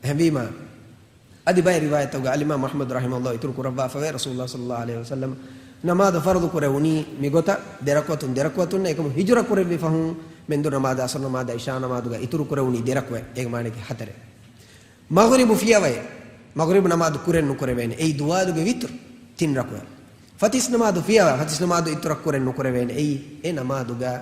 އެހެންވީމަ، އަދި ބައެއް ރިވާޔަތްތަކުގަ އަލްއިމާމް އަޙްމަދު ރަޙިމަހުﷲ އިތުރު ކުރައްވާފަވޭ، ރަސޫލުﷲ ޞައްލަﷲ ޢަލައިހި ވަސައްލަމަ ނަމާދު ފަރުޟު ކުރެވުނީ މިގޮތަށް ދެ ރަކުޢަތުން ދެ ރަކުޢަތުން، އެކަމު ހިޖުރަ ކުރެއްވި ފަހުން މެންދުރު ނަމާދާ، އަސުރު ނަމާދާ، އިޝާ ނަމާދުގަ އިތުރު ކުރެވުނީ ދެ ރަކުޢަތް. އޭގެ މާނައަކީ ހަތަރެއް. މަޣްރިބު ފިޔަވައެއް، މަޣްރިބު ނަމާދު ކުރެއް ނުކުރެވޭނެ. އެއީ ޒަވާލުގެ ވިތުރު ތިން ރަކުޢަތް. ފަތިސް ނަމާދު ފިޔަވަ، ފަތިސް ނަމާދު އިތުރަށް ކުރެއް ނުކުރެވޭނެ. އެއީ އެ ނަމާދުގަ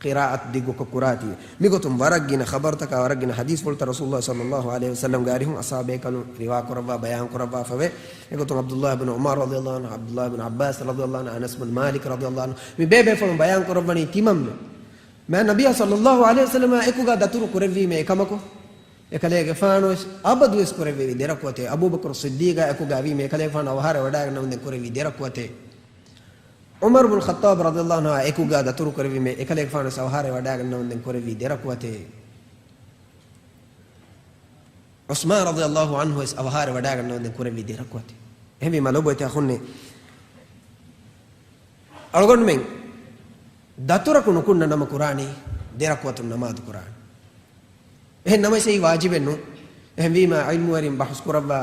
ޤިރާއަތު ދިގުކޮށް ކުރާތީ. މިގޮތުން ވަރަށް ގިނަ ޚަބަރުތަކާ ވަރަށް ގިނަ ޙަދީޘްފުޅުތައް ރަސޫލުﷲ ޞައްލަﷲ ޢަލައިހި ވަސައްލަމްގެ އަރިހުން އަޞްޙާބު ބޭކަލުން ރިވާ ކުރައްވާ ބަޔާން ކުރައްވާފަވޭ. އެގޮތުން ޢަބްދުﷲ ބިން ޢުމަރު ރަޟިޔަﷲ ޢަންހު، ޢަބްދުﷲ ބިން ޢައްބާސް ރަޟިޔަﷲ ޢަންހު، އަނަސް ބިން މާލިކް ރަޟިޔަﷲ ޢަންހު، މި ބޭބޭފުޅުން ބަޔާން ކުރައްވަނީ ތިމަންމެ މާތް ނަބިއްޔާ ޞައްލަﷲ ޢަލައިހި ވަސައްލަމާ އެކުގަ ދަތުރު ކުރެއްވީމޭ އެކަމަކު، އެކަލޭގެފާނުވެސް އަބަދުވެސް ކުރެއްވެވި ދެ ރަކުޢަތޭ. އަބޫބަކުރު ޞިއްދީޤާ އެކުގަ ވީމޭ އެކަލޭގެފާނު އަވަހާރަވެ ވަޑައިގަންނަވަންދެން ކުރެއްވީ ދެ ރަކުޢަތޭ. ޢުމަރު ބުނު ޚައްޠާބު ރަޟިޔަﷲ ޢަންހު އެކުގަ ދަތުރު ކުރެއްވީމޭ އެކަލޭގެފާނުވެސް އަވަހާރަވެ ވަޑައިގަންނަވަންދެން ކުރެއްވީ ދެ ރަކުޢަތޭ. ޢުސްމާން ރަޟިޔަﷲ ޢަންހުވެސް އަވަހާރަވެ ވަޑައިގަންނަވަންދެން ކުރެއްވީ ދެ ރަކުޢަތޭ. އެހެންވީމަ ލޯބިވެތި އަޚުންނޭ، އަޅުގަނޑުމެން ދަތުރަކު ނުކުންނަ ނަމަ ކުރާނީ ދެ ރަކުޢަތުން ނަމާދު ކުރާނީ. އެހެން ނަމަވެސް އެއީ ވާޖިބެއް ނޫން. އެހެންވީމަ ޢިލްމުވެރިން ބަޙުސް ކުރައްވާ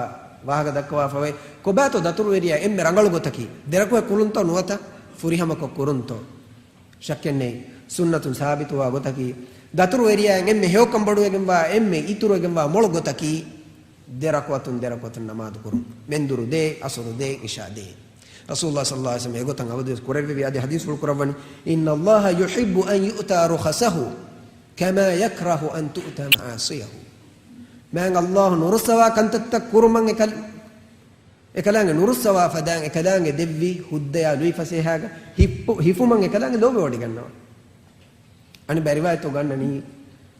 ވާހަކަ ދައްކަވާފަވޭ، ކޮބާތޯ ދަތުރުވެރިޔާ އެންމެ ރަނގަޅު ގޮތަކީ؟ ދެ ރަކުޢަތް ކުރުންތޯ ނުވަތަ ފުރިހަމަކޮށް ކުރުންތޯ؟ ޝައްކެއް ނެތް، ސުންނަތުން ސާބިތުވާ ގޮތަކީ، ދަތުރުވެރިޔާއަށް އެންމެ ހެޔޮކަން ބޮޑުވެގެންވާ، އެންމެ އިތުރުވެގެންވާ މޮޅު ގޮތަކީ، ދެ ރަކުޢަތުން ދެ ރަކުޢަތުން ނަމާދު ކުރުން. މެންދުރު ދޭ، އަސުރު ދޭ، އިޝާ ދޭ. ރަސޫލުﷲ ޞައްލަﷲ ޢަލައިހި ވަސައްލަމަ އެގޮތަށް އަބަދުވެސް ކުރެއްވެވި. އަދި ޙަދީޘްފުޅު ކުރައްވަނީ، إن الله يحب أن يؤتى رخصه كما يكره أن تؤتى معاصيه. މާތް ﷲ ނުރުއްސަވާ ކަންތައްތައް ކުރުމަށް އެކަލް-، އެކަލާނގެ ނުރުއްސަވާ ފަދައިން އެކަލާނގެ ދެއްވި ހުއްދަޔާ ލުއިފަސޭހާގަ ހިއްޕު-، ހިފުމަށް އެކަލާނގެ ލޯބިވޮޑިގަންނަވާ. އަނެއް ބައި ރިވާޔަތު ގަންނަނީ،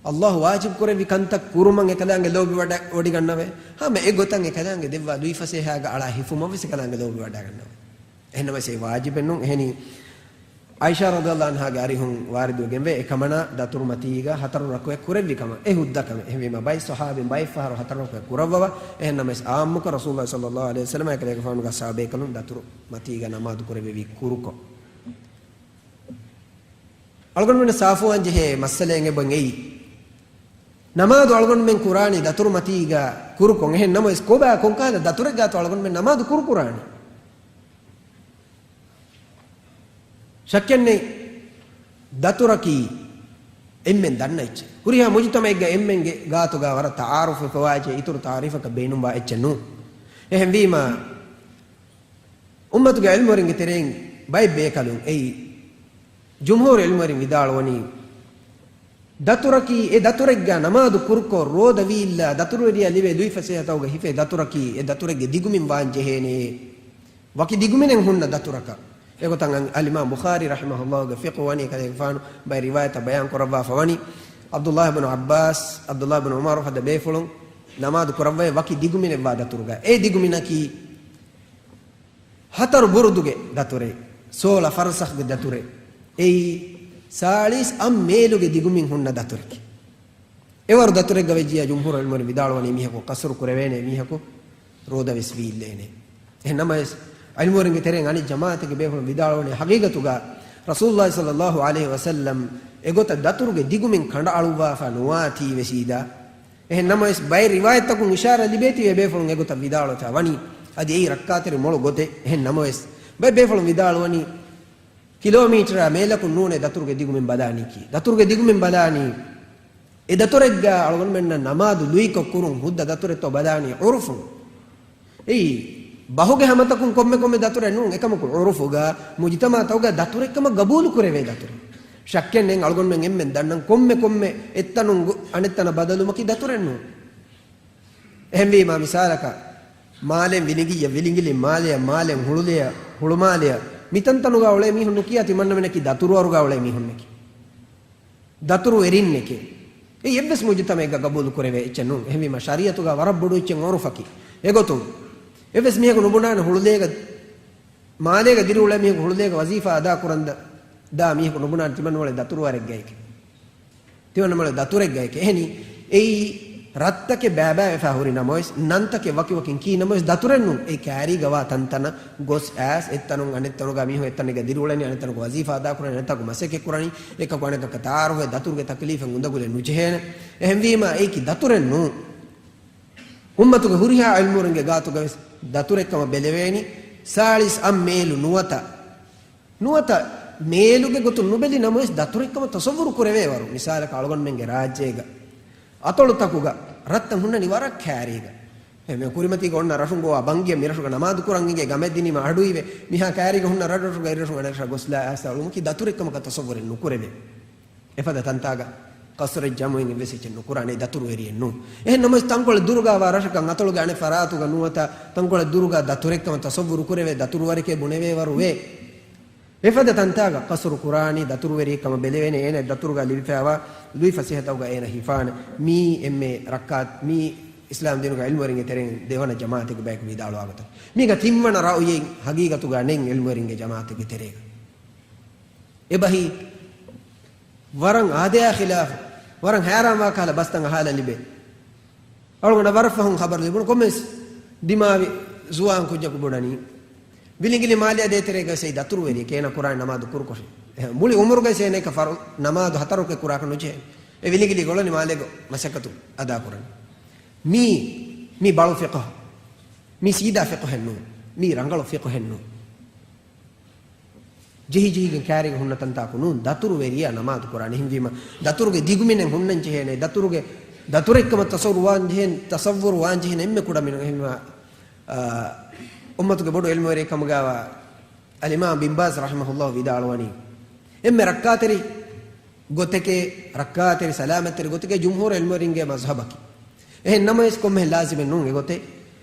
ﷲ ވާޖިބު ކުރެއްވި ކަންތައް ކުރުމަށް އެކަލާނގެ ލޯބި ވަޑަ-، ވޮޑިގަންނަވޭ. ހަމަ އެގޮތަށް އެކަލާނގެ ދެއްވާ ލުއިފަސޭހާގަ އަޅާ ހިފުމަށް ވެސް އެކަލާނގެ ލޯބި ވަޑައިގަންނަވޭ. އެހެންނަމަވެސް އެ ވާޖިބެއް ނޫން. އެހެނީ، އައިޝާ ރަޟިޔަﷲ ޢަންހާގެ އަރިހުން ވާރިދުވެގެންވޭ، އެކަމަނާ ދަތުރު މަތީގަ ހަތަރު ރަކުޢަތް ކުރެއްވި ކަމަށް. އެ ހުއްދަ ކަމެއް. އެހެންވީމަ، ބައެއް ޞަޙާބީން ބައެއް ފަހަރު ހަތަރު ރަކުޢަތް ކުރައްވަވާ. އެހެންނަމަވެސް، ޢާއްމުކޮށް ރަސޫލުﷲ ޞައްލަﷲ ޢަލައިހި ވަސައްލަމާ އެކަލޭގެފާނުގެ އަޞްޙާބޭކަލުން ދަތުރު މަތީގަ ނަމާދު ކުރެއްވެވީ ކުރުކޮށް. އަޅުގަނޑުމެން ސާފުވާން ޖެހޭ މައްސަލައެއް އެބަ އެއީ. ނަމާދު އަޅުގަނޑުމެން ކުރާނީ ދަތުރު މަތީގަ ކުރުކޮށް. އެހެން ނަމަވެސް، ކޮބާ ކޮންކަހަލަ ދަތުރެއްގާތޯ އަޅުގަނޑުމެން ނަމާދު ކުރު ކުރާނީ؟ ޝައްކެއްނެތް، ދަތުރަކީ އެންމެން ދަންނަ އެއްޗެއް. ހުރިހާ މުޖުތަމައެއްގަ އެންމެންގެ ގާތުގަ ވަރަށް ތަޢާރުފު އެބައޮތް، އިތުރު ތަޢާރީފަކަށް ބޭނުންވާ އެއްޗެއް ނޫން. އެހެންވީމަ، އުއްމަތުގެ ޢިލްމުވެރިންގެ ތެރެއިން ބައެއް ބޭކަލުން އެއީ، ޖުމްހޫރު ޢިލްމުވެރިން ވިދާޅުވަނީ، ދަތުރަކީ އެ ދަތުރެއްގަ ނަމާދު ކުރުކޮށް ރޯދަ ވީއްލާ، ދަތުރުވެރިޔާ ލިބޭ ލުއިފަސޭހަތަކުގަ ހިފޭ ދަތުރަކީ އެ ދަތުރެއްގެ ދިގުމިން ވާން ޖެހޭނެ. ވަކި ދިގުމިނެއް ހުންނަ ދަތުރަކަށް. އެގޮތަށް އަލް-، އަލްއިމާމް ބުޚާރީ ރަޙިމަހުﷲގެ ފިޤުހު ވަނީ ކަލޭގެފާނު ބައެއް ރިވާޔަތްތައް ބަޔާން ކުރައްވާފަ ވަނީ، ޢަބްދުﷲ ބިން ޢައްބާސް، ޢަބްދުﷲ ބިން ޢުމަރު ފަދަ ބޭފުޅުން ނަމާދު ކުރައްވައި ވަކި ދިގުމިނެއްވާ ދަތުރުގަ. އެ ދިގުމިނަކީ ހަތަރު ބުރުދުގެ ދަތުރެއް، ސޯޅަ ފަރްސަޚްގެ ދަތުރެއް. އެއީ ސާޅީސް އަށް މޭލުގެ ދިގުމިން ހުންނަ ދަތުރެކޭ. އެވަރު ދަތުރެއްގަ ވެއްޖިއްޔާ ޖުމްހޫރު ޢިލްމުވެރިން ވިދާޅުވަނީ މީހަކު ޤަޞްރު ކުރެވޭނެ، މީހަކު ރޯދަވެސް ވީއްލޭނެ. އެހެން ނަމަވެސް، ޢިލްމުވެރިންގެ ތެރެއިން އަނެއް ޖަމާޢަތެއްގެ ބޭފުޅުން ވިދާޅުވަނީ، ޙަޤީޤަތުގަ ރަސޫލުﷲ ޞައްލަﷲ ޢަލައިހި ވަސައްލަމް އެގޮތަށް ދަތުރުގެ ދިގުމިން ކަނޑައަޅުއްވާފަ ނުވާތީވެސް އީދާ. އެހެން ނަމަވެސް، ބައެއް ރިވާޔަތްތަކުން އިޝާރާތް ލިބޭތީވެ ބޭފުޅުން އެގޮތަށް ވިދާޅުވެފަ ވަނީ، އަދި އެއީ ރައްކާތެރި މޮޅު ގޮތެއް. އެހެން ނަމަވެސް، ބައެއް ބޭފުޅުން ވިދާޅުވަނީ، ކިލޯމީޓަރާ މޭލަކުން ނޫނޭ ދަތުރުގެ ދިގުމިން ބަލާނީކީ. ދަތުރުގެ ދިގުމިން ބަލާނީ، އެ ދަތުރެއްގަ އަޅުގަނޑުމެންނަށް ނަމާދު ލުއިކޮށް ކުރުން ހުއްދަ ދަތުރެއްތޯ ބަލާނީ ޢުރުފުން. އެއީ، ބަހުގެ ހަމަތަކުން ކޮންމެ ކޮންމެ ދަތުރެއް ނޫން، އެކަމަކު ޢުރުފުގަ، މުޖުތަމަޢުތަކުގަ ދަތުރެއްކަމަށް ގަބޫލު ކުރެވޭ ދަތުރެއް. ޝައްކެއް ނެތް، އަޅުގަނޑުމެން އެންމެން ދަންނަން ކޮންމެ ކޮންމެ އެއްތަނުން ގު-، އަނެއްތަނަށް ބަދަލުވުމަކީ ދަތުރެއް ނޫން. އެހެންވީމާ މިސާލަކަށް، މާލެއިން ވިލިނގިއްޔަށް، ވިލިނގިލި މާލެއަށް، މާލެއިން ހުޅުލެއަށް، ހުޅުމާލެއަށް، މިތަންތަނުގަ އުޅޭ މީހުން ނުކިޔާ ތިމަންނަމެނަކީ ދަތުރުވަރުގަ އުޅޭ މީހުންނެކޭ. ދަތުރުވެރިންނެކޭ. އެއީ އެއްވެސް މުޖުތަމަޢެއްގަ ގަބޫލު ކުރެވޭ އެއްޗެއް ނޫން. އެހެންވީމަ ޝަރީޢަތުގަ ވަރަށް ބޮޑު އެއްޗެއް ޢުރުފަކީ. އެގޮތުން އެއްވެސް މީހަކު ނުބުނާނެ ހުޅުލޭގަ، މާލޭގަ ދިރިއުޅޭ މީހަކު ހުޅުލޭގަ ވަޒީފާ އަދާ ކުރަން ދަ-، ދާ މީހަކު ނުބުނާނެ ތިމަން މޮޅެ ދަތުރުވަރެއްގައެކޭ. ތިމަން މޮޅެ ދަތުރެއްގައެކޭ. އެހެނީ، އެއީ ރަށްތަކެއް ބައިބައިވެފަ ހުރި ނަމަވެސް، ނަންތަކެއް ވަކިވަކިން ކީ ނަމަވެސް، ދަތުރެއް ނޫން. އެ ކައިރީގަ ވާ ތަންތަނަށް ގޮސް އައިސް، އެއްތަނުން އަނެއްތަނުގަ މީހުން އެއްތަނެއްގަ ދިރިއުޅެނީ، އަނެއްތަނަކު ވަޒީފާ އަދާކުރަނީ، އަނެއްތަނަކު މަސައްކަތް ކުރަނީ، އެކަކު އަނެކަކަށް ތަޢާރުފެއް، ދަތުރުގެ ތަކްލީފެއް އުނދަގުލެއް ނުޖެހޭނެ. އެހެންވީމާ، އެއީކީ ދަތުރެއް ނޫން. އުއްމަތުގެ ހުރިހާ ޢިލްމުވެރިންގެ ގާތުގަވެސް ދަތުރެއްކަމަށް ބެލެވޭނީ، ސާޅީސް އަށް މޭލު ނުވަތަ ނުވަތަ މޭލުގެ ގޮތުން ނުބެލި ނަމަވެސް، ދަތުރެއްކަމަށް ތަޞައްވުރު ކުރެވޭވަރު. މިސާލަކަށް، އަޅުގަނޑުމެންގެ ރާއްޖޭގަ އަތޮޅުތަކުގަ ރަށްތައް ހުންނަނީ ވަރަށް ކައިރީގަ. އެ މި ކުރިމަތީގަ އޮންނަ ރަށުން ގޮވާ ބަންގިޔަށް މި ރަށުގަ ނަމާދު ކުރަން އިނގޭ ގަމެއް ދިނީމަ އަޑުއިވޭ. މިހާ ކައިރީގަ ހުންނަ ރަށްރަށުގަ އެއްރަށުން އަނެއްރަށަށް ގޮސްލާ އައިސް އުޅުމަކީ ދަތުރެއްކަމަކަށް ތަޞައްވުރެއް ނުކުރެވޭ. އެފަދަ ތަންތާގަ ޤަޞްރެއް ޖަމުއިން އެއްވެސް އެއްޗެއް ނުކުރާނެ، ދަތުރުވެރިއެއް ނޫން. އެހެން ނަމަވެސް، ތަންކޮޅެއް ދުރުގަ ވާ ރަށަކަށް އަތޮޅުގެ އަނެއް ފަރާތުގަ ނުވަތަ ތަންކޮޅެއް ދުރުގަ ދަތުރެއްކަމަށް ތަޞައްވުރު ކުރެވޭ، ދަތުރުވަރެކޭ ބުނެވޭވަރު ވޭ. އެފަދަ ތަންތާގަ ޤަޞްރު ކުރާނީ، ދަތުރުވެރިއެއް ކަމަށް ބެލެވޭނެ، އޭނަ ދަތުރުގަ ލިބިފައިވާ ލުއިފަސޭހަތަކުގަ އޭނަ ހިފާނެ. މީ އެންމެ ރައްކާތެރި، މީ އިސްލާމް ދީނުގެ ޢިލްމުވެރިންގެ ތެރެއިން ދެވަނަ ޖަމާޢަތެއްގެ ބަޔަކު ވިދާޅުވާ ގޮތަށް. މީގަ ތިންވަނަ ރައުޔެއް ހަގީގަތުގަ ނެތް ޢިލްމުވެރިންގެ ޖަމާޢަތެއްގެ ތެރޭގަ. އެބަހީ، ވަރަށް އާދަޔާ ޚިލާފު، ވަރަށް ހައިރާންވާ ކަހަލަ ބަސްތައް އަހާލަން ލިބޭ. އަޅުގަނޑަށް ވަރަށް ފަހުން ޚަބަރު ލިބުނު، ކޮންމެސް ދިމާވި ޒުވާން ކުއްޖަކު ބުނަނީ، ވިލިނގިލި މާލެއާ ދޭތެރޭގަ ސެއި ދަތުރުވެރިއެކޭ އޭނަ ކުރާނެ ނަމާދު ކުރުކޮށި. މުޅި އުމުރުގައި ސޭނޭކަ ފަރު ނަމާދު ހަތަރުކެއް ކުރާކަށް ނުޖެހޭ. އެ ވިލިނގިލި ގޮޅަނި މާލޭގަ މަސައްކަތު އަދާކުރަނީ. މީ، މީ ބަޅު ފިޤުހު. މީ ސީދާ ފިޤުހެއް ނޫން. މީ ރަނގަޅު ފިޤުހެއް ނޫން. ޖެހިޖެހިގެން ކައިރީގަ ހުންނަ ތަންތާކު ނޫން، ދަތުރުވެރިޔާ ނަމާދު ކުރާނެ. އެހެންވީމަ، ދަތުރުގެ ދިގުމިނެއް ހުންނަން ޖެހޭނެ، ދަތުރުގެ، ދަތުރެއްކަމަށް ތަޞައްވުރު ވާން ޖެހޭނެ، ތަޞައްވުރު ވާން ޖެހޭނެ އެންމެ ކުޑަމިނުން. އެހެންވީމަ، އާ، އުއްމަތުގެ ބޮޑު ޢިލްމުވެރިއެއް ކަމުގައިވާ އަލްއިމާމް ބިން ބާޒް ރަޙިމަހުﷲ ވިދާޅުވަނީ، އެންމެ ރައްކާތެރި ގޮތެކޭ، ރައްކާތެރި ސަލާމަތްތެރި ގޮތެކޭ ޖުމްހޫރު ޢިލްމުވެރިންގެ މަޒްހަބަކީ. އެހެން ނަމަވެސް، ކޮންމެހެން ލާޒިމެއް ނޫން އެގޮތެއް.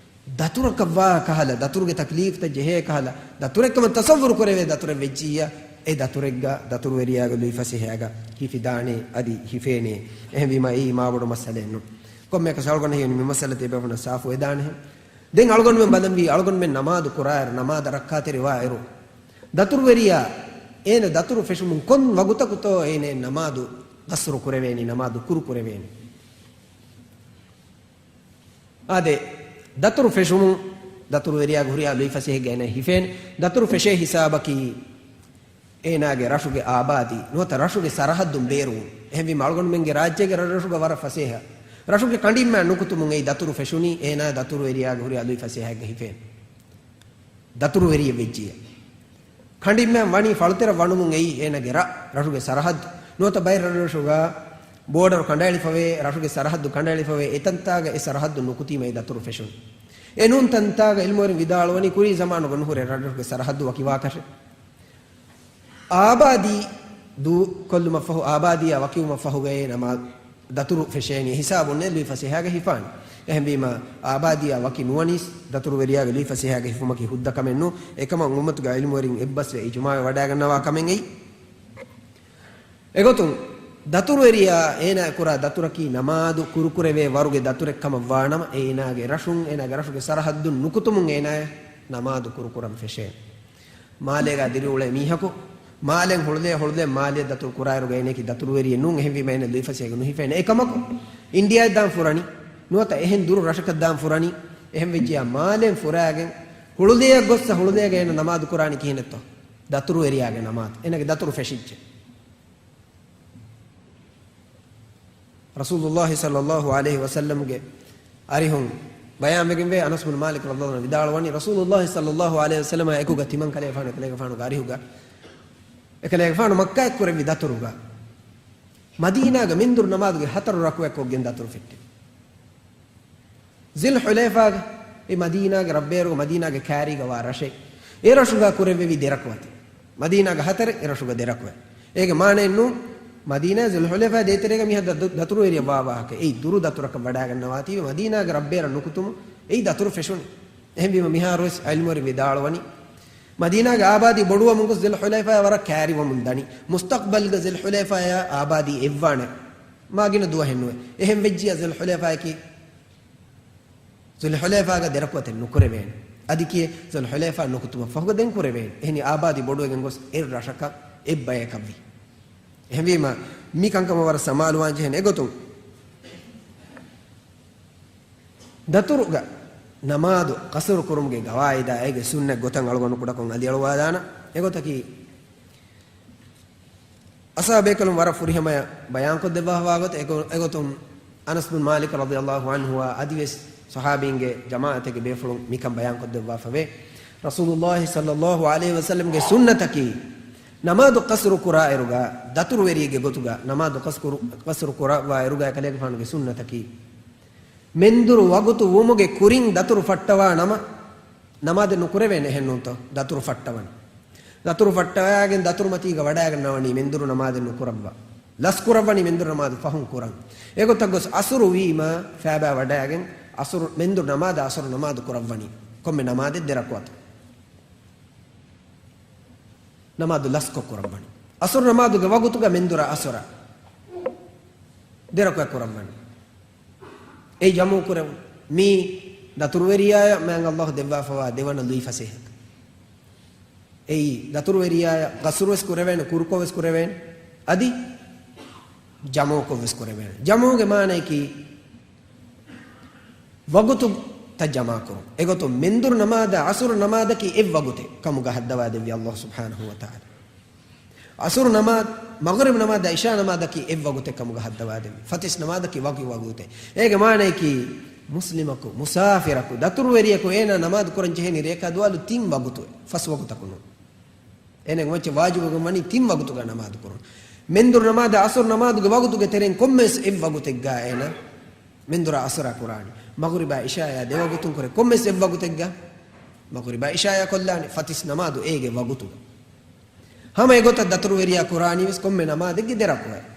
ދަތުރަކަށްވާ ކަހަލަ، ދަތުރުގެ ތަކްލީފްތައް ޖެހޭ ކަހަލަ، ދަތުރެއްކަމަށް ތަޞައްވުރު ކުރެވޭ ދަތުރެއް ވެއްޖިއްޔާ، އެ ދަތުރެއްގަ، ދަތުރުވެރިޔާގެ ލުއިފަސޭހައިގަ ހިފިދާނެ، އަދި ހިފޭނެ. އެހެންވީމަ، އެއީ މާބޮޑު މައްސަލައެއް ނޫން. ކޮންމެއަކަސް އަޅުގަނޑަށް ހީވަނީ މި މައްސަލަތައް އެބޭފުޅުންނަށް ސާފުވެދާނެހެން. ދެން އަޅުގަނޑުމެން ބަލަންވީ، އަޅުގަނޑުމެން ނަމާދު ކުރާއިރު، ނަމާދަށް ރައްކާތެރިވާއިރު، ދަތުރުވެރިޔާ އޭނަ ދަތުރު ފެށުމުން ކޮން ވަގުތަކުތޯ އޭނަ ނަމާދު ގަސްރު ކުރެވޭނީ، ނަމާދު ކުރު ކުރެވޭނީ؟ އާދެ، ދަތުރު ފެށުމުން ދަތުރުވެރިޔާގެ ހުރިހާ ލުއިފަސޭހައެއްގަ އޭނަ ހިފޭނެ. ދަތުރު ފެށޭ ހިސާބަކީ އޭނާގެ ރަށުގެ އާބާދީ ނުވަތަ ރަށުގެ ސަރަހައްދުން ބޭރުވުން. އެހެންވީމަ އަޅުގަނޑުމެންގެ ރާއްޖޭގެ ރަށްރަށުގަ ވަރަށް ފަސޭހަ. ރަށުގެ ކަނޑިންމާ ނުކުތުމުން އެއީ ދަތުރު ފެށުނީ އޭނާ ދަތުރުވެރިޔާގެ ހުރިހާ ލުއިފަސޭހައެއްގަ ހިފޭނެ. ދަތުރުވެރިއެއް ވެއްޖިއްޔާ. ކަނޑިންމާ ވަނީ ފަޅުތެރަ ވަނުމުން އެއީ އޭނާގެ ރަށް، ރަށުގެ ސަރަހައްދު. ނުވަތަ ބައެއް ރަށްރަށުގަ ބޯޑަރު ކަނޑައެޅިފަވޭ، ރަށުގެ ސަރަހައްދު ކަނޑައެޅިފަވޭ، އެތަންތާގަ އެ ސަރަހައްދު ނުކުތީމަ އެ ދަތުރު ފެށުނީ. އެނޫން ތަންތާގަ އިލްމުވެރިން ވިދާޅުވަނީ ކުރީ ޒަމާނުގަ ނުހުރޭ ރަށްރަށުގެ ސަރަހައްދު ވަކިވާކަށެއް. އާބާދީ ދޫކޮށްލުމަށްފަހު، އާބާދީއާ ވަކިވުމަށްފަހުގައޭ ނަމާ ދަތުރު ފެށޭނީ ހިސާބުންނޭ ލުއިފަސޭހާގަ ހިފާނީ. އެހެންވީމަ، އާބާދީއާ ވަކި ނުވަނީސް ދަތުރުވެރިޔާގެ ލުއިފަސޭހާގަ ހިފުމަކީ ހުއްދަ ކަމެއް ނޫން. އެކަމަށް އުއްމަތުގެ އިލްމުވެރިން އެއްބަސްވެ އިޖުމާވެ ވަޑައިގަންނަވާ ކަމެއް އެއީ. އެގޮތުން، ދަތުރުވެރިޔާ އޭނާ ކުރާ ދަތުރަކީ ނަމާދު ކުރުކުރެވޭ ވަރުގެ ދަތުރެއް ކަމަށް ވާނަމަ، އޭނާގެ ރަށުން، އޭނާގެ ރަށުގެ ސަރަހައްދުން ނުކުތުމުން އޭނާއަށް ނަމާދު ކުރުކުރަން ފެށޭ. މާލޭގަ ދިރިއުޅޭ މީހަކު މާލެން ހުޅުލޭ ހުޅުލޭ މާލެއަށް ދަތުރު ކުރާއިރުގަ އޭނައަކީ ދަތުރުވެރިއެއް ނޫން. އެހެންވީމަ އޭނަ ލުއިފަސޭހައިގެ ނުހިފޭނެ. އެކަމަކު، އިންޑިއާއަށް ދާން ފުރަނީ، ނުވަތަ އެހެން ދުރު ރަށަކަށް ދާން ފުރަނީ. އެހެން ވެއްޖިއްޔާ މާލެން ފުރާގެން ހުޅުލޭއަށް ގޮއްސަ ހުޅުލޭގަ އޭނަ ނަމާދު ކުރާނީ ކިހިނެއްތޯ؟ ދަތުރުވެރިޔާގެ ނަމާދު. އޭނަގެ ދަތުރު ފެށިއްޖެ. ރަސޫލުﷲ ޞައްލަﷲ ޢަލައިހި ވަސައްލަމްގެ އަރިހުން ބަޔާންވެގެންވޭ، އަނަސް ބިން މާލިކް ރަޟިޔަﷲ ޢަންހު ވިދާޅުވަނީ، ރަސޫލުﷲ ޞައްލަﷲ ޢަލައިހި ވަސައްލަމާ އެކުގަ ތިމަން ކަލޭގެފާނު، ކަލޭގެފާނުގެ އަރިހުގަ، އެކަލޭގެފާނު މައްކާއަށް ކުރެއްވި ދަތުރުގަ، މަދީނާގަ މެންދުރު ނަމާދުގެ ހަތަރު ރަކުޢަތް ކޮށްގެން ދަތުރު ފެއްޓެވި. ޒުލްޙުލައިފާގަ، އެ މަދީނާގެ ރަށްބޭރުގަ، މަދީނާގެ ކާރީގަ ވާ ރަށެއް، އެ ރަށުގަ ކުރެއްވެވި ދެ ރަކުޢަތެއް. މަދީނާގަ ހަތަރެއް، އެ ރަށުގަ ދެ ރަކުޢަތް. އޭގެ މާނައެއް ނޫން، މަދީނާ ޒުލްޙުލައިފާ ދޭތެރޭގަ މިހާ ދަ-، ދަ-، ދަތުރުވެރިޔަށް ވާ ވާހަކަ، އެއީ ދުރު ދަތުރަކަށް ވަޑައިގަންނަވާތީވެ، މަދީނާގެ ރަށްބޭރަށް ނުކުތުމުން އެއީ ދަތުރު ފެށުނީ. އެހެންވީމަ މިހާރުވެސް އިލްމުވެރިން ވިދާޅުވަނީ، މަދީނާގެ އާބާދީ ބޮޑުވަމުން ގޮސް ޒުލްޙުލައިފާއާ ވަރަށް ކައިރިވަމުން ދަނީ. މުސްތަޤްބަލްގަ ޒުލްޙުލައިފާއާ އާބާދީ އެއްވާނެ. މާ ގިނަ ދުވަހެއް ނުވޭ. އެހެން ވެއްޖިއްޔާ ޒުލްޙުލައިފާއަކީ ޒުލްޙުލައިފާގަ ދެ ރަކުޢަތެއް ނުކުރެވޭނެ. އަދި ކިޔޭ، ޒުލްޙުލައިފާ ނުކުތުމަށް ފަހުގަ ދެން ކުރެވޭނެ. އެހެނީ އާބާދީ ބޮޑުވެގެން ގޮސް އެއް ރަށަކަށް އެއް ބަޔަކަށްވީ. އެހެންވީމަ، މި ކަންކަމަށް ވަރަށް ސަމާލުވާން ޖެހޭނެ. އެގޮތުން، ދަތުރުގަ ނަމާދު ޤަޞްރު ކުރުމުގެ ގަވާއިދާ އޭގެ ސުންނަތް ގޮތަށް އަޅުގަނޑު ކުޑަކޮށް އަލިއަޅުވާލާނަން. އެގޮތަކީ، އަޞްޙާބޭކަލުން ވަރަށް ފުރިހަމަޔަށް ބަޔާންކޮށްދެއްވާފަވާ ގޮތަށް އެގޮ-، އެގޮތުން އަނަސް ބިން މާލިކް ރަޟިޔަﷲ ޢަންހުއާ އަދިވެސް ޞަޙާބީންގެ ޖަމާޢަތެއްގެ ބޭފުޅުން މިކަން ބަޔާންކޮށްދެއްވާފަވޭ. ރަސޫލުﷲ ޞައްލަﷲ ޢަލައިހި ވަސައްލަމްގެ ސުންނަތަކީ، ނަމާދު ޤަޞްރު ކުރާއިރުގަ، ދަތުރުވެރިއެއްގެ ގޮތުގަ ނަމާދު ޤަޞްރު، ޤަޞްރު ކުރައްވާއިރުގަ އެކަލޭގެފާނުގެ ސުންނަތަކީ، މެންދުރު ވަގުތު ވުމުގެ ކުރިން ދަތުރު ފައްޓަވާ ނަމަ، ނަމާދެއް ނުކުރެވޭނެ އެހެންނޫންތޯ؟ ދަތުރު ފައްޓަވަނީ. ދަތުރު ފައްޓަވައިގެން ދަތުރުމަތީގަ ވަޑައިގަންނަވަނީ މެންދުރު ނަމާދެއް ނުކުރައްވާ. ލަސްކުރައްވަނީ މެންދުރު ނަމާދު ފަހުން ކުރަން. އެގޮތަށް ގޮސް އަސުރު ވީމަ، ފައިބާ ވަޑައިގެން އަސުރު، މެންދުރު ނަމާދަށް އަސުރު ނަމާދު ކުރައްވަނީ. ކޮންމެ ނަމާދެއް ދެ ރަކުޢަތު. ނަމާދު ލަސްކޮށް ކުރައްވަނީ. އަސުރު ނަމާދުގެ ވަގުތުގަ މެންދުރާ އަސުރާ ދެ ރަކުޢަތް ކުރައްވަނީ. އެ ޖަމުޢު ކުރެވުން. މީ ދަތުރުވެރިޔާޔަށް މާތް ﷲ ދެއްވާފަވާ ދެވަނަ ލުއިފަސޭހަ. އެއީ ދަތުރުވެރިޔާޔަށް ޤަޞްރުވެސް ކުރެވޭނެ، ކުރުކޮށްވެސް ކުރެވޭނެ، އަދި ޖަމުޢުކޮށްވެސް ކުރެވޭނެ. ޖަމުޢުގެ މާނައަކީ ވަގުތުތައް ޖަމާކުރުން. އެގޮތުން މެންދުރު ނަމާދާ އަސުރު ނަމާދަކީ އެއް ވަގުތެއް ކަމުގަ ހައްދަވާދެއްވި ﷲ ސުބްޙާނަހޫ ވަތަޢާލާ. އަސުރު ނަމާދު، މަޣްރިބް ނަމާދާ އިޝާ ނަމާދަކީ އެއް ވަގުތެއް ކަމުގަ ހައްދަވާދެއްވި. ފަތިސް ނަމާދަކީ ވަކި ވަގުތެއް. އޭގެ މާނައަކީ، މުސްލިމަކު، މުސާފިރަކު، ދަތުރުވެރިޔަކު އޭނާ ނަމާދު ކުރަން ޖެހޭނީ ރޭކާ ދުވާލު ތިން ވަގުތު، ފަސް ވަގުތަކު ނޫން. އޭނާގެ މައްޗަށް ވާޖިބުވެގެން ވަނީ ތިން ވަގުތުގަ ނަމާދު ކުރުން. މެންދުރު ނަމާދާ އަސުރު ނަމާދުގެ ވަގުތުގެ ތެރެއިން ކޮންމެވެސް އެއް ވަގުތެއްގަ އޭނާ މެންދުރާ އަސުރާ ކުރާނީ. މަޣްރިބާ އިޝާޔާ ދެ ވަގުތުން ކުރެ ކޮންމެވެސް އެއް ވަގުތެއްގަ މަޣްރިބާ އިޝާޔާ ކޮށްލާނީ. ފަތިސް ނަމާދު އޭގެ ވަގުތުގަ. ހަމަ އެގޮތަށް ދަތުރުވެރިޔާ ކުރާނީވެސް ކޮންމެ ނަމާދެއްގެ ދެ ރަކުޢަތް.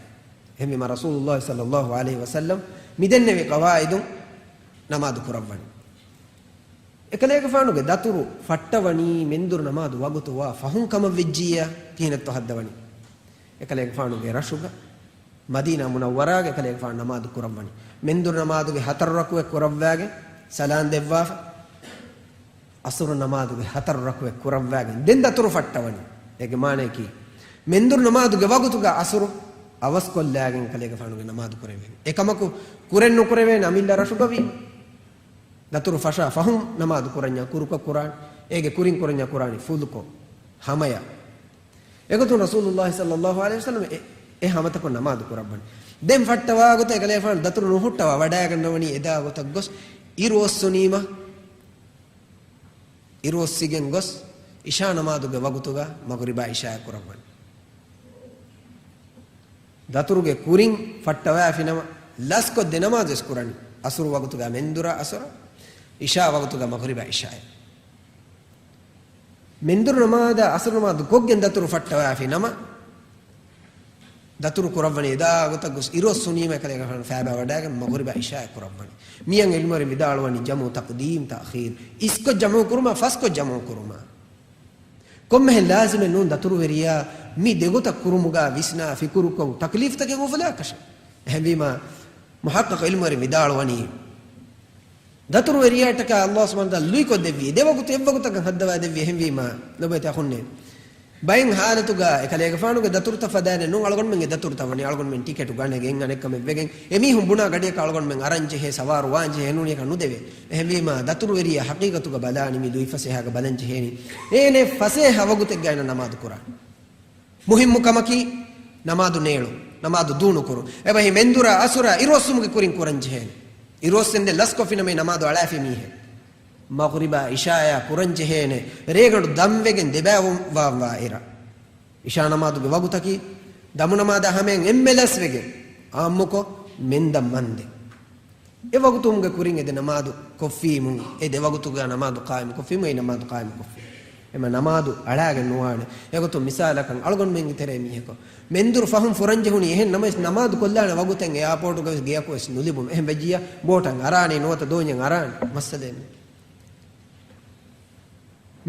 އެހެންވީމަ ރަސޫލުﷲ ޞައްލަﷲ ޢަލައިހި ވަސައްލަމް މިދެންނެވި ޤަވާޢިދުން ނަމާދު ކުރައްވަނީ. އެކަލޭގެފާނުގެ ދަތުރު ފައްޓަވަނީ މެންދުރު ނަމާދު ވަގުތު ވާ ފަހުން ކަމަށް ވެއްޖިއްޔާ ކިހިނެއްތޯ ހައްދަވަނީ؟ އެކަލޭގެފާނުގެ ރަށުގަ، މަދީނާ މުނައްވަރާގަ އެކަލޭގެފާނު ނަމާދު ކުރައްވަނީ. މެންދުރު ނަމާދުގެ ހަތަރު ރަކުޢަތް ކުރައްވާގެން ސަލާން ދެއްވާފަ. އަސުރު ނަމާދުގެ ހަތަރު ރަކުޢަތް ކުރައްވާގެން ދެން ދަތުރު ފައްޓަވަނީ. އޭގެ މާނައަކީ، މެންދުރު ނަމާދުގެ ވަގުތުގަ އަސުރު އަވަސްކޮށްލާގެން ކަލޭގެފާނުގެ ނަމާދު ކުރެވޭނެ. އެކަމަކު ކުރެއް ނުކުރެވޭނެ އަމިއްލަ ރަށުގަވީ. ދަތުރު ފަށާ ފަހުން ނަމާދު ކުރަންޏާ ކުރުކޮށް ކުރާނެ. އޭގެ ކުރިން ކުރަންޏާ ކުރާނީ ފުލުކޮށް، ހަމަޔަށް. އެގޮތުން ރަސޫލުﷲ ޞައްލަﷲ ޢަލައިހި ވަސައްލަމަ އެ، އެ ހަމަތަކުން ނަމާދު ކުރައްވަނީ. ދެން ފައްޓަވާ ގޮތަށް އެކަލޭގެފާނު ދަތުރު ނުހުއްޓަވާ ވަޑައިގަންނަވަނީ އެދާ ގޮތަށް ގޮސް އިރު އޮއްސުނީމަ، އިރު އޮއްސިގެން ގޮސް އިޝާ ނަމާދުގެ ވަގުތުގަ މަޣުރިބާ އިޝާއާ ކުރައްވަނީ. ދަތުރުގެ ކުރިން ފައްޓަވައިފިނަމަ، ލަސްކޮށް ދެ ނަމާދުވެސް ކުރަނީ. އަސުރު ވަގުތުގަ މެންދުރަށް އަސުރަށް، އިޝާ ވަގުތުގަ މަޣުރިބަށް އިޝާއަށް. މެންދުރު ނަމާދަށް އަސުރު ނަމާދު ކޮށްގެން ދަތުރު ފައްޓަވައިފިނަމަ، ދަތުރު ކުރައްވަނީ އެދާ ގޮތަށް ގޮސް އިރު އޮއްސުނީމަ އެކަލޭގެފާނު ފައިބާ ވަޑައިގެން މަޣުރިބާ އިޝާއާ ކުރައްވަނީ. މިއަށް ޢިލްމުވެރިން ވިދާޅުވަނީ ޖަމުޢު ތަޤްދީމް ތައްޚީރު. އިސްކޮށް ޖަމުޢު ކުރުމާ، ފަސްކޮށް ޖަމުޢު ކުރުމާ. ކޮންމެހެން ލާޒިމެއް ނޫން ދަތުރުވެރިޔާ މި ދެގޮތަށް ކުރުމުގަ ވިސްނާ ފިކުރުކޮށް ތަކްލީފުތަކެއް އުފުލާކަށެއް. އެހެންވީމަ، މުޙައްޤަޤު ޢިލްމުވެރިން ވިދާޅުވަނީ، ދަތުރުވެރިޔާއަށްޓަކާ ﷲ ސުބްޙާނަހޫ ވަތަޢާލާ ލުއިކޮށްދެއްވީ ދެވަގުތު އެއްވަގުތަކަށް ހައްދަވާ ދެއްވީ. އެހެންވީމަ، ލޮބުވެތި އަޚުންނޭ، ބައެއް ޙާލަތުގަ އެކަލޭގެފާނުގެ ދަތުރުތައް ފަދައިނެއް ނޫން، އަޅުގަނޑުމެންގެ ދަތުރުތައް ވަނީ އަޅުގަނޑުމެން ޓިކެޓު ގަނެގެން އަނެއްކަމެއް ވެގެން އެމީހުން ބުނާ ގަޑިއަކަށް އަޅުގަނޑުމެން އަރަން ޖެހޭ، ސަވާރު ވާން ޖެހޭ ނޫނީކަށް ނުދެވޭ. އެހެންވީމަ، ދަތުރުވެރިޔާ ޙަޤީޤަތުގަ ބަލާނީ މި ލުއިފަސޭހައިގަ ބަލަން ޖެހޭނީ. އޭނަ ފަސޭހަ ވަގުތެއްގަ އޭނަ ނަމާދު ކުރާނެ. މުހިއްމު ކަމަކީ، ނަމާދު ނޭޅު، ނަމާދު ދޫނުކުރު. އެބަހީ މެންދުރާ އަސުރާ އިރުއޮއްސުމުގެ ކުރިން ކުރަންޖެހޭނެ. އިރުއޮއްސެންދެން ލަސްކޮށްފިނަމަ ނަމާދު އަޅާފި މީހެއް. މަޣުރިބާ އިޝާޔާ ކުރަންޖެހޭނެ، ރޭގަނޑު ދަންވެގެން ދެބައިވާންވާ އިރަށް. އިޝާ ނަމާދުގެ ވަގުތަކީ، ދަމު ނަމާދާ ހަމަޔަށް އެންމެ ލަސްވެގެން، އާއްމުކޮށް، މެންދަން މަންދެ. އެ ވަގުތުމުގެ ކުރިން އެ ދެ ނަމާދު ކޮށްފީމު، އެ ދެ ވަގުތުގަ ނަމާދު ޤާއިމު ކޮށްފީމު، އެ ނަމާދު ޤާއިމު ކޮށްފީމު. އެމަ ނަމާދު އަޅާގެން ނުވާނެ. އެގޮތުން މިސާލަކަށް އަޅުގަނޑުމެންގެ ތެރޭ މީހަކު މެންދުރު ފަހުން ފުރަންޖެހުނީ އެހެން ނަމަވެސް ނަމާދު ކޮށްލާނެ ވަގުތެއް އެއާޕޯޓުގަވެސް ގެޔަކުވެސް ނުލިބުނު. އެހެން ވެއްޖިއްޔާ ބޯޓަށް އަރާނީ ނުވަތަ ދޯންޏަށް އަރާނީ. މައްސަލައެއް ނެތް.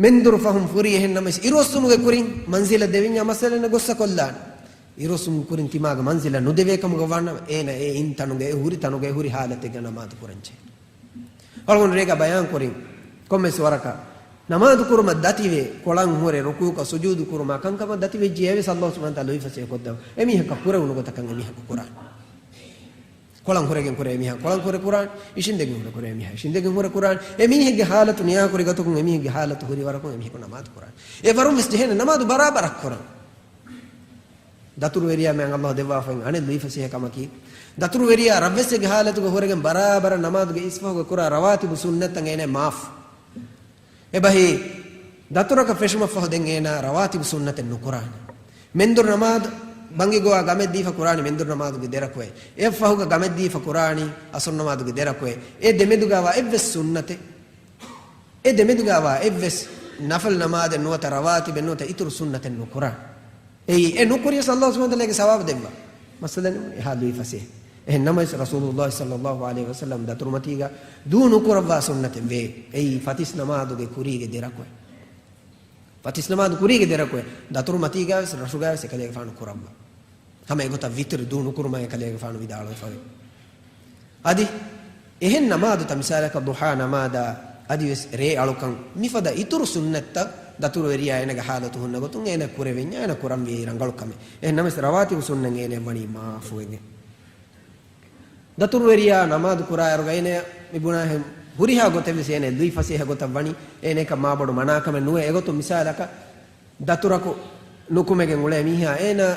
މެންދުރު ފަހުން ފުރި އެހެން ނަމަވެސް އިރުއޮއްސުމުގެ ކުރިން މަންޒިލަށް ދެވިންޏާ މައްސަލައެއް ނެތް ގޮއްސަކޮށްލާނެ. އިރުއޮއްސުމުގެ ކުރިން ތިމާގެ މަންޒިލަށް ނުދެވޭ ކަމުގަ ވާނަމަ، އޭނަ އެ އިން ތަނުގަ، އެ ހުރި ތަނުގަ، އެ ހުރި ހާލަތެއްގަ ނަމާދު ކުރަންޖެހޭ. އަޅުގަނޑު ރޭގަ ބަޔާން ކުރިން ކޮންމެސް ވަރަކަށް ނަމާދު ކުރުމަށް ދަތިވެ، ކޮޅަށް ހުރެ ރުކޫޢަކަށް ސުޖޫދު ކުރުމާ ކަންކަމަށް ދަތިވެއްޖިއްޔާ ވެސް ﷲ ސުބްޙާނަހޫ ވަތަޢާލާ ލުއިފަސޭހަ ކޮށްދެއްވާ. އެމީހަކަށް ކުރެވުނު ގޮތަކަށް އެމީހަކު ކުރާނެ. ކޮޅަށް ހުރެގެން ކުރޭ މީހާ ކޮޅަށް ހުރެ ކުރާނެ، އިށިނދެގެން ހުރެ ކުރޭ މީހާ އިށިނދެގެން ހުރެ ކުރާނެ. އެ މީހެއްގެ ހާލަތު ނިޔާކުރި ގޮތަކުން އެ މީހެއްގެ ހާލަތު ހުރި ވަރަކުން އެ މީހަކު ނަމާދު ކުރާނެ. އެ ވަރުން ވެސް ޖެހޭނެ ނަމާދު ބަރާބަރަށް ކުރަން. ދަތުރުވެރިޔާ މެން ﷲ ދެއްވާފައި އަނެއް ލުއިފަސޭހަ ކަމަކީ، ދަތުރުވެރިޔާ ރަށްވެއްސެއްގެ ހާލަތުގަ ހުރެގެން ބަރާބަރަށް ނަމާދުގެ އިސްފަހުގަ ކުރާ ރަވާތިބު ސުންނަތްތައް އޭނަ މާފު. އެބަހީ، ދަތުރަކަށް ފެށުމަށްފަހު ދެން އޭނާ ރަވާތިބު ސުންނަތެއް ނުކުރާނެ. މެންދުރު ނަމާދު ބަންގި ގޮވާ ގަމެއް ދީފަ ކުރާނީ މެންދުރު ނަމާދުގެ ދެ ރަކުޢަތް. އެއަށްފަހުގަ ގަމެއް ދީފަ ކުރާނީ އަސުރު ނަމާދުގެ ދެ ރަކުޢަތް. އެ ދެމެދުގަވާ އެއްވެސް ސުންނަތެއް، އެ ދެމެދުގަވާ އެއްވެސް ނަފަލު ނަމާދެއް ނުވަތަ ރަވާތިބެއް ނުވަތަ އިތުރު ސުންނަތެއް ނުކުރާނެ. އެއީ، އެ ނުކުރިޔަސް ﷲ ސުބްޙާނަހޫ ވަތަޢާލާގެ ސަވާބު ދެއްވާ. މައްސަލަ އެހާ ލުއިފަސޭހަ. އެހެން ނަމަވެސް ރަސޫލުﷲ ޞައްލަﷲ ޢަލައިހި ވަސައްލަމް ދަތުރުމަތީގަ ދޫ ނުކުރައްވާ ސުންނަތެއް ވޭ. އެއީ، ފަތިސް ނަމާދުގެ ކުރީގެ ދެ ރަކުޢަތް. ފަތިސް ނަމާދު ކުރީގެ ދެ ރަކުޢަތް. ދަތުރުމަތީގަވެސް ރަށުގަވެސް އެކަލޭގެފާނު ކުރައްވާ. ހަމަ އެގޮތަށް ވިތުރު ދޫ ނުކުރުމަށް އެކަލޭގެފާނު ވިދާޅުވެފަވޭ. އަދި އެހެން ނަމާދުތައް މިސާލަކަށް ޟުޙާ ނަމާދާ އަދިވެސް ރޭ އަޅުކަން މިފަދަ އިތުރު ސުންނަތްތައް ދަތުރުވެރިޔާ އޭނަގެ ޙާލަތު ހުންނަ ގޮތުން އޭނަ ކުރެވެންޏާ އޭނަ ކުރަންވީ ރަނގަޅު ކަމެއް. އެހެން ނަމަވެސް ރަވާތިބު ސުންނަތް އޭނަ ވަނީ މާފުވެގެން. ދަތުރުވެރިޔާ ނަމާދު ކުރާއިރުގަ އޭނަ މި ބުނާހެން ހުރިހާ ގޮތެއްވެސް އޭނަ ލުއިފަސޭހަ ގޮތަށް ވަނީ އޭނައަކަށް މާބޮޑު މަނާކަމެއް ނުވޭ. އެގޮތުން މިސާލަކަށް ދަތުރަކު ނުކުމެގެން އުޅޭ މީހާ އޭނަ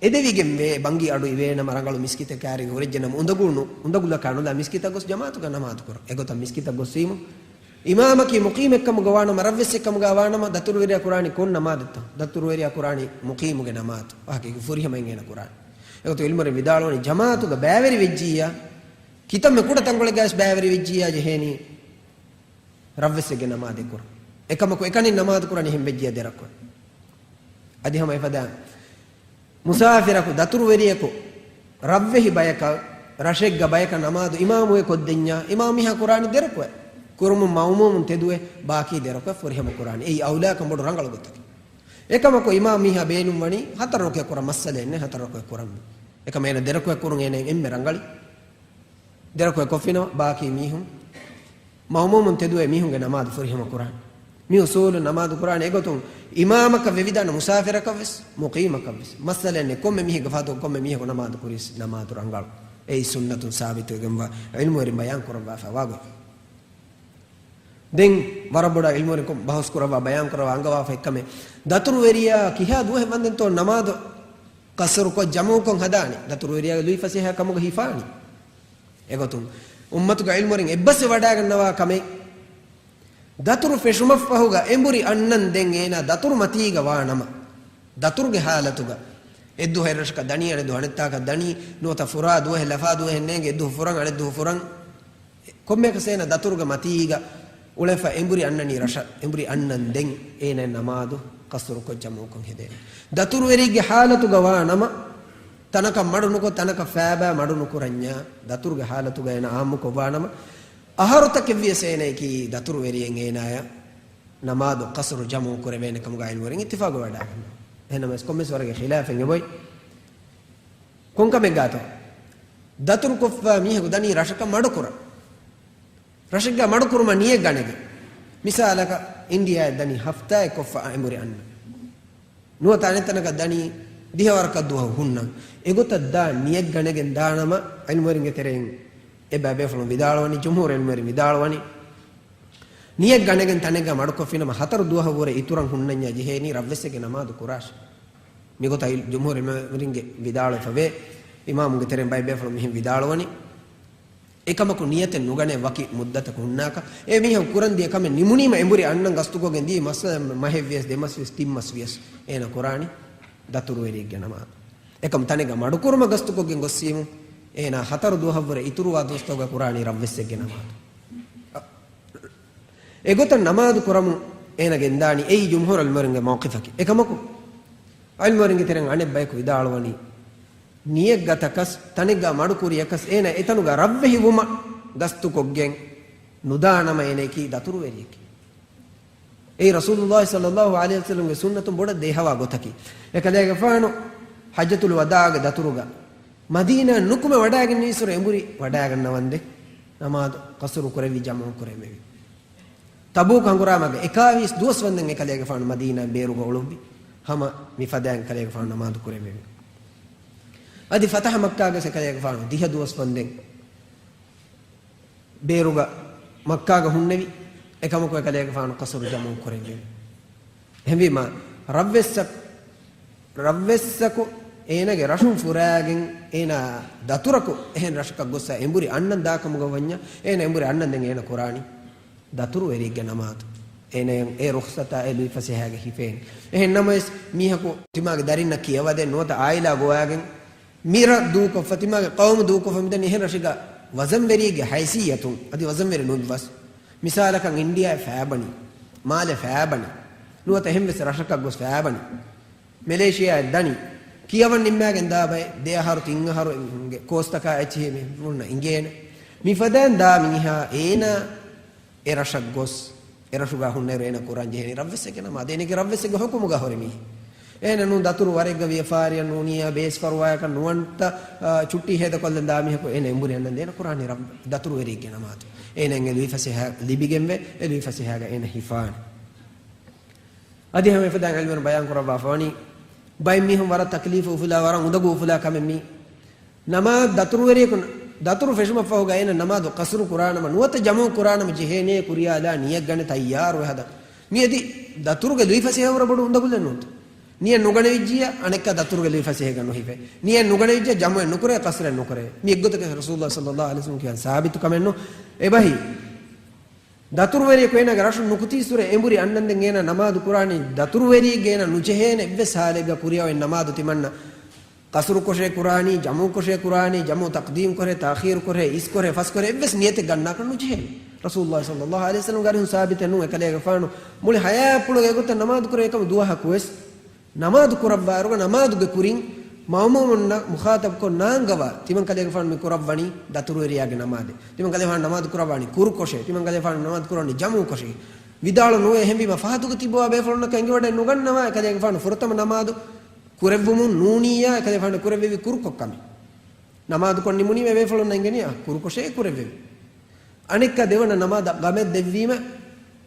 އެދެވިގެން ވޭ، ބަންގި އަޑު އިވޭނަމަ ރަނގަޅު މިސްކިތެއް ކާރިގެ ހުރެއްޖެނަމަ އުނދަގޫނު، އުނދަގުލަކާ ނުލާ މިސްކިތަށް ގޮސް ޖަމާޢަތުގަ ނަމާދު ކުރަން. އެގޮތަށް މިސްކިތަށް ގޮސްވީމު، އިމާމަކީ މުޤީމެއްކަމުގަ ވާނަމަ، ރަށްވެއްސެއްކަމުގަ ވާނަމަ، ދަތުރުވެރިޔާ ކުރާނީ ކޮން ނަމާދެއްތޯ؟ ދަތުރުވެރިޔާ ކުރާނީ މުޤީމުގެ ނަމާދު. ވާހަކައިގެ ފުރިހަމައިން އޭނަ ކުރާނީ. އެގޮތުން ޢިލްމުވެރިން ވިދާޅުވަނީ، ޖަމާޢަތުގަ ބައިވެރި ވެއްޖިއްޔާ، ކިތަންމެ ކުޑަ ތަންކޮޅެއްގަވެސް ބައިވެރި ވެއްޖިއްޔާ ޖެހޭނީ، ރަށްވެއްސެއްގެ ނަމާދެއް ކުރަން. އެކަމަކު އެކަނި ނަމާދު ކުރަނީ އެހެން ވެއްޖިއްޔާ ދެ ރަކުޢަތް. އަދި ހަމަ އެފަދަ މުސާފިރަކު ދަތުރުވެރިޔަކު ރަށްވެހި ބަޔަކަށް، ރަށެއްގަ ބަޔަކަށް ނަމާދު އިމާމުވެ ކޮށްދެންޏާ، އިމާމު މީހާ ކުރާނީ ދެ ރަކުޢަތް. ކުރުމުން މައުމޫމުން ތެދުވެ، ބާކީ ދެ ރަކުޢަތް ފުރިހަމަ ކުރާނީ. އެއީ އައުލާކަން ބޮޑު ރަނގަޅު ގޮތަކީ. އެކަމަކު އިމާމު މީހާ ބޭނުން ވަނީ ހަތަރު ރަކުޢަތް ކުރަން. މައްސަލައެއް ނެތް ހަތަރު ރަކުޢަތް ކުރަން. އެކަމަ އޭނަ ދެ ރަކުޢަތް ކުރުން އޭނަ އެންމެ ރަނގަޅީ. ދެ ރަކުޢަތް ކޮށްފިނަމަ، ބާކީ މީހުން މައުމޫމުން ތެދުވެ މީހުންގެ ނަމާދު ފުރިހަމަ ކުރާނެ. މި އުސޫލު ނަމާދު ކުރާނެ އެގޮތުން އިމާމަކަށް ވެވިދާނެ މުސާފިރަކަށް ވެސް، މުޤީމަކަށް ވެސް. މައްސަލައެއް ނެތް ކޮންމެ މީހެއްގެ ފަހަތުން ކޮންމެ މީހަކު ނަމާދު ކުރީސް ނަމާދު ރަނގަޅު. އެއީ ސުންނަތުން ސާބިތުވެގެންވާ ޢިލްމުވެރިން ބަޔާން ކުރައްވާފަ ވާ ގޮތް. ދެން ވަރަށް ބޮޑަށް ޢިލްމުވެރިން ބަހުސް ކުރައްވާ ބަޔާން ކުރައްވާ އަންގަވާފަ އެއްކަމެއް، ދަތުރުވެރިޔާ ކިހާ ދުވަހެއް ވަންދެންތޯ ނަމާދު ޤަޞްރުކޮށް ޖަމުކޮށް ހަދާނީ؟ ދަތުރުވެރިޔާގެ ލުއިފަސޭހަ ކަމުގަ ހިފާނީ. އެގޮތުން އުއްމަތުގެ ޢިލްމުވެރިން އެއްބަސްވެ ވަޑައިގަންނަވާ ކަމެއް، ދަތުރު ފެށުމަށްފަހުގަ އެނބުރި އަންނަން ދެން އޭނާ ދަތުރު މަތީގަ ވާ ނަމަ، ދަތުރުގެ ޙާލަތުގަ އެއްދުވަހު އެއްރަށަކަށް ދަނީ، އަނެއްދުވަހު އަނެއްތާކަށް ދަނީ، ނުވަތަ ފުރާ ދުވަހެއް ލަފާ ދުވަހެއް ނޭނގެ، އެއްދުވަހު ފުރަން، އަނެއްދުވަހު ފުރަން، ކޮންމެއަކަސް އޭނަ ދަތުރުގެ މަތީގަ އުޅެފަ އެނބުރި އަންނަނީ ރަށަށް، އެނބުރި އަންނަން ދެން އޭނަ ނަމާދު ޤަޞްރުކޮށް ޖަމުކޮށް ހެދޭނެ. ދަތުރުވެރިއެއްގެ ޙާލަތުގަ ވާ ނަމަ، ތަނަކަށް މަޑު ނުކޮށް، ތަނަކަށް ފައިބާ މަޑު ނުކުރަންޏާ، ދަތުރުގެ ޙާލަތުގަ އޭނަ އާއްމުކޮށް ވާ ނަމަ، އަހަރުތަކެއް ވިޔަސް އޭނައަކީ ދަތުރުވެރިއެއް އޭނާޔަށް ނަމާދު ޤަޞްރު ޖަމު ކުރެވޭނެ ކަމުގަ ޢިލްމުވެރިން އިއްތިފާގު ވެވަޑައިގަންނަވާ. އެހެންނަމަވެސް ކޮންމެސް ވަރެއްގެ ޚިލާފެއް އެބޮތް. ކޮންކަމެއްގާތޯ؟ ދަތުރުކޮށްފަ މީހަކު ދަނީ ރަށަކަށް މަޑުކުރަން. ރަށެއްގާ މަޑުކުރުމަށް ނިޔަތް ގަނެގެން. މިސާލަކަށް އިންޑިއާއަށް ދަނީ ހަފްތާއެއް ކޮށްފަ އެނބުރި އަންނަން. ނުވަތަ އަނެއްތަނަކަށް ދަނީ ދިހަވަރަކަށް ދުވަހު ހުންނަން. އެގޮތަށް ދާ ނިޔަތް ގަނެގެން ދާނަމަ، ޢިލްމުވެރިންގެ ތެރެއިން އެބަ ބޭފުޅުން ވިދާޅުވަނީ، ޖުމްހޫރު ޢިލްމުވެރިން ވިދާޅުވަނީ، ނިޔަތް ގަނެގެން ތަނެއްގަ މަޑުކޮށްފިނަމަ، ހަތަރު ދުވަހަށްވުރެ އިތުރަށް ހުންނަންޏާ ޖެހޭނީ ރަށްވެއްސެއްގެ ނަމާދު ކުރާށޭ. މިގޮތަށް ޖުމްހޫރު ޢިލްމުވެރިންގެ ވިދާޅުވެފަވޭ، އިމާމުންގެ ތެރެއިން ބައެއް ބޭފުޅުން މިހެން ވިދާޅުވަނީ. އެކަމަކު ނިޔަތެއް ނުގަނެ ވަކި މުއްދަތަކު ހުންނާކަށް، އެ މީހަކު ކުރަން ދިޔަ ކަމެއް ނިމުނީމަ އެނބުރި އަންނަން ގަސްތުކޮށްގެން ދީ މަސް، މަހެއްވިޔަސް، ދެމަސްވިޔަސް، ތިން މަސްވިޔަސް، އޭނަ ކުރާނީ ދަތުރުވެރިއެއްގެ ނަމާދު. އެކަމު ތަނެއްގަ މަޑުކުރުމަށް ގަސްތުކޮށްގެން ގޮއްސީމު، އޭނާ ހަތަރު ދުވަހަށްވުރެ އިތުރުވާ ދުވަސްތަކުގަ ކުރާނީ ރަށްވެއްސެއްގެ ނަމާދު. އެގޮތަށް ނަމާދު ކުރަމުން އޭނަ ގެންދާނީ، އެއީ ޖުމްހޫރު ޢިލްމުވެރިންގެ މައުޤިފަކީ. އެކަމަކު، ޢިލްމުވެރިންގެ ތެރެއިން އަނެއް ބަޔަކު ވިދާޅުވަނީ، ނިޔަތްގަތަކަސް، ތަނެއްގަ މަޑުކުރިޔަކަސް، އޭނަ އެތަނުގަ ރަށްވެހި ވުމަށް ގަސްތުކޮށްގެން ނުދާނަމަ އޭނައަކީ ދަތުރުވެރިއެކޭ. އެއީ ރަސޫލުﷲ ޞައްލަﷲ ޢަލައިހި ވަސައްލަމްގެ ސުންނަތުން ބޮޑަށް ދޭހަވާ ގޮތަކީ. އެކަލޭގެފާނު ޙައްޖަތުލް ވަދާޢުގެ ދަތުރުގަ މަދީނާ ނުކުމެ ވަޑައިގެން ނީސްވުރެ އެނބުރި ވަޑައިގަންނަވަންދެން ނަމާދު ޤަޞްރު ކުރެއްވި ޖަމުޢު ކުރެއްވެވި. ތަބޫކު ހަނގުރާމަގެ އެކާވީސް ދުވަސް ވަންދެން އެކަލޭގެފާނު މަދީނާ ބޭރުގަ އުޅުއްވި. ހަމަ މި ފަދައިން ކަލޭގެފާނު ނަމާދު ކުރެއްވެވި. އަދި ފަތަޙަ މައްކާގަ އެކަލޭގެފާނު ދިހަ ދުވަސް ވަންދެން ބޭރުގަ މައްކާގަ ހުންނެވި. އެކަމަކު އެކަލޭގެފާނު ޤަޞްރު ޖަމުޢު ކުރެއްވި. އެހެންވީމަ، ރަށްވެއްސަ-، ރަށްވެއްސަކު އޭނަގެ ރަށުން ފުރާގެން އޭނާ ދަތުރަކު އެހެން ރަށަކަށް ގޮއްސަ އެނބުރި އަންނަން ދާކަމުގަ ވަންޏާ، އޭނަ އެނބުރި އަންނަން ދެން އޭނަ ކުރާނީ ދަތުރުވެރިއެއްގެ ނަމާދު. އޭނަޔަށް އެ ރުޚްޞަތާ އެ ލުއިފަސޭހައިގެ ހިފޭނެ. އެހެން ނަމަވެސް، މީހަކު ތިމާގެ ދަރިންނަށް ކިޔަވަދެން ނުވަތަ އާއިލާ ގޮވާގެން މިރަށް ދޫކޮށްފަ، ތިމާގެ ޤައުމު ދޫކޮށްފަ މިދަނީ އެހެން ރަށެއްގަ ވަޒަންވެރިއެއްގެ ހައިސިއްޔަތުން، އަދި ވަޒަންވެރި ނުއްވަސް. މިސާލަކަށް އިންޑިއާއެއް ފައިބަނީ، މާލެ ފައިބަނީ، ނުވަތަ އެހެންވެސް ރަށަކަށް ގޮސް ފައިބަނީ، މެލޭޝިއާއެއް ދަނީ، ކިޔަވަން ނިންމާގެން ދާ ބައެއް ދެ އަހަރު ތިން އަހަރު އެ ކޯސްތަކާ އެއްޗެހި މީހުންނަށް އިނގޭނެ. މިފަދައިން ދާ މީހާ އޭނާ އެ ރަށަށް ގޮސް، އެ ރަށުގަ ހުންނައިރު އޭނަ ކުރާން ޖެހެނީ ރަށްވެއްސެއްގެ ނަމާދު. އޭނަގެ ރަށްވެއްސެއްގެ ޙުކުމުގަ ހުރި މީހެއް. އޭނަ ނޫން ދަތުރު ވަރެއްގަ ވިޔަފާރިއަށް ނޫނިއްޔާ ބޭސްފަރުވާއަކަށް ނުވަންތަ، އާ، ޗުއްޓީ ހޭދަކޮށްލަން ދާ މީހަކު އޭނަ އެނބުރި އަންނަން ދޭނަ ކުރާނީ ރަށް، ދަތުރުވެރިއެއްގެ ނަމާދު. އޭނައަށް އެ ލުއިފަސޭހަ ލިބިގެންވެ، އެ ލުއިފަސޭހައިގަ އޭނަ ހިފާނެ. އަދި ހަމަ އެފަދައިން ޢިލްމުވެރިން ބަޔާން ކުރައްވާފަވަނީ، ބައެއް މީހުން ވަރަށް ތަކްލީފު އުފުލާ، ވަރަށް އުނދަގޫ އުފުލާ ކަމެއް މީ. ނަމާދު ދަތުރުވެރިޔަކު ދަތުރު ފެށުމަށްފަހުގަ އޭނަ ނަމާދު ޤަޞްރު ކުރާނަމަ ނުވަތަ ޖަމުޢު ކުރާނަމަ ޖެހޭނޭ ކުރިޔާލާ ނިޔަތް ގަނެ ތައްޔާރުވެ ހަދަން. މިއަދި ދަތުރުގެ ލުއިފަސޭހަ ވަރަށް ބޮޑު އުނދަގުލެއް ނޫންތަ؟ ނިޔަތް ނުގަނެވިއްޖިއްޔާ އަނެއްކާ ދަތުރުގެ ލުއިފަސޭހައިގަ ނުހިފޭ. ނިޔަތް ނުގަނެވިއްޖިއްޔާ ޖަމުޢެއް ނުކުރޭ، ޤަޞްރެއް ނުކުރޭ. މި އެއްގޮތަކަށް ރަސޫލުﷲ ޞައްލަﷲ ޢަލައިހި ވަސައްލަމަ ކިޔަން ސާބިތު ކަމެއް ނޫން. އެބަހީ، ދަތުރުވެރިޔަކު އޭނާގެ ރަށުން ނުކުތީއްސުރެ އެނބުރި އަންނަންދެން އޭނާ ނަމާދު ކުރާނީ، ދަތުރުވެރިއެއްގެ އޭނާ ނުޖެހޭނެ އެއްވެސް ޙާލެއްގަ ކުރިޔަވައި ނަމާދު ތިމަންނަ ޤަޞްރުކޮށޭ ކުރާނީ، ޖަމުޢުކޮށޭ ކުރާނީ، ޖަމުޢު ތަޤްދީމްކޮށޭ، ތާޚީރުކޮށޭ، އިސްކޮށޭ، ފަސްކޮށޭ، އެއްވެސް ނިޔަތެއް ގަންނާކަށް ނުޖެހޭނެ. ރަސޫލުﷲ ޞައްލަﷲ ޢަލައިހި ވަސައްލަމަގެ އަރިހުން ސާބިތެއް ނޫން އެކަލޭގެފާނު މުޅި ޙަޔާތްޕުޅުގެ އެގޮތަށް ނަމާދުކުރޭ އެކަމަ ދުވަހަކުވެސް ނަމާދު ކުރައްވާއިރުގަ ނަމާދުގެ ކުރިން މައުމޫމުންނަށް މުޚާޠަބުކޮށް ނާންގަވާ، ތިމަން ކަލޭގެފާނު މި ކުރައްވަނީ ދަތުރުވެރިޔާގެ ނަމާދެއް. ތިމަން ކަލޭގެފާނު ނަމާދު ކުރައްވާނީ ކުރުކޮށޭ. ތިމަން ކަލޭގެފާނު ނަމާދު ކުރައްވަނީ ޖަމުޢުކޮށޭ. ވިދާޅު ނުވޭ. އެހެންވީމަ ފަހަތުގަ ތިއްބަވާ ބޭފުޅުންނަކަށް އެނގިވަޑައެއް ނުގަންނަވާ އެކަލޭގެފާނު ފުރަތަމަ ނަމާދު ކުރެއްވުމުން ނޫނިއްޔާ އެކަލޭގެފާނު ކުރެއްވެވި ކުރުކޮށް ކަމެއް. ނަމާދުކޮށް ނިމުނީމަ އެބޭފުޅުންނަށް އެނގެނީ، އާ، ކުރުކޮށޭ ކުރެއްވެވި. އަނެއްކާ ދެވަނަ ނަމާދަށް ގަމެއް ދެއްވީމަ،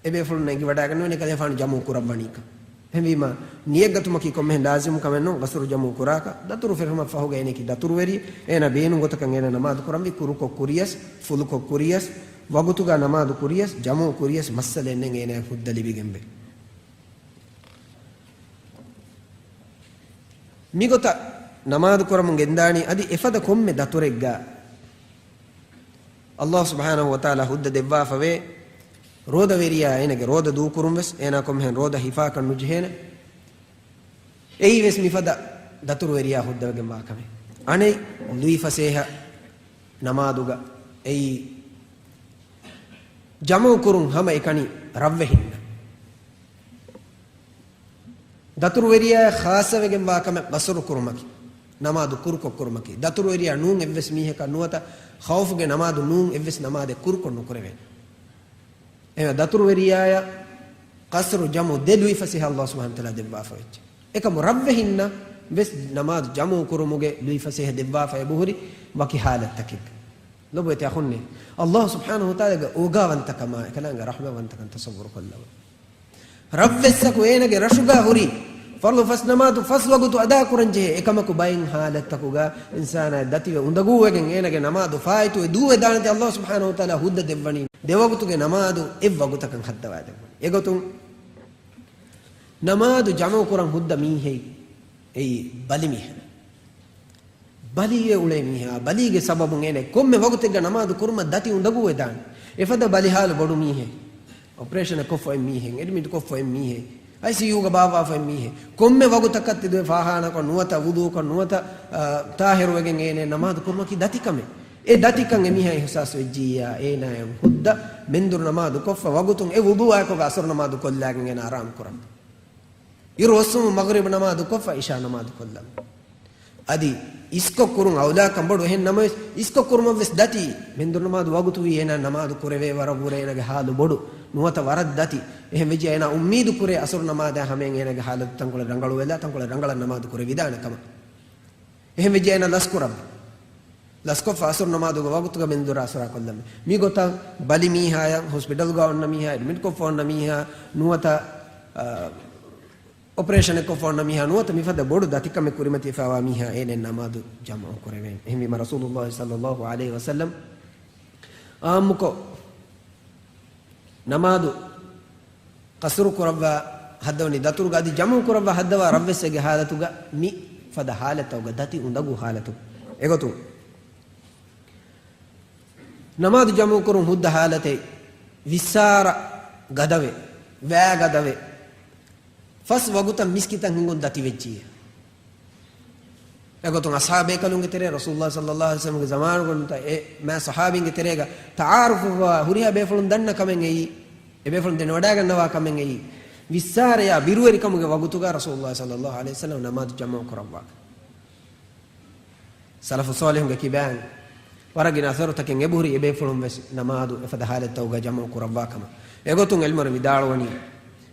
އެބޭފުޅުންނަށް އެނގިވަޑައިގަންނަވަނީ ކަލޭފާނު ޖަމު ކުރައްވަނީކަން. އެހެންވީމަ، ނިޔަތްގަތުމަކީ ކޮންމެހެން ލާޒިމު ކަމެއް ނޫން، ގަސްރު ޖަމު ކުރާކަށް. ދަތުރު ފެށުމަށް ފަހުގަ އޭނައަކީ ދަތުރުވެރި، އޭނަ ބޭނުން ގޮތަކަށް އޭނަ ނަމާދު ކުރަންވީ، ކުރުކޮށް ކުރިޔަސް، ފުލުކޮށް ކުރިޔަސް، ވަގުތުގަ ނަމާދު ކުރިޔަސް، ޖަމު ކުރިޔަސް، މައްސަލައެއް ނެތް އޭނައަށް ހުއްދަ ލިބިގެންވޭ. މިގޮތަށް ނަމާދު ކުރަމުން ގެންދާނީ އަދި އެފަދަ ކޮންމެ ދަތުރެއްގަ ﷲ ސުބްޙާނަހޫ ވަތަޢާލާ ހުއްދަ ދެއްވާފަވޭ. ރޯދަވެރިޔާ އޭނަގެ ރޯދަ ދޫކުރުން ވެސް އޭނާ ކޮންމެހެން ރޯދަ ހިފާކަށް ނުޖެހޭނެ. އެއީ ވެސް މިފަދަ ދަތުރުވެރިޔާ ހުއްދަވެގެން ވާ ކަމެއް. އަނެއް ލުއިފަސޭހަ ނަމާދުގަ އެއީ ޖަމު ކުރުން ހަމަ އެކަނި ރަށްވެހިންނަށް. ދަތުރުވެރިޔާއަށް ޚާއްޞަވެގެންވާ ކަމެއް ޤަޞްރު ކުރުމަކީ، ނަމާދު ކުރުކޮށް ކުރުމަކީ. ދަތުރުވެރިޔާ ނޫން އެއްވެސް މީހަކަށް ނުވަތަ ޚައުފުގެ ނަމާދު ނޫން އެއްވެސް ނަމާދެއް ކުރުކޮށް ނުކުރެވޭނެ. އެހެން ދަތުރުވެރިޔާއަށް ޤަޞްރު ޖަމު ދެ ލުއިފަސޭހަ ﷲ ސުބްޙާނަހޫ ވަތަޢާލާ ދެއްވާފަ ވެއްޖެ. އެކަމު ރަށްވެހިންނަށް ވެސް ނަމާދު ޖަމު ކުރުމުގެ ލުއިފަސޭހަ ދެއްވާފަ އެބަހުރި ވަކި ޙާލަތްތަކެއްގަ. ލޮބުވެތި އަޚުންނޭ، ﷲ ސުބްޙާނަހޫ ވަތަޢާލާގެ އޯގާވަންތަކަމާ އެކަލާނގެ ރަޙްމަތްވަންތަކަން ތަޞައްވުރު ކޮށްލަވަ. ރަށްވެއްސަކު އޭނަގެ ރަށުގާ ހުރި ފަރުޟު ފަސް ނަމާދު ފަސް ވަގުތު އަދާކުރަން ޖެހޭ. އެކަމަކު ބައެއް ޙާލަތްތަކުގަ އިންސާނާ ދަތިވެ އުނދަގޫވެގެން އޭނަގެ ނަމާދު ފާއިތުވެ ދޫވެދާނެތީ ﷲ ސުބްޙާނަހޫ ވަތަޢާލާ ހުއްދަ ދެއްވަނީ ދެވަގުތުގެ ނަމާދު އެއްވަގުތަކަށް ހައްދަވާ ދެއްވަނީ. އެގޮތުން ނަމާދު ޖަމު ކުރަން ހުއްދަ މީހެއް އެއީ ބަލިމީހެއް. ބަލީގެ އުޅޭ މީހާ، ބަލީގެ ސަބަބުން އޭނަ ކޮންމެ ވަގުތެއްގަ ނަމާދު ކުރުމަށް ދަތި އުނދަގޫވެދާނެ. އެފަދަ ބަލި ޙާލު ބޮޑު މީހެއް، އޮޕަރޭޝަނެއް ކޮށްފައި މީހެއް، އެޑްމިޓް ކޮށްފައި މީހެއް، އައިސީޔޫގަ ބާއްވާފައި މީހެއް، ކޮންމެ ވަގުތަކަށް ތެދުވެ ފާޚާނާކޮށް ނުވަތަ ވުޟޫކޮށް ނުވަތަ، އާ، ޠާހިރުވެގެން އޭނަ ނަމާދު ކުރުމަކީ ދަތިކަމެއް. އެ ދަތިކަން އެމީހާ އިޙްސާސް ވެއްޖިއްޔާ، އޭނާ ހުއްދަ މެންދުރު ނަމާދު ކޮށްފަ ވަގުތުން އެ ވުޟޫއާއެކުގަ އަސަރު ނަމާދު ކޮށްލާގެން އޭނާ އަރާމު ކުރަން. އިރު އޮއްސުމުން މަޣްރިބު ނަމާދު ކޮށްފަ އިޝާ ނަމާދު ކޮށްލަން. އަދި އިސްކޮށް ކުރުން އައުލާކަން ބޮޑު. އެހެން ނަމަވެސް، އިސްކޮށް ކުރުމަށް ވެސް ދަތި. މެންދުރު ނަމާދު ވަގުތު ވީ އޭނާ ނަމާދު ކުރެވޭ ވަރަށް ވުރެ އޭނާގެ ޙާލު ބޮޑު. ނުވަތަ ވަރަށް ދަތި. އެހެން ވެއްޖެ އޭނާ އުއްމީދު ކުރޭ އަސަރު ނަމާދާ ހަމައިން އޭނާގެ ޙާލަތު ތަންކޮޅެއް ރަނގަޅު ވެލާ، ތަންކޮޅެއް ރަނގަޅަށް ނަމާދު ކުރެވިދާނެ ކަމަށް. އެހެން ވެއްޖެ އޭނާ ލަސްކުރަން. ލަސްކޮށްފަ އަސުރު ނަމާދުގެ ވަގުތުގަ މެންދުރު އަސަރާ ކޮށްލަން. މި ގޮތަށް ބަލި މީހާޔަށް، ހޮސްޕިޓަލްގަ އޮންނަ މީހާ، އެޑްމިޓް ކޮށްފަ އޮންނަ މީހާ، ނުވަތަ، އަ، އޮޕަރޭޝަނެއް ކޮށްފަ އޮންނަ މީހާ، ނުވަތަ މިފަދަ ބޮޑު ދަތިކަމެއް ކުރިމަތިވެފައިވާ މީހާ އޭނަ ނަމާދު ޖަމަޢު ކުރެވޭނެ. އެހެންވީމަ ރަސޫލުﷲ ޞައްލަﷲ ޢަލައިހި ވަސައްލަމް ޢާއްމުކޮށް ނަމާދު ޤަޞްރު ކުރައްވާ ހައްދަވަނީ ދަތުރުގަ އަދި ޖަމުޢު ކުރައްވާ ހައްދަވާ ރަށްވެއްސެއްގެ ޙާލަތުގަ މި ފަދަ ޙާލަތްތަކުގަ ދަތި އުނދަގޫ ޙާލަތު. އެގޮތުން ނަމާދު ޖަމުޢު ކުރުން ހުއްދަ ޙާލަތެއް ވިއްސާރަ ގަދަވެ، ވައި ގަދަވެ، ފަސް ވަގުތަށް މިސްކިތަށް ހިނގުން ދަތި ވެއްޖިއްޔާ. އެގޮތުން އަޞްޙާބޭކަލުންގެ ތެރޭ ރަސޫލުﷲ ޞައްލަﷲ ޢަލައިހި ވަސައްލަމްގެ ޒަމާނުގަ ނުވަތަ އެ މާ ޞަޙާބީންގެ ތެރޭގަ ތަޢާރުފުވާ ހުރިހާ ބޭފުޅުން ދަންނަ ކަމެއް އެއީ، އެ ބޭފުޅުން ދެނެވަޑައިގަންނަވާ ކަމެއް އެއީ، ވިއްސާރަޔާ ބިރުވެރިކަމުގެ ވަގުތުގަ ރަސޫލުﷲ ޞައްލަﷲ ޢަލައިހި ވަސައްލަމް ނަމާދު ޖަމަޢު ކުރައްވާ. ސަލަފު ޞާލިޙުންގެ ކިބައިން ވަރަށް ގިނަ އަސަރުތަކެއް އެބަހުރި އެބޭފުޅުން ވެސް ނަމާދު އެފަދަ ޙާލަތްތަކުގަ ޖަމަޢު ކުރައްވާ ކަމަށް. އެގޮތުން ޢިލްމުވެރިން ވިދާޅުވަނީ،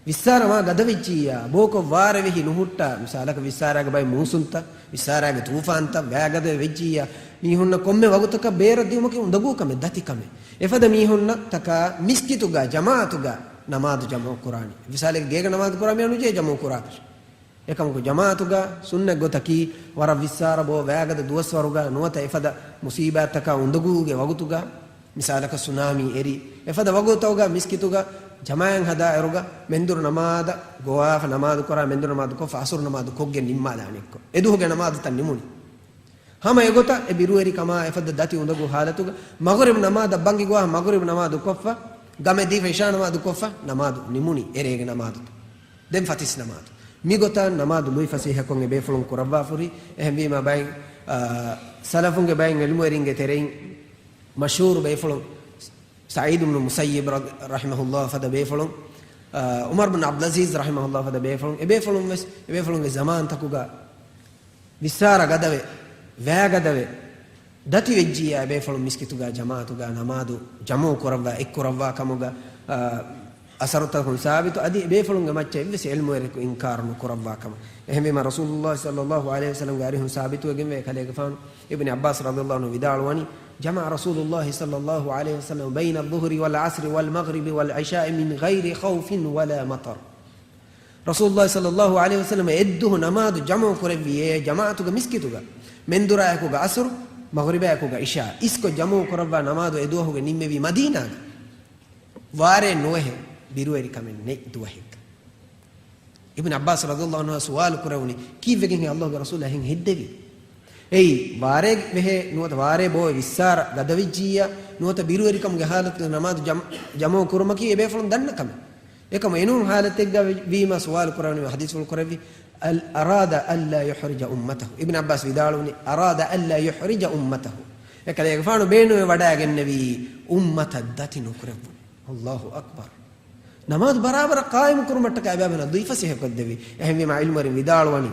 ވިއްސާރަ މާ ގަދަވެއްޖިއްޔާ، ބޯކޮށް ވާރޭ ވެހި ނުހުއްޓާ، މިސާލަކަށް ވިއްސާރައިގެ ބައި މޫސުންތައް، ވިއްސާރައިގެ ތޫފާންތައް، ވައިގަދަވެ ވެއްޖިއްޔާ، މީހުންނަށް ކޮންމެ ވަގުތަކަށް ބޭރަށް ދިއުމަކީ އުނދަގޫ ކަމެއް، ދަތި ކަމެއް. އެފަދަ މީހުންނަށް ތަކާ މިސްކިތުގަ ޖަމާޢަތުގަ ނަމާދު ޖަމަޢު ކުރާނީ. މިސާލެއްގެ ގޭގަ ނަމާދު ކުރާ މީހާ ނުޖެހޭ ޖަމަޢު ކުރާކަށް. އެކަމަކު ޖަމާޢަތުގަ ސުންނަތް ގޮތަކީ، ވަރަށް ވިއްސާރަ ބޯ ވައިގަދަ ދުވަސްވަރުގަ ނުވަތަ އެފަދަ މުޞީބާތްތަކާ އުނދަގޫގެ ވަގުތުގަ، މިސާލަކަށް ސުނާމީ އެރި، އެފަދަ ވަގުތަކުގަ މިސްކިތުގަ ޖަމާޢަތް ހަދާއިރުގަ މެންދުރު ނަމާދަށް ގޮވާފަ ނަމާދު ކުރާ، މެންދުރު ނަމާދު ކޮށްފަ އަސުރު ނަމާދު ކޮށްގެން ނިންމާލާނެ އެއްކޮށް. އެދުވަހުގެ ނަމާދުތައް ނިމުނީ. ހަމަ އެގޮތަށް އެ ބިރުވެރިކަމާ އެފަދަ ދަތި އުނދަގޫ ޙާލަތުގަ މަޣްރިބް ނަމާދަށް ބަންގި ގޮވާ މަޣްރިބް ނަމާދު ކޮށްފަ، ގަމެއް ދީފަ އިޝާ ނަމާދު ކޮށްފަ، ނަމާދު ނިމުނީ އެރޭގެ ނަމާދުތައް. ދެން ފަތިސް ނަމާދު. މިގޮތަށް ނަމާދު ލުއިފަސޭހަކޮށް އެބޭފުޅުން ކުރައްވާފަ ހުރި. އެހެންވީމަ ބައެއް، އާ، ސަލަފުންގެ ބައެއް ޢިލްމުވެރިންގެ ތެރެއިން މަޝްހޫރު ބޭފުޅުން ސަޢީދު ބްނު މުސައްޔިބް ރަ-، ރަޙިމަހުﷲ ފަދަ ބޭފުޅުން، އާ، ޢުމަރު ބްނު ޢަބްދުލްޢަޒީޒް ރަޙިމަހުﷲ ފަދަ ބޭފުޅުން، އެބޭފުޅުން ވެސް އެބޭފުޅުންގެ ޒަމާންތަކުގަ ވިއްސާރަ ގަދަވެ، ވައިގަދަވެ، ދަތިވެއްޖިއްޔާ އެބޭފުޅުން މިސްކިތުގަ ޖަމާޢަތުގަ ނަމާދު ޖަމަޢު ކުރައްވާ، އެއްކުރައްވާ ކަމުގަ، އާ، އަސަރުތަކުން ސާބިތު. އަދި އެބޭފުޅުންގެ މައްޗަށް އެއްވެސް ޢިލްމުވެރިއަކު އިންކާރު ނުކުރައްވާ ކަމަށް. އެހެންވީމަ ރަސޫލުﷲ ޞައްލަﷲ ޢަލައިހި ވަސައްލަމްގެ އަރިހުން ސާބިތުވެގެންވޭ، ކަލޭގެފާނު އިބްނު ޢައްބާސް ރަޟިޔަﷲ ޢަންހު ވިދާޅުވަނީ، جمع رسول الله صلى الله عليه وسلم بين الظهر والعصر والمغرب والعشاء من غير خوف ولا مطر. ރަސޫލުﷲ ޞައްލަﷲ ޢަލައިހި ވަސައްލަމަ އެއްދުހު ނަމާދު ޖަމުޢު ކުރެއްވި އެ ޖަމާޢަތުގަ މިސްކިތުގަ، މެންދުރާއެކުގަ ޢަޞްރު، މަޣްރިބާއެކުގަ ޢިޝާ އިސްކޮށް ޖަމުޢު ކުރައްވާ ނަމާދު އެ ދުވަހުގަ ނިންމެވީ މަދީނާގަ. ވާރޭ ނުވަހެއް، ބިރުވެރިކަމެއް ނެތް ދުވަހެއްގަ. އިބްނު ޢައްބާސް ރަޟިޔަﷲ ޢަންހު ސުވާލު ކުރެވުނީ، ކީއްވެގެންހޭ ﷲގެ ރަސޫލާ އެހެން ހެއްދެވީ؟ އެއީ، ވާރޭ ވެހޭ ނުވަތަ ވާރޭ ބޯވެ ވިއްސާރަ ގަދަވެއްޖިއްޔާ ނުވަތަ ބިރުވެރިކަމުގެ ޙާލަތުގަ ނަމާދު ޖަމް-، ޖަމުޢު ކުރުމަކީ އެބޭފުޅުން ދަންނަ ކަމެއް. އެކަމު އެނޫން ޙާލަތެއްގަ ވީމަ ސުވާލު ކުރެވުނީ ޙަދީޘްފުޅު ކުރެއްވި، އަލް އަރާދަ އައްލާ ޔުޙްރިޖަ އުއްމަތަހު. އިބްނު ޢައްބާސް ވިދާޅުވުނީ، އަރާދަ އައްލާ ޔުޙްރިޖަ އުއްމަތަހު. އެކަލޭގެފާނު ބޭނުމެއް ވަޑައިގެންނެވީ އުއްމަތަށް ދަތި ނުކުރެއްވުން. ﷲ އަކްބަރު. ނަމާދު ބަރާބަރަށް ޤާއިމު ކުރުމަށްޓަކައި ބައިމީހުންނަށް ލުއިފަސޭހަކޮށްދެއްވި. އެހެންވީމަ ޢިލްމުވެރިން ވިދާޅުވަނީ،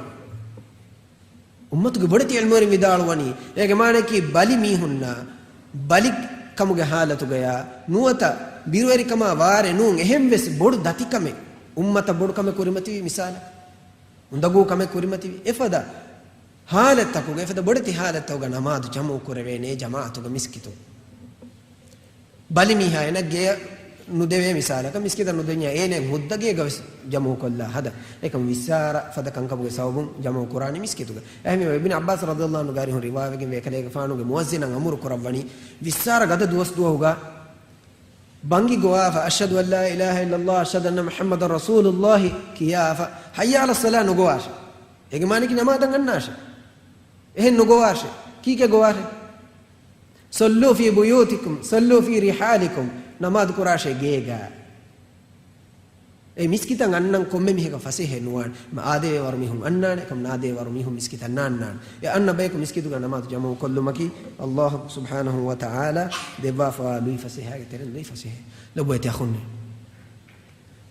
އުއްމަތުގެ ބޮޑެތި ޢިލްމުވެރިން ވިދާޅުވަނީ، އޭގެ މާނައަކީ ބަލި މީހުންނާ ބަލި ކަމުގެ ޙާލަތުގަޔާ ނުވަތަ ބިރުވެރިކަމާ ވާރޭ ނޫން އެހެން ވެސް ބޮޑު ދަތިކަމެއް، އުއްމަތަށް ބޮޑު ކަމެއް ކުރިމަތިވި މިސާލަކަށް، އުނދަގޫ ކަމެއް ކުރިމަތިވި އެފަދަ ޙާލަތްތަކުގަ، އެފަދަ ބޮޑެތި ޙާލަތްތަކުގަ ނަމާދު ޖަމުޢު ކުރެވޭނޭ ޖަމާޢަތުގަ މިސްކިތުން. ބަލިމީހާ އޭނަ ގެޔަށް ނުދެވޭ މިސާލަކަށް، މިސްކިތަށް ނުދެންޏާ އޭނަ ހުއްދަގޭގަ ވެސް ޖަމުޢު ކޮށްލާ ހަދަ. އެކަމު ވިއްސާރަ ފަދަ ކަންކަމުގެ ސަބަބުން ޖަމުޢު ކުރާނީ މިސްކިތުގަ. އެހެންވީމަ އިބްނު ޢައްބާސް ރަޟިޔަﷲ ޢަންހުގެ އަރިހުން ރިވާވެގެންވޭ އެކަލޭގެފާނުގެ މުއައްޒިނަށް އަމުރު ކުރައްވަނީ ވިއްސާރަ ގަދަ ދުވަސް ދުވަހުގަ ބަންގި ގޮވާފަ، "أشهد أن لا إله إلا الله، أشهد أن محمدا رسول الله" ކިޔާފަ، "حي على الصلاة" ނުގޮވާށޭ. އޭގެ މާނައަކީ ނަމާދަށް އަންނާށޭ. އެހެން ނުގޮވާށޭ. ކީކޭ ގޮވާށޭ؟ "صلوا في بيوتكم، صلوا في رحالكم" ނަމާދު ކުރާށޭ ގޭގަ. އެ މިސްކިތަށް އަންނަން ކޮންމެ މީހަކަށް ފަސޭހައެއް ނުވާނެ. މަ އާދެވޭ ވަރު މީހުން އަންނާނެ، އެކަމް ނާދެވޭ ވަރު މީހުން މިސްކިތަށް ނާންނާނެ. އެ އަންނަ ބަޔަކު މިސްކިތުގަ ނަމާދު ޖަމުޢު ކޮށްލުމަކީ ﷲ ސުބްޙާނަހޫ ވަތަޢާލާ ދެއްވާފަވާ ލުއިފަސޭހައިގެ ތެރެއިން ލުއިފަސޭހައެއް. ލޮބުވެތި އަޚުންނޭ،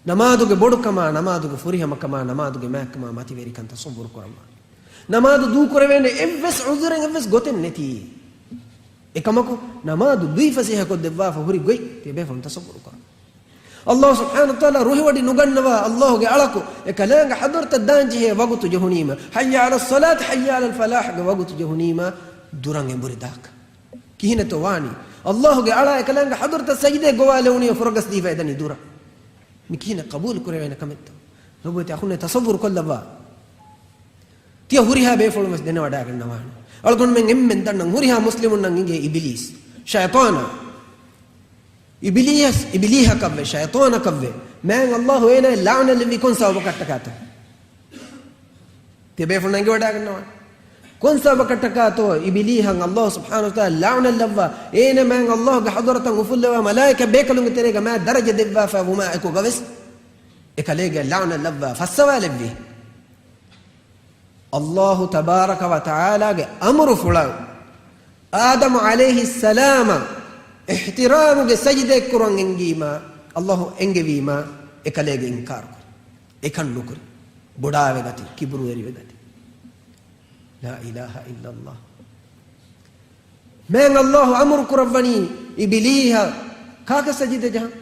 ނަމާދުގެ ބޮޑުކަމާ، ނަމާދުގެ ފުރިހަމަކަމާ، ނަމާދުގެ މާތްކަމާ މަތިވެރިކަން ތަޞައްވުރު ކުރަމާ. ނަމާދު ދޫކުރެވޭނެ އެއްވެސް ޢުޛުރެއް، އެއްވެސް ގޮތެއް ނެތީ. އެކަމަކު، ނަމާދު ލުއިފަސޭހަކޮށްދެއްވާފަ ހުރި ގޮތް ތިޔަބޭފުޅުން ތަޞައްވުރުކުރަން. ﷲ ސުބްޙާނަހޫ ވަތަޢާލާ ރުހިވޮޑި ނުގަންނަވާ، ﷲގެ އަޅަކު އެކަލާނގެ ޙަޟްރަތަށް ދާންޖެހޭ ވަގުތު ޖެހުނީމަ، "حي على الصلاة، حي على الفلاح" ގެ ވަގުތު ޖެހުނީމަ، ދުރަށް އެނބުރި ދާކަށް. ކިހިނެއްތޯ ވާނީ؟ ﷲގެ އަޅާ އެކަލާނގެ ޙަޟްރަތަށް ސަޖިދައަށް ގޮވާލެވުނީ ފުރަގަސް ދީފަ އެދަނީ ދުރަށް. މި ކިހިނެއް ޤަބޫލު ކުރެވޭނެ ކަމެއްތޯ؟ ލޮބުވެތި އަޚުންނޭ، ތަޞައްވުރު ކޮށްލައްވާ. ތިޔަ ހުރިހާ ބޭފުޅުން ވެސް ދެނެވަޑައިގަންނަވާނެ. އަޅުގަނޑުމެން އެންމެން ދަންނަން ހުރިހާ މުސްލިމުންނަށް އިނގޭ އިބިލީސް، ޝައިޠާނާ. އިބިލީހަސް، އިބިލީހަކަށްވެ، ޝައިޠާނަކަށްވެ، މާތް ﷲ އޭނާއަށް ލަޢުނަތް ލެއްވީ ކޮން ސަބަބަކަށްޓަކާތޯ؟ ތިޔަބޭފުޅުންނަށް އެނގިވަޑައިގަންނަވާނެ. ކޮން ސަބަބަކަށްޓަކާތޯ އިބިލީހަށް ﷲ ސުބްޙާނަހޫ ވަތަޢާލާ ލަޢުނަތް ލައްވާ، އޭނާ މާތް ﷲގެ ޙަޟްރަތަށް އުފުއްލަވާ، މަލާއިކަ ބޭކަލުންގެ ތެރޭގަ މާތް ދަރަޖަ ދެއްވާފަ ވުމާ އެކުގަވެސް އެކަލޭގެ ލަޢުނަތް ލައްވާ ފައްސަވާލެއްވީ؟ ﷲ ތަބާރަކަ ވަތަޢާލާގެ އަމުރުފުޅަށް އާދަމު ޢަލައިހިއްސަލާމަށް އިޙްތިރާމުގެ ސަޖިދައެއް ކުރަން އެންގީމަ، ﷲ އެންގެވީމަ، އެކަލޭގެ އިންކާރު ކުރި. އެކަން ނުކުރި. ބޮޑާވެގަތި، ކިބުރުވެރިވެގަތި. لا إله إلا الله. މާތް ﷲ އަމުރު ކުރައްވަނީ އިބިލީހަށް ކާކަށް ސަޖިދަ ޖަހަން؟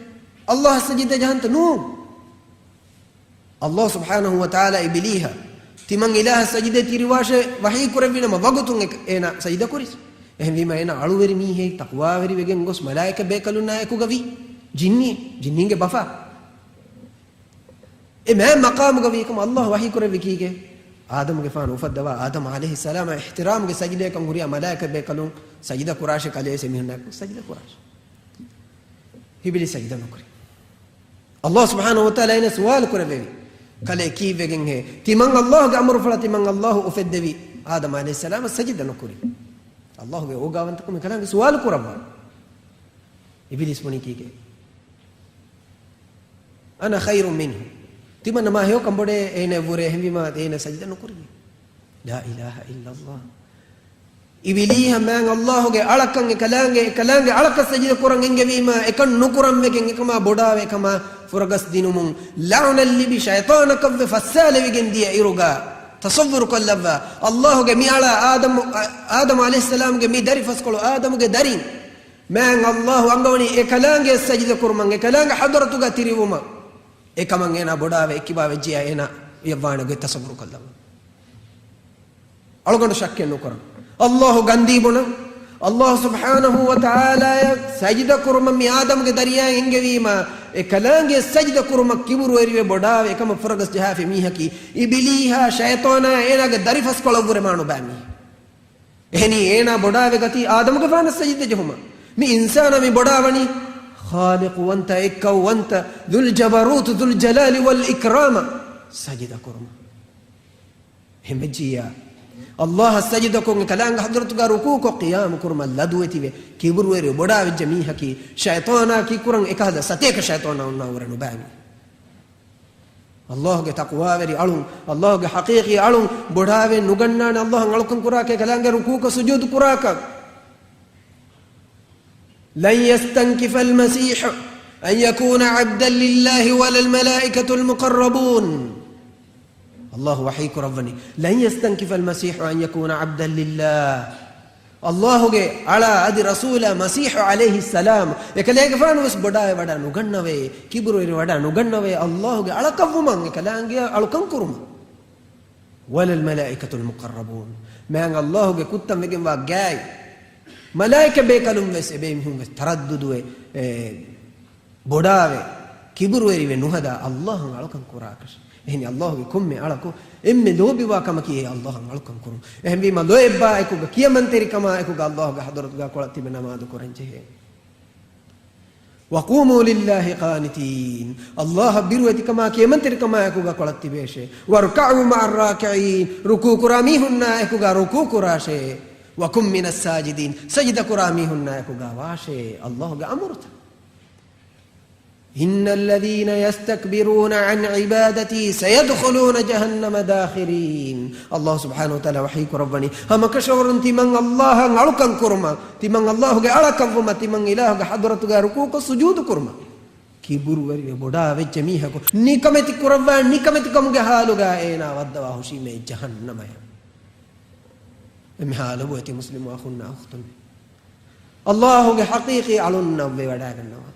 ﷲ އަށް ސަޖިދަ ޖަހަންތަ؟ ނޫން. ﷲ ސުބްޙާނަހޫ ވަތަޢާލާ އިބިލީހަށް، ތިމަން އިލާހަށް ސަޖިދަ ތިރިވާށޭ ވަޙީ ކުރެއްވި ނަމަ، ވަގުތުން އެ-، އޭނާ ސަޖިދަ ކުރިސް. އެހެންވީމަ އޭނާ އަޅުވެރި މީހެއް، ތަޤްވާވެރި ވެގެން ގޮސް މަލާއިކަ ބޭކަލުންނާ އެކުގަ ވީ. ޖިންނި، ޖިންނީންގެ ބަފާ. އެ މާތް މަޤާމުގަ ވީ ކަމަށް ﷲ ވަޙީ ކުރެއްވި ކީކޭ؟ އާދަމުގެފާނު އުފައްދަވާ އާދަމު ޢަލައިހިއްސަލާމަށް އިޙްތިރާމުގެ ސަޖިދައަކަށް ހުރިހާ މަލާއިކަ ބޭކަލުން ސަޖިދަ ކުރާށޭ، ކަލޭ އެ މީހުންނާއެކު ސަޖިދަ ކުރާށޭ. އިބިލީސް ސަޖިދަ ނުކުރި. ﷲ ސުބްޙާނަހޫ ވަތަޢާލާ އޭނަ ސުވާލު ކުރެއްވެވި. ކަލޭ ކީއްވެގެންހޭ؟ ތިމަން ﷲގެ އަމުރުފުޅަށް ތިމަން ﷲ އުފެއްދެވި އާދަމް ޢަލައިހިއްސަލާމަށް ސަޖިދަ ނުކުރި. ﷲގެ އޯގާވަންތަކަމުގެ ކަލާނގެ ސުވާލު ކުރައްވާ. އިބިލީސް ބުނީ ކީކޭ؟ "أنا خير منه." ތިމަންނަ މާ ހެޔޮކަން ބޮޑޭ އޭނަ ވުރެ، އެހެންވީމާ އޭނަ ސަޖިދަ ނުކުރި. لا إله إلا الله. އިބިލީހަށް މާތް ﷲގެ އަޅަކަށް އެކަލާނގެ، އެކަލާނގެ އަޅަކަށް ސަޖިދަ ކުރަން އެންގެވީމަ، އެކަން ނުކުރަން ވެގެން އެކަމާ ބޮޑާވެ އެކަމާ ފުރަގަސް ދިނުމުން ލަޢުނަތް ލިބި ޝައިޠާނަކަށްވެ ފައްސާލެވިގެން ދިޔަ އިރުގަ، ތަޞައްވުރު ކޮށްލައްވާ، ﷲގެ މި އަޅާ އާދަމު، އާދަމު ޢަލައިހިއްސަލާމްގެ މި ދަރިފަސްކޮޅު އާދަމުގެ ދަރިން މާތް ﷲ އަންގަވަނީ އެކަލާނގެ ސަޖިދަ ކުރުމަށް، އެކަލާނގެ ޙަޟްރަތުގަ ތިރިވުމަށް. އެކަމަށް އޭނާ ބޮޑާވެ އެއްކިބާ ވެއްޖިޔާ އޭނާ އެއްވާނެ ގޮތް ތަޞައްވުރު ކޮށްލައްވާ. އަޅުގަނޑު ޝައްކެއް ނުކުރަން. ﷲ ގަންދީ ބުނަން، އައްލާހު ސުބްޙާނަހޫ ވަތަޢާލާއަށް ސަޖިދަ ކުރުމަށް މި އާދަމްގެ ދަރިޔާއަށް އެންގެވީމާ، އެ ކަލާނގެ ސަޖިދަ ކުރުމަށް ކިބުރުވެރިވެ ބޮޑާވެ އެކަމަށް ފުރަގަސް ޖަހާފި މީހަކީ އިބިލީހާ ޝައިޠާނާ އޭނާގެ ދަރިފަސްކޮޅަށްވުރެ މާ ނުބާ މީހެއް. އެހެނީ އޭނާ ބޮޑާވެ ގަތީ އާދަމުގެފާނަށް ސަޖިދަ ޖެހުމަށް. މި އިންސާނާ މި ބޮޑާވަނީ ޚާލިޤުވަންތަ، އެއްކައުވަންތަ، ޛުލްޖަބަރޫތު، ޛުލްޖަލާލި ވަލް އިކްރާމަށް ސަޖިދަ ކުރުމަށް. ހެންވެއްޖިއްޔާ، އައްލާހަށް ސަޖިދަކޮށް، އެ ކަލާނގެ ޙަޟްރަތުގަ ރުކޫޢުކޮށް، ޤިޔާމު ކުރުމަށް ލަދުވެތިވެ، ކިބުރުވެރި ބޮޑާވެއްޖެ މީހަކީ، ޝައިޠާނާ ކީ ކުރަން އެކަހަލަ ސަތޭކަ ޝައިޠާނާ އޮންނާ ވުރެ ނުބާ މީ. އައްލާހުގެ ތަޤްވާވެރި އަޅުން، އައްލާހުގެ ޙަޤީޤީ އަޅުން ބޮޑާވެ ނުގަންނާނެ އައްލާހަށް އަޅުކަން ކުރާކަށް، ކަލާނގެ ރުކޫޢުކޮށް ސުޖޫދު ކުރާކަށް. لن يستنكف المسيح أن يكون عبدا لله ولا الملائكة المقربون. އައްލާހު ވަޙީ ކުރައްވަނީ، لن يستنكف المسيح أن يكون عبدا لله. އައްލާހުގެ އަޅާ އަދި ރަސޫލާ މަސީޙު ޢަލައިހިއްސަލާމް އެކަލޭގެފާނު ވެސް ބޮޑާވެ ވަޑާ ނުގަންނަވޭ، ކިބުރުވެރި ވަޑާ ނުގަންނަވޭ، އައްލާހުގެ އަޅަކަށްވުމަށް އެކަލާނގެއަށް އަޅުކަން ކުރުމަށް. ولا الملائكة المقربون. މާތް އައްލާހުގެ ކުށްތައް ވެގެންވާ ގާތް މަލާއިކަ ބޭކަލުން ވެސް އެބޭ މީހުން ވެސް ތަރައްދުދުވެ، އެ، ބޮޑާވެ، ކިބުރުވެރިވެ ނުހަދާ އައްލާހަށް އަޅުކަން ކުރާކަށް. އެހެނީ އައްލާހުގެ ކޮންމެ އަޅަކު އެންމެ ލޯބިވާ ކަމަކީ އެ އައްލާހަށް އަޅުކަން ކުރުން. އެހެންވީމަ ލޯތްބާއެކުގަ ކިޔަމަންތެރިކަމާއެކުގަ އައްލާހުގެ ޙަޟްރަތުގަ ކޮޅަށް ތިބެ ނަމާދު ކުރަން ޖެހޭ. وقوموا لله قانتين. އައްލާހަށް ބިރުވެތިކަމާ ކިޔަމަންތެރިކަމާއެކުގަ ކޮޅަށް ތިބޭށޭ. واركعوا مع الراكعين. ރުކޫޢު ކުރާ މީހުންނާއެކުގަ ރުކޫޢު ކުރާށޭ. وكن من الساجدين. ސަޖިދަ ކުރާ މީހުންނާއެކުގަ ވާށޭ. އައްލާހުގެ އަމުރުތައް. إن الذين يستكبرون عن عبادتي سيدخلون جهنم داخرين. އައްލާހު ސުބްޙާނަހޫ ވަތަޢާލާ ވަޙީ ކުރައްވަނީ، ހަމަކަށަވަރުން ތިމަން އައްލާހަށް އަޅުކަން ކުރުމަށް، ތިމަން އައްލާހުގެ އަޅަކަށްވުމަށް، ތިމަން އިލާހުގެ ޙަޟްރަތުގަ ރުކޫޢުކޮށް ސުޖޫދު ކުރުމަށް ކިބުރުވެރިވެ ބޮޑާވެއްޖެ މީހަކު ނިކަމެތި ކުރައްވާ ނިކަމެތިކަމުގެ ޙާލުގަ އޭނާ ވައްދަވާ ހުށީމޭ ޖަހަންނަމަޔަށް. އެންމެހާ ލޮބުވެތި މުސްލިމު އަޚުންނާ އުޚްތުން، އައްލާހުގެ ޙަޤީޤީ އަޅުންނަށްވެ ވަޑައިގަންނަވާ.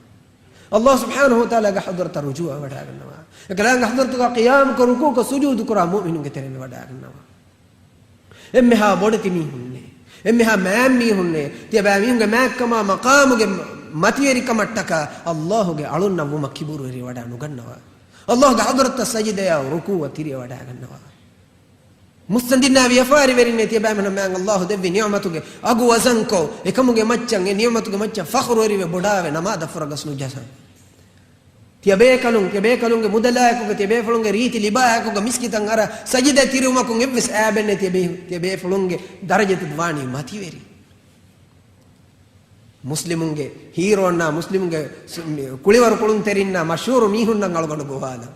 އައްލާހު ސުބްޙާނަހޫ ވަތަޢާލާގެ ޙަޟްރަތަށް ރުޖޫޢަވެވަޑައިގަންނަވާ. އެކަލާނގެ ޙަޟްރަތުގަ ޤިޔާމުކޮށް ރުކޫޢުކޮށް ސުޖޫދުކުރާ މުއުމިނުންގެ ތެރެއިން ވެވަޑައިގަންނަވާ. އެންމެހާ ބޮޑެތި މީހުންނޭ، އެންމެހާ މާތް މީހުންނޭ، ތިޔަބައިމީހުންގެ މާތްކަމާ މަޤާމުގެ މަތިވެރިކަމަށްޓަކާ އައްލާހުގެ އަޅުންނަށް ވުމަށް ކިބުރުވެރިވެވަޑައި ނުގަންނަވާ. އައްލާހުގެ ޙަޟްރަތަށް ސަޖިދަޔާ ރުކޫޢަށް ތިރިއަވަޑައިގަންނަވާ. މުއްސަނދިންނާ ވިޔަފާރިވެރިންނޭ، ތިޔަބައިމީހުންނަށް މާތް އައްލާހު ދެއްވި ނިޢުމަތުގެ އަގު ވަޒަންކޮށް، އެކަމުގެ މައްޗަށް، އެ ނިޢުމަތުގެ މައްޗަށް ފަޚުރުވެރިވެ ބޮޑާވެ ނަމާދަށް ފުރަގަސް ނުޖަހާ. ތިޔަބޭކަލުން، ތިޔަބޭކަލުންގެ މުދަލާއެކުގަ، ތިޔަބޭފުޅުންގެ ރީތި ލިބާއެކުގަ މިސްކިތަށް އަރާ ސަޖިދަ ތިރިވުމަކުން އެއްވެސް އައިބެއްނެތި. ތިޔަބޭ، ތިޔަބޭފުޅުންގެ ދަރަޖަތައް ވާނީ މަތިވެރި. މުސްލިމުންގެ ހީރޯންނާ، މުސްލިމުންގެ ސު-، މި-، ކުޅިވަރު ކުޅުންތެރިންނާ މަޝްހޫރު މީހުންނަށް އަޅުގަނޑު ގޮވާލަން.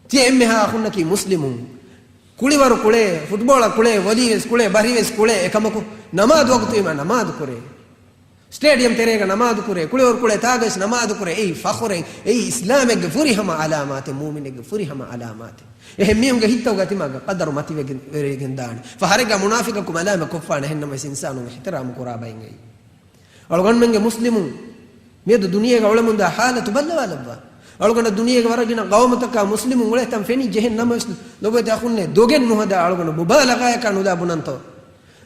ތިޔަ އެންމެހާ އަޚުންނަކީ މުސްލިމުން. ކުޅިވަރު ކުޅޭ، ފުޓްބޯޅަ ކުޅޭ، ވޮލީ ވެސް ކުޅޭ، ބަރި ވެސް ކުޅޭ، އެކަމަކު ނަމާދު ވަގުތުވީމަ ނަމާދު ކުރޭ. ސްޓޭޑިއަމް ތެރޭގަ ނަމާދު ކުރޭ، ކުޅިވަރު ކުޅޭ ތާގަ ވެސް ނަމާދު ކުރޭ. އެއީ ފަޚުރެއް، އެއީ އިސްލާމެއްގެ ފުރިހަމަ ޢަލާމާތެއް، މުއުމިނެއްގެ ފުރިހަމަ ޢަލާމާތެއް. އެހެން މީހުންގެ ހިތްތަކުގަ ތިމާގެ ޤަދަރު މަތިވެގެން ވެރިގެން ދާނެ. ފަހަރެއްގަ މުނާފިޤަކު މަލާމަތް ކޮށްފާނެ، އެހެންނަމަވެސް އިންސާނުން އިޙްތިރާމު ކުރާ ބައެއް އެއީ. އަޅުގަނޑުމެންގެ މުސްލިމުން މިއަދު ދުނިޔޭގަ އުޅެމުންދާ ޙާލަތު ބައްލަވާލައްވާ. އަޅުގަނޑަށް ދުނިޔޭގެ ވަރަށް ގިނަ ޤައުމުތަކާ މުސްލިމުން އުޅޭ ތަން ފެނި ޖެހެން ނަމަވެސް، ލޮބުވެތި އަޚުންނޭ، ދޮގެއް ނުހަދާ އަޅުގަނޑު މުބާލަޣާޔަކާ ނުލާ ބުނަންތޯ؟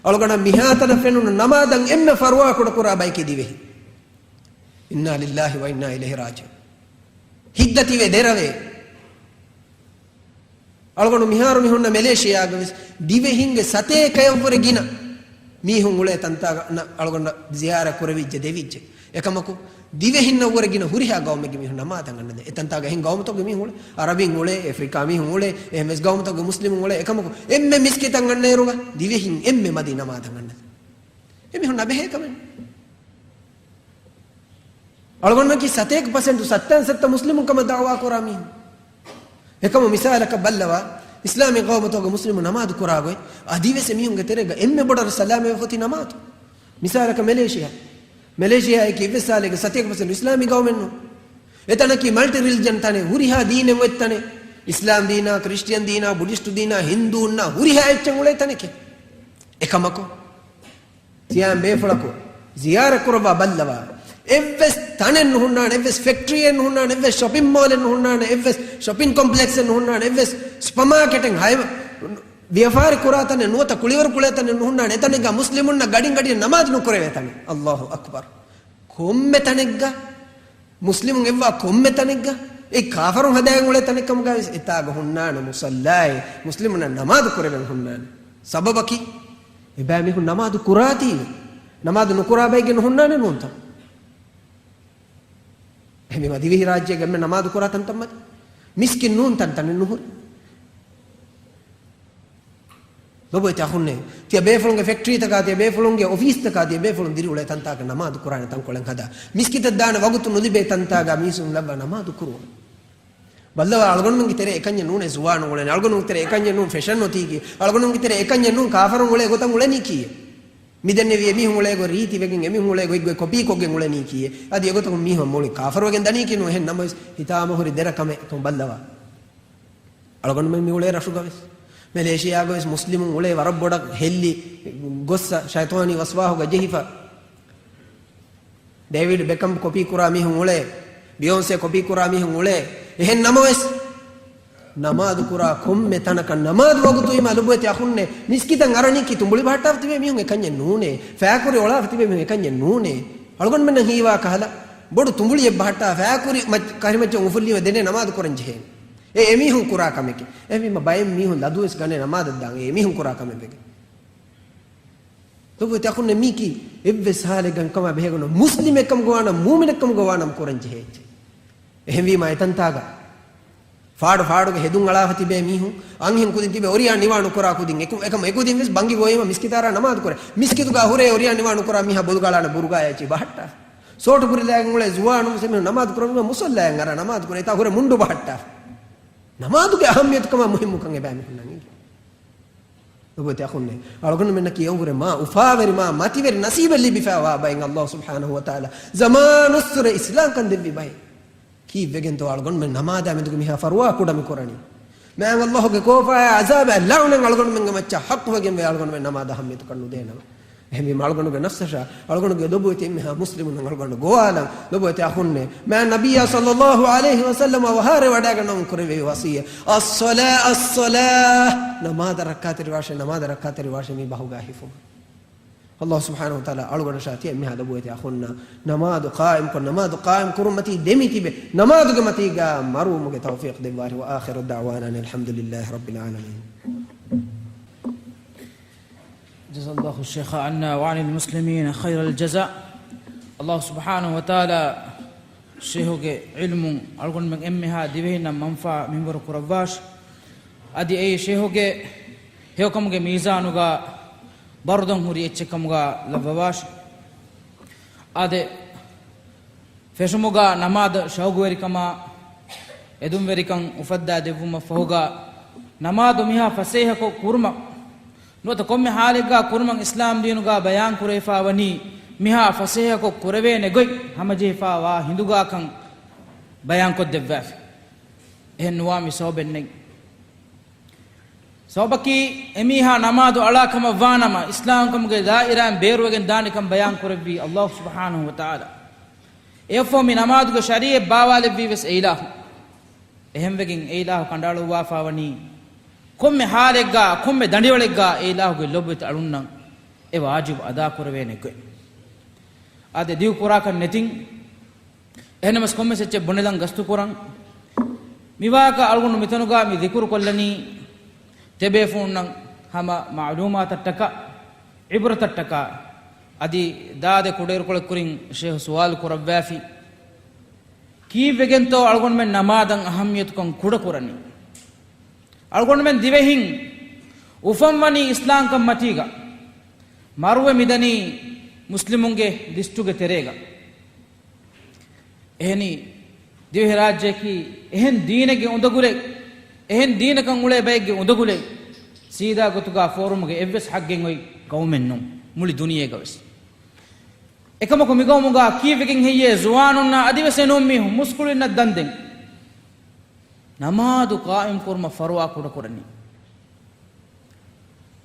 އަޅުގަނޑަށް މިހާތަނަށް ފެނުނު ނަމާދަށް އެންމެ ފަރުވާ ކުޑަކުރާ ބަޔަކީ ދިވެހި. إنا لله وإنا إليه راجعون. ހިތްދަތިވެ ދެރަވޭ. އަޅުގަނޑު މިހާރު މި ހުންނަ މެލޭޝިޔާގަ ވެސް ދިވެހިންގެ ސަތޭކައަށްވުރެ ގިނަ މީހުން އުޅޭ ތަންތާގަ އަޅުގަނޑަށް ޒިޔާރަތް ކުރެވިއްޖެ ދެވިއްޖެ. އެކަމަކު، ދިވެހިންނަށްވުރެ ގިނަ ހުރިހާ ގައުމެއްގެ މީހުން ނަމާދަށް އަންނަދޭ. އެ ތަންތާގަ އެހެން ގައުމުތަކުގެ މީހުން އުޅޭ، އަރަބިން އުޅޭ، އެފްރިކާ މީހުން އުޅޭ، އެހެންވެސް ގައުމުތަކުގެ މުސްލިމުން އުޅޭ. އެކަމަކު، އެންމެ މިސްކިތަށް އަންނައިރުގަ ދިވެހިން އެންމެ މަދީ ނަމާދަށް އަންނަދޭ. އެމީހުންނަށް ބެހޭ ކަމެއް. އަޅުގަނޑުމެންކީ ސަތޭކަ ޕަސެންޓު، ސައްތައިން ސައްތަ މުސްލިމުން ކަމަށް ދަޢުވާ ކުރާ މީހުން. އެކަމު މިސާލަކަށް ބައްލަވާ، އިސްލާމީ ޤައުމުތަކުގެ މުސްލިމުން ނަމާދު ކުރާ ގޮތް، އަދިވެސް އެމީހުންގެ ތެރޭގަ އެންމެ ބޮޑަށް ސަލާމަތްވެފަ އޮތީ ނަމާދު. މިސާލަކަށް މެލޭޝިޔާ. މެލޭޝިޔާއަކީ އެއްވެސް ސާލެއްގެ ސަތޭކަ ޕަސެންޓު އިސްލާމީ ގައުމެއް ނޫން. އެތަނަކީ މަލްޓި ރިލިޖަން ތަނެއް، ހުރިހާ ދީނެއް އޮތް ތަނެއް. އިސްލާމް ދީނާ، ކްރިސްޓިއަން ދީނާ، ބުޑިސްޓު ދީނާ، ހިންދޫންނާ، ހުރިހާ އެއްޗެއް އުޅޭ ތަނެކޭ. އެކަމަކު، ސިޔާން ބޭފުޅަކު ޒިޔާރަތް ކުރައްވާ ބައްލަވާ، އެއްވެސް ތަނެއް ނުހުންނާނެ، އެއްވެސް ފެކްޓްރީއެއް ނުހުންނާނެ، އެއްވެސް ޝޮޕިން މޯލެއް ނުހުންނާނެ، އެއްވެސް ޝޮޕިން ކޮމްޕްލެކްސެއް ނުހުންނާނެ، އެއްވެސް ސުޕަމާކެޓެއް ހައި-، ވިޔަފާރި ކުރާ ތަނެއް ނުވަތަ ކުޅިވަރު ކުޅޭ ތަނެއް ނުހުންނާނެ. އެތަނެއްގަ މުސްލިމުންނަށް ގަޑިން ގަޑިއަށް ނަމާދު ނުކުރެވޭ ތަނެއް. އައްލާހު އަކްބަރު. ކޮންމެ ތަނެއްގަ، މުސްލިމުން އެއްވާ ކޮންމެ ތަނެއްގަ، އެ ކާފަރުން ހަދާގެން އުޅޭ ތަނެއް ކަމުގައި ވެސް އެތާގަ ހުންނާނެ މުޞައްލާއެއް، މުސްލިމުންނަށް ނަމާދު ކުރެވެން ހުންނާނެ. ސަބަބަކީ، އެބައިމީހުން ނަމާދު ކުރާތީވެ. ނަމާދު ނުކުރާ ބައެއްގެ ނުހުންނާނެ ނޫންތަ؟ އެހެންވީމަ ދިވެހިރާއްޖޭގެ އެންމެ ނަމާދު ކުރާ ތަންތަން މަތި. މިސްކިތް ނޫން ތަންތަނެއް ނުހުރި. ލޮބުވެތި އަޚުންނޭ، ތިޔަ ބޭފުޅުންގެ ފެކްޓްރީތަކާ، ތިޔަ ބޭފުޅުންގެ އޮފީސްތަކާ، ތިޔަ ބޭފުޅުން ދިރިއުޅޭ ތަންތާކަށް ނަމާދު ކުރާނެ ތަންކޮޅެއް ހަދާ. މިސްކިތަށް ދާނެ ވަގުތު ނުލިބޭ ތަންތާގަ މީސުން ލައްވާ ނަމާދު ކުރުވަން. ބައްލަވާ، އަޅުގަނޑުމެންގެ ތެރޭ އެކަންޏެއް ނޫނޭ ޒުވާނުން އުޅެނީ. އަޅުގަނޑުމެންގެ ތެރޭ އެކަންޏެއް ނޫން ފެޝަން އޮތީކީ. އަޅުގަނޑުމެންގެ ތެރޭ އެކަންޏެއް ނޫން ކާފަރުން އުޅޭ ގޮތަށް އުޅެނީކީ. މިދެންނެވި އެމީހުން އުޅޭ ގޮތް ރީތިވެގެން، އެމީހުން އުޅޭ ގޮތް ގޮތް ކޮޕީ ކޮށްގެން އުޅެނީކީ. އަދި އެގޮތަކުން މީހުން މުޅި ކާފަރުވެގެން ދަނީކީ ނޫން. އެހެން ނަމަވެސް ހިތާމަހުރި ދެރަ ކަމެއް އެކަމު ބައްލަވާ. އަޅުގަނޑުމެން މި އުޅޭ ރަށުގަވެސް، މެލޭޝިޔާގަވެސް މުސްލިމުން އުޅޭ ވަރަށް ބޮޑަށް ހެއްލި ގޮއްސަ ޝައިޠާނީ ވަސްވާހުގަ ޖެހިފަ. ޑޭވިޑް ބެކަމް ކޮޕީ ކުރާ މީހުން އުޅޭ، ބިޔޯންސޭ ކޮޕީ ކުރާ މީހުން އުޅޭ. އެހެން ނަމަވެސް، ނަމާދު ކުރާ ކޮންމެ ތަނަކަށް ނަމާދު ވަގުތުވީމަ ލޮބުވެތި އަޚުންނޭ، މިސްކިތަށް އަރަނީކީ ތުނބުޅި ބަހައްޓާފަ ތިބޭ މީހުން އެކަންޏެއް ނޫނޭ. ފައިކުރި އޮޅާފަ ތިބޭ މީހުން އެކަންޏެއް ނޫނޭ. އަޅުގަނޑުމެންނަށް ހީވާ ކަހަލަ، ބޮޑު ތުނބުޅިއެއް ބަހައްޓާ ފައިކުރި މައްޗަށް، ކަރިމައްޗަށް އުފުއްލީމަ ދެނެ ނަމާދު ކުރަން ޖެހޭނެ. އެ އެމީހުން ކުރާ ކަމެކޭ. އެހެންވީމަ ބައެއް މީހުން ލަދުވެސް ގަނެ ނަމާދަށް ދާން. އެ އެމީހުން ކުރާ ކަމެއް ވެގެން. ލޮބުވެތި އަޚުންނޭ، މީކީ އެއްވެސް ހާލެއްގަ ކަމާ ބެހޭގަނޑު މުސްލިމެއްކަމުގަ ވާނަމަ، މޫމިނެއްކަމުގަ ވާނަމަ ކުރަން ޖެހޭ އެއްޗެއް. އެހެންވީމަ އެތަންތާގަ ފާޑު ފާޑުގެ ހެދުން އަޅާފަ ތިބޭ މީހުން، އަންހެން ކުދިން ތިބޭ އޮރިޔާ ނިވާ ނުކުރާ ކުދިން، އެކު-، އެކަމަ އެކުދިން ވެސް ބަންގި ގޮވީމަ މިސްކިތާރާ ނަމާދު ކުރޭ. މިސްކިތުގަ ހުރޭ އޮރިޔާ ނިވާ ނުކުރާ މީހާ ބޮލުގަޅާނެ ބުރުގާޔާ އެއްޗެއް ބަހައްޓާފަ. ސޯޓު ބުރިލާގެން އުޅޭ ޒުވާނުން ވެސް އެމީހުން ނަމާދު ކުރަން މުސައްލާއަށް އަރާ ނަމާދު ކުރޭ. އެތާ ހުރެ މުންޑު ބަހައްޓާފަ. ނަމާދުގެ އަހައްމިޔަތު ކަމާ މުހިއްމުކަން އެބައިމީހުންނަށް އެނގޭ. ލޮބުވެތި އަޚުންނޭ، އަޅުގަނޑުމެންނަކީ އެއަށްވުރެ މާ އުފާވެރި، މާ މަތިވެރި ނަސީބެއް ލިބިފައިވާ ބައެއް. އައްލާހު ސުބްޙާނަހު ވަތަޢާލާ ޒަމާނުއްސުރެ އިސްލާމްކަން ދެއްވި ބައެއް. ކީއްވެގެންތޯ އަޅުގަނޑުމެން ނަމާދާ މެދުގެ މިހާ ފަރުވާ ކުޑަ މި ކުރަނީ؟ މާތް އައްލާހުގެ ކޯފާއާ އަޒާބާ ލަޢުނަތް އަޅުގަނޑުމެންގެ މައްޗަށް ޙައްޤުވެގެންވޭ އަޅުގަނޑުމެން ނަމާދަށް އަހައްމިޔަތުކަން ނުދޭނަމަ. އެހެންވީމަ އަޅުގަނޑުގެ ނަފްސަށާ، އަޅުގަނޑުގެ ލޮބުވެތި އެންމެހާ މުސްލިމުންނަށް އަޅުގަނޑު ގޮވާލަން. ލޮބުވެތި އަޚުންނޭ، މާތް ނަބިއްޔާ ޞައްލައްލާހު ޢަލައިހި ވަސައްލަމަ ވަހާރެވަޑައިގަންނަވަން ކުރެއްވި ވަޞިއްޔަތް، الصلاة، الصلاة، ނަމާދަށް ރައްކާތެރިވާށޭ، ނަމާދަށް ރައްކާތެރިވާށޭ މި ބަހުގާ ހިފުމަށް. އައްލާހު ސުބްޙާނަހު ވަތަޢާލާ އަޅުގަނޑަށާ ތިޔަ އެންމެހާ ލޮބުވެތި އަޚުންނަށް ނަމާދު ޤާއިމްކޮށް، ނަމާދު ޤާއިމް ކުރުންމަތީ ދެމިތިބެ، ނަމާދުގެ މަތީގަ މަރުވުމުގެ ތައުފީޤު ދެއްވާށި. وآخر دعوانا أن الحمد لله رب العالمين. جزا الله الشيخ عنا وعن المسلمين خير الجزاء. އައްލާހު ސުބްޙާނަހު ވަތަޢާލާ ޝޭޚުގެ ޢިލްމުން އަޅުގަނޑުމެން އެންމެހާ ދިވެހިންނަށް މަންފާ މިންވަރު ކުރައްވާށި. އަދި އެއީ ޝޭޚުގެ ހެޔޮކަމުގެ މީޒާނުގަ ބަރުދަން ހުރި އެއްޗެއް ކަމުގަ ލައްވަވާށި. އާދެ، ފެށުމުގަ ނަމާދަށް ޝައުގުވެރިކަމާ، އެދުންވެރިކަން އުފައްދާ ދެއްވުމަށް ފަހުގަ، ނަމާދު މިހާ ފަސޭހަކޮށް ކުރުމަށް، ނުވަތަ ކޮންމެ ހާލެއްގަ ކުރުމަށް އިސްލާމް ދީނުގަ ބަޔާން ކުރެވިފަ ވަނީ، މިހާ ފަސޭހަކޮށް ކުރެވޭނެ ގޮތް ހަމަޖެހިފަ ވާ ހިނދުގަކަން ބަޔާންކޮށްދެއްވާފި. އެހެން ނުވާ މި ސަބަބެއް ނެތް. ސަބަބަކީ، އެމީހާ ނަމާދު އަޅާ ކަމަށް ވާނަމަ، އިސްލާމްކަމުގެ ދާއިރާއިން ބޭރުވެގެން ދާނެ ކަން ބަޔާން ކުރެއްވީ އައްލާހު ސުބްޙާނަހު ވަތަޢާލާ. އެއަށްފަހު މި ނަމާދުގެ ޝަރީޢަތް ބާވާލެއްވީ ވެސް އެ އިލާހު. އެހެންވެގެން އެ އިލާހު ކަނޑައަޅުއްވާފަ ވަނީ، ކޮންމެ ހާލެއްގަ، ކޮންމެ ދަނޑިވަޅެއްގަ އެ އިލާހުގެ ލޮބުވެތި އަޅުންނަށް އެ ވާޖިބު އަދާ ކުރެވޭނެ ގޮތް. އާދެ، ދިގު ކުރާކަށް ނެތިން. އެހެންނަމަސް ކޮންމެސް އެއްޗެއް ބުނެލަން ގަސްތުކުރަން. މިވާހަކަ އަޅުގަނޑު މިތަނުގަ މި ޛިކުރު ކޮށްލަނީ، ތިބޭފުޅުންނަށް ހަމަ މަޢުލޫމާތަށްޓަކާ، ޢިބްރަތަށްޓަކާ، އަދި ދާދެ ކުޑައިރުކޮޅެއް ކުރިން ޝޭޚު ސުވާލު ކުރައްވާފި. ކީއްވެގެންތޯ އަޅުގަނޑުމެން ނަމާދަށް އަހައްމިޔަތުކަން ކުޑަކުރަނީ؟ އަޅުގަނޑުމެން ދިވެހިން އުފަންވަނީ އިސްލާމްކަން މަތީގަ، މަރުވެ މިދަނީ މުސްލިމުންގެ ލިސްޓުގެ ތެރޭގަ. އެހެނީ، ދިވެހިރާއްޖެއަކީ އެހެން ދީނެއްގެ އުނދަގުލެއް، އެހެން ދީނަކަން އުޅޭ ބައެއްގެ އުނދަގުލެއް، ސީދާ ގޮތުގަ ފޯރުމުގެ އެއްވެސް ޙައްޤެއް އޮތް ގައުމެއް ނޫން، މުޅި ދުނިޔޭގަވެސް. އެކަމަކު މިގައުމުގަ ކީއްވެގެން ހެއްޔޭ ޒުވާނުންނާ އަދިވެސް އެނޫން މީހުން މުސްކުޅިންނަށް ދަންދެން ނަމާދު ޤާއިމް ކުރުމަށް ފަރުވާ ކުޑަކުރަނީ؟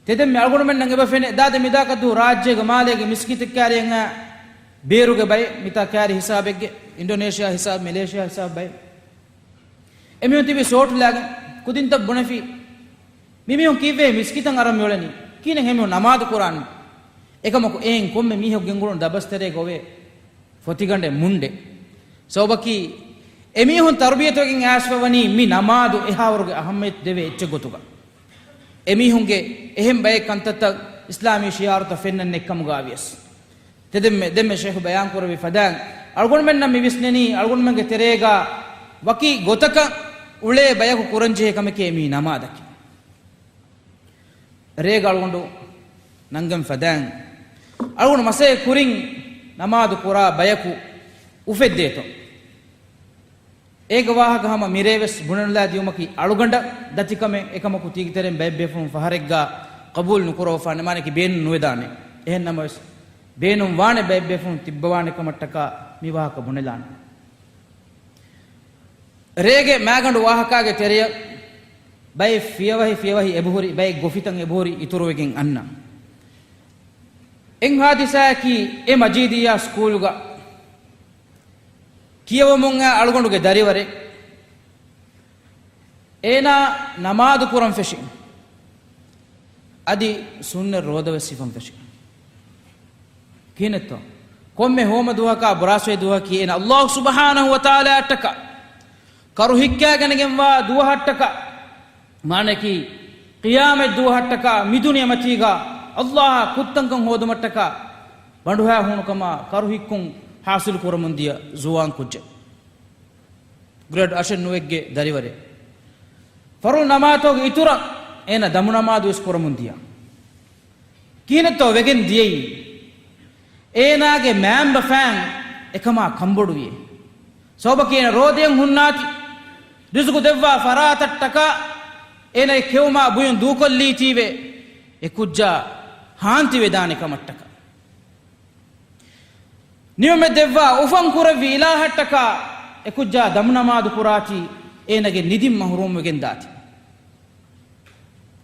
ތެދެން މި އަޅުގަނޑުމެންނަށް އެބަ ފެނޭ، ދާދެ މިދާކަށް ދުވަހު ރާއްޖޭގެ މާލޭގެ މިސްކިތެއް ކައިރިއަށް އައި ބޭރުގެ ބައެއް، މިތާ ކައިރި ހިސާބެއްގެ، އިންޑޮނޭޝިޔާ ހިސާބް، މެލޭޝިޔާ ހިސާބް ބައެއް. އެމީހުން ތިބި ސޯޓުލާގެން ކުދިންތައް ބުނެފި. މިމީހުން ކީއްވެ މިސްކިތަށް އަރަން މިއުޅެނީ؟ ކިހިނެއް ހެމިހުން ނަމާދު ކުރާނީ؟ އެކަމަކު އެއިން ކޮންމެ މީހަކު ގެންގުޅުނު ދަބަސްތެރޭގަ އޮވޭ ފޮތިގަނޑެއް މުންޑެއް. ސަބަބަކީ އެމީހުން ތަރުބިޔަތުވެގެން އައިސްފަ ވަނީ މި ނަމާދު އެހާވަރުގެ އަހައްމިޔަތު ދެވޭ އެއްޗެއް ގޮތުގަ. އެމީހުންގެ އެހެން ބައެއް ކަންތައްތައް އިސްލާމީ ޝިއާރުތައް ފެންނަން އެއްކަމުގައިވިޔަސް. ތެދެންމެ، ދެންމެ ޝޭޚު ބަޔާން ކުރެއްވި ފަދައިން، އަޅުގަނޑުމެންނަށް މި ވިސްނެނީ، އަޅުގަނޑުމެންގެ ތެރޭގަ ވަކި ގޮތަކަށް އުޅޭ ބަޔަކު ކުރަންޖެހޭ ކަމެކޭ މީ ނަމާދަކީ. ރޭގަ އަޅުގަނޑު ނަންގަން ފަދައިން، އަޅުގަނޑު މަސައްކަތް ކުރިން ނަމާދު ކުރާ ބަޔަކު އުފެއްދޭތޯ؟ އޭގެ ވާހަކަ ހަމަ މިރޭވެސް ބުނެލާ ދިޔުމަކީ އަޅުގަނޑަށް ދަތިކަމެއް. އެކަމަކު ތީގެ ތެރެއިން ބައެއް ބޭފުޅުން ފަހަރެއްގަ ޤަބޫލު ނުކުރައްވާނެ، މާނައަކީ ބޭނުން ނުވެދާނެ. އެހެން ނަމަވެސް، ބޭނުން ވާނެ ބައެއް ބޭފުޅުން ތިއްބަވާނެ ކަމަށްޓަކާ މި ވާހަކަ ބުނެލާނެ. ރޭގެ މާގަނޑު ވާހަކާގެ ތެރެއަށް ބައެއް ފިޔަވަހި ފިޔަވަހި އެބަހުރި، ބައެއް ގޮފިތައް އެބަހުރި އިތުރުވެގެން އަންނަ. އެއް ހާދިސާއަކީ، އެ މަޖީދިއްޔާ ސްކޫލުގަ ކިޔަވަމުން އައި އަޅުގަނޑުގެ ދަރިވަރެއް، އޭނާ ނަމާދު ކުރަން ފެށި، އަދި ސުންނަ ރޯދަވެސް ހިފަން ފެށި. ކިހިނެއްތޯ؟ ކޮންމެ ހޯމަ ދުވަހަކާ ބުރާސްވައި ދުވަހަކީ އޭނަ އައްލާހު ސުބްޙާނަހު ވަތަޢާލާއަށްޓަކާ ކަރު ހިއްކާގަނެގެންވާ ދުވަހަށްޓަކާ، މާނައަކީ ޤިޔާމަތް ދުވަހަށްޓަކާ މި ދުނިޔެމަތީގަ އައްލާހަށް ކުށްތަންކަން ހޯދުމަށްޓަކާ ބަނޑުހައި ހޫނުކަމާ ކަރު ހިއްކުން ޙާޞިލު ކުރަމުންދިޔަ ޒުވާން ކުއްޖެއް. ގްރޭޑް އަށެއް ނުވެއްގެ ދަރިވަރެއް. ފަރުޟު ނަމާދުގެ އިތުރަށް އޭނަ ދަމު ނަމާދު ވެސް ކުރަމުން ދިޔަ. ކިހިނެއްތޯ ވެގެން ދިޔައީ؟ އޭނާގެ މައިންބަފައިން އެކަމާ ކަންބޮޑުވިއޭ. ސަބަބަކީ އޭނަ ރޯދައިން ހުންނާތީ، ރިޒުގު ދެއްވާ ފަރާތަށްޓަކާ އޭނަގެ ކެއުމާ ބުއިން ދޫކޮށްލީތީވެ، އެ ކުއްޖާ ހާންތިވެދާނެ ކަމަށްޓަކާ. ނިޢުމަތް ދެއްވާ އުފަން ކުރެއްވި އިލާހަށްޓަކާ އެ ކުއްޖާ ދަމު ނަމާދު ކުރާތީ އޭނަގެ ނިދިން މަޙްރޫމްވެގެން ދާތީ.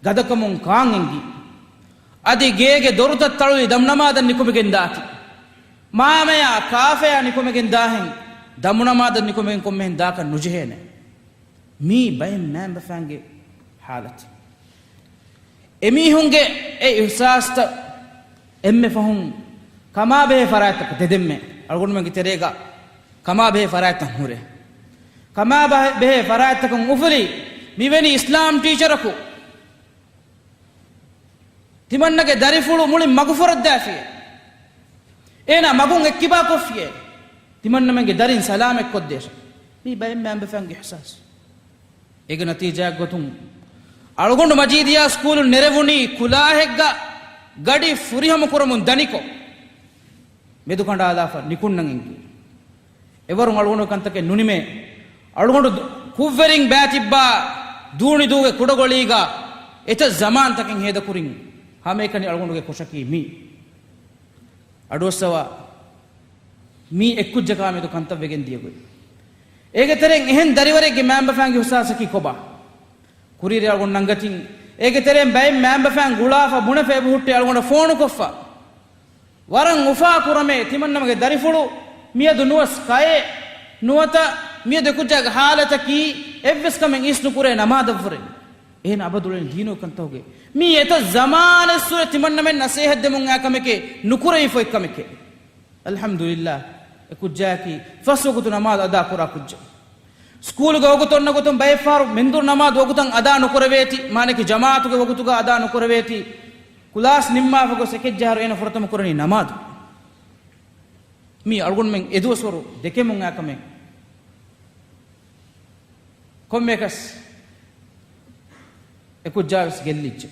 ގަދަކަމުން ކާން އެނގި. އަދި ގޭގެ ދޮރުތައް ތަޅުލި ދަމު ނަމާދަށް ނިކުމެގެން ދާތީ. މާމަޔާ ކާފަޔާ ނިކުމެގެން ދާހެން ދަމު ނަމާދަށް ނިކުމެގެން ކޮންމެހެން ދާކަށް ނުޖެހޭނެ. މީ ބައެއް މައިންބަފައިންގެ ޙާލަތެއް. އެމީހުންގެ އެ އިޙްސާސްތައް އެންމެ ފަހުން ކަމާބެހޭ ފަރާތްތަކަށް ތެދެންމެ އަޅުގަނޑުމެންގެ ތެރޭގަ ކަމާބެހޭ ފަރާތްތައް ހުރޭ. ކަމާބެހޭ ފަރާތްތަކުން އުފުލި މިވެނި އިސްލާމް ޓީޗަރަކު ތިމަންނަގެ ދަރިފުޅު މުޅި މަގުފުރައްދާފިޔޭ. އޭނާ މަގުން އެއްކިބާ ކޮށްފިޔޭ. ތިމަންނަމެންގެ ދަރިން ސަލާމަތް ކޮށްދޭށޭ. މީ ބައެއް މައިންބަފައިންގެ އިޙްސާސް. އޭގެ ނަތީޖާއެއް ގޮތުން އަޅުގަނޑު މަޖީދިއްޔާ ސްކޫލުން ނެރެވުނީ ކުލާހެއްގަ ގަޑި ފުރިހަމަ ކުރަމުން ދަނިކޮށް، މެދުކަނޑާލާފަ ނިކުންނަން އެނގި. އެވަރުން އަޅުގަނޑު ކަންތަކެއް ނުނިމޭ. އަޅުގަނޑު ދު-، ކުށްވެރިން ބައިތިއްބާ ދޫނިދޫގެ ކުޑަގޮޅީގަ އެތައް ޒަމާންތަކެއް ހޭދަކުރިން ހަމައެކަނި އަޅުގަނޑުގެ ކުށަކީ މީ. އަޑުއައްސަވާ މީ އެއްކުއްޖަކާމެދު ކަންތައް ވެގެން ދިޔަ ގޮތް. އޭގެ ތެރެއިން އެހެން ދަރިވަރެއްގެ މައިންބަފައިންގެ އިޙްސާސަކީ ކޮބާ؟ ކުރިއެރި އަޅުގަނޑު ނަންގަތިން. އޭގެ ތެރެއިން ބައެއް މައިންބަފައިން ގުޅާފަ ބުނެފަ އެބަހުއްޓި އަޅުގަނޑަށް ފޯނުކޮށްފަ. ވަރަށް އުފާ ކުރަމޭ، ތިމަންނަމެގެ ދަރިފުޅު މިއަދު ނުވަސް ކައޭ، ނުވަތަ މިއަދު އެކުއްޖާގެ ޙާލަތަކީ އެއްވެސް ކަމެއް އިސްނުކުރޭ ނަމާދަށްވުރެ. އޭނަ އަބަދުޅެން ދީނު ކަންތަކުގެ މީ އެތައް ޒަމާނެއްސުރެ ތިމަންނަމެން ނަސޭހަތް ދެމުން އާ ކަމެކޭ، ނުކުރެވިފައި ކަމެކޭ. އަލްޙަމްދުލިއްލާ، އެ ކުއްޖާއަކީ ފަސް ވަގުތު ނަމާދު އަދާ ކުރާ ކުއްޖެއް. ސްކޫލުގެ ވަގުތު އޮންނަ ގޮތުން ބައެއް ފަހަރު މެންދުރު ނަމާދު ވަގުތަށް އަދާ ނުކުރެވޭތީ، މާނައަކީ ޖަމާޢަތުގެ ވަގުތުގަ އަދާ ނުކުރެވޭތީ، ކުލާސް ނިންމާފަ ގޮސް އެކެއްޖަހަރު އޭނަ ފުރަތަމަ ކުރަނީ ނަމާދު. މީ އަޅުގަނޑުމެން އެދުވަސްވަރު ދެކެމުން އާ ކަމެއް. ކޮންމެއަކަސް އެކުއްޖާވެސް ގެއްލިއްޖެ.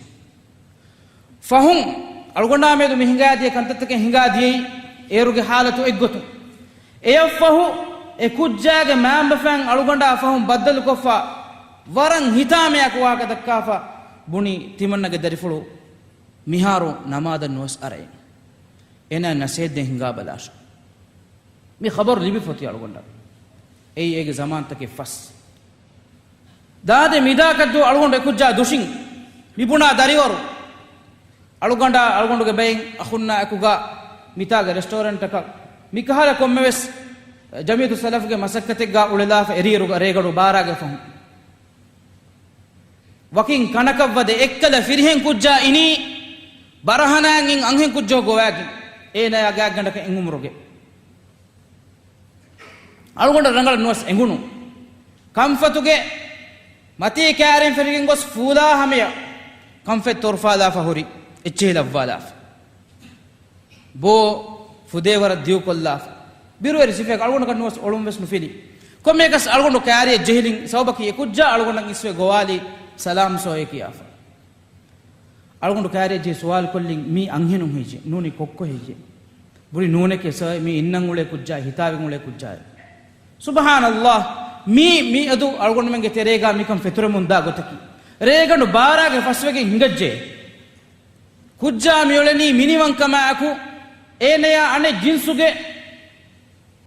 ފަހުން އަޅުގަނޑާމެދު މި ހިނގާދިޔަ ކަންތައްތަކެއް ހިނގާދިޔައީ އޭރުގެ ހާލަތު އެއްގޮތުން. އެޔަށްފަހު އެކުއްޖާގެ މައިންބަފައިން އަޅުގަނޑާ ފަހުން ބައްދަލުކޮށްފަ، ވަރަށް ހިތާމަޔާކު ވާހަކަ ދައްކާފަ ބުނި، ތިމަންނަގެ ދަރިފުޅު މިހާރު ނަމާދަށް ނުވަސް އަރައެއް. އޭނާ ނަސޭހަތްދޭން ހިނގާބަލާށޭ. މި ޚަބަރު ލިބިފަ އޮތީ އަޅުގަނޑަށް. އެއީ އޭގެ ޒަމާންތަކެއް ފަސް. ދާދެ މިދާކަށްދު އަޅުގަނޑު އެކުއްޖާ ދުށިން މިބުނާ ދަރިވަރު. އަޅުގަނޑާ އަޅުގަނޑުގެ ބައިން އަޚުންނާ އެކުގަ މިތާގެ ރެސްޓޯރެންޓަކަށް މިކަހަލަ ކޮންމެވެސް ޖަމިއްޔަތު ސަލަފްގެ މަސައްކަތެއްގަ އުޅެލާފަ އެރިއިރުގަ ރޭގަޑު ބާރާގެ ފަހުން. ވަކިން ކަނަކަށް ވަދެ އެއްކަލަ ފިރިހެން ކުއްޖާ އިނީ ބަރަހަނާއިން އަންހެން ކުއްޖޯ ގޮވާގެން އޭނާޔާ ގާތްގަނޑަކަށް އެނގުމުރުގެ. އަޅުގަނޑަށް ރަނގަޅަށް ނުވެސް އެނގުނު. ކަންފަތުގެ މަތީ ކާރިން ފެށިގެން ގޮސް ފޫލާ ހަމަޔަށް ކަންފަތް ތޮރުފާލާފަ ހުރި އެއްޗެހި ލައްވާލާފަ. ބޯ ފުދޭވަރަށް ދިއުކޮށްލާފަ. ބިރުވެރި ސިފައެއް އަޅުގަނޑަކަށް ނުވެސް އޮޅުން ވެސް ނުފިލި. ކޮންމެއަކަސް އަޅުގަނޑު ކާރިއަށް ޖެހިލިން ސަބަބަކީ އެ ކުއްޖާ އަޅުގަނޑަށް އިސްވެ ގޮވާލި ސަލާމް ސޯއޭ ކިޔާފަ. އަޅުގަނޑު ކާރިއަށް ޖެހި ސުވާލު ކޮށްލިން މީ އަންހެނުން ހެއްޔެ؟ ނޫނީ ކޮއްކޮ ހެއްޔެ؟ ބުރި ނޫނެކޭ ސާ، މީ އިންނަން އުޅޭ ކުއްޖާ، ހިތާވެން އުޅޭ ކުއްޖާ. ސުބްޙާނަﷲ، މީ މިއަދު އަޅުގަނޑުމެންގެ ތެރޭގާ މިކަން ފެތުރެމުން ދާ ގޮތަކީ. ރޭގަނޑު ބާރާގެ ފަސްވެގެން ހިނގައްޖެ. ކުއްޖާ މިއުޅެނީ މިނިވަންކަމާއެކު، އޭނަޔާ އަނެއް ޖިންސުގެ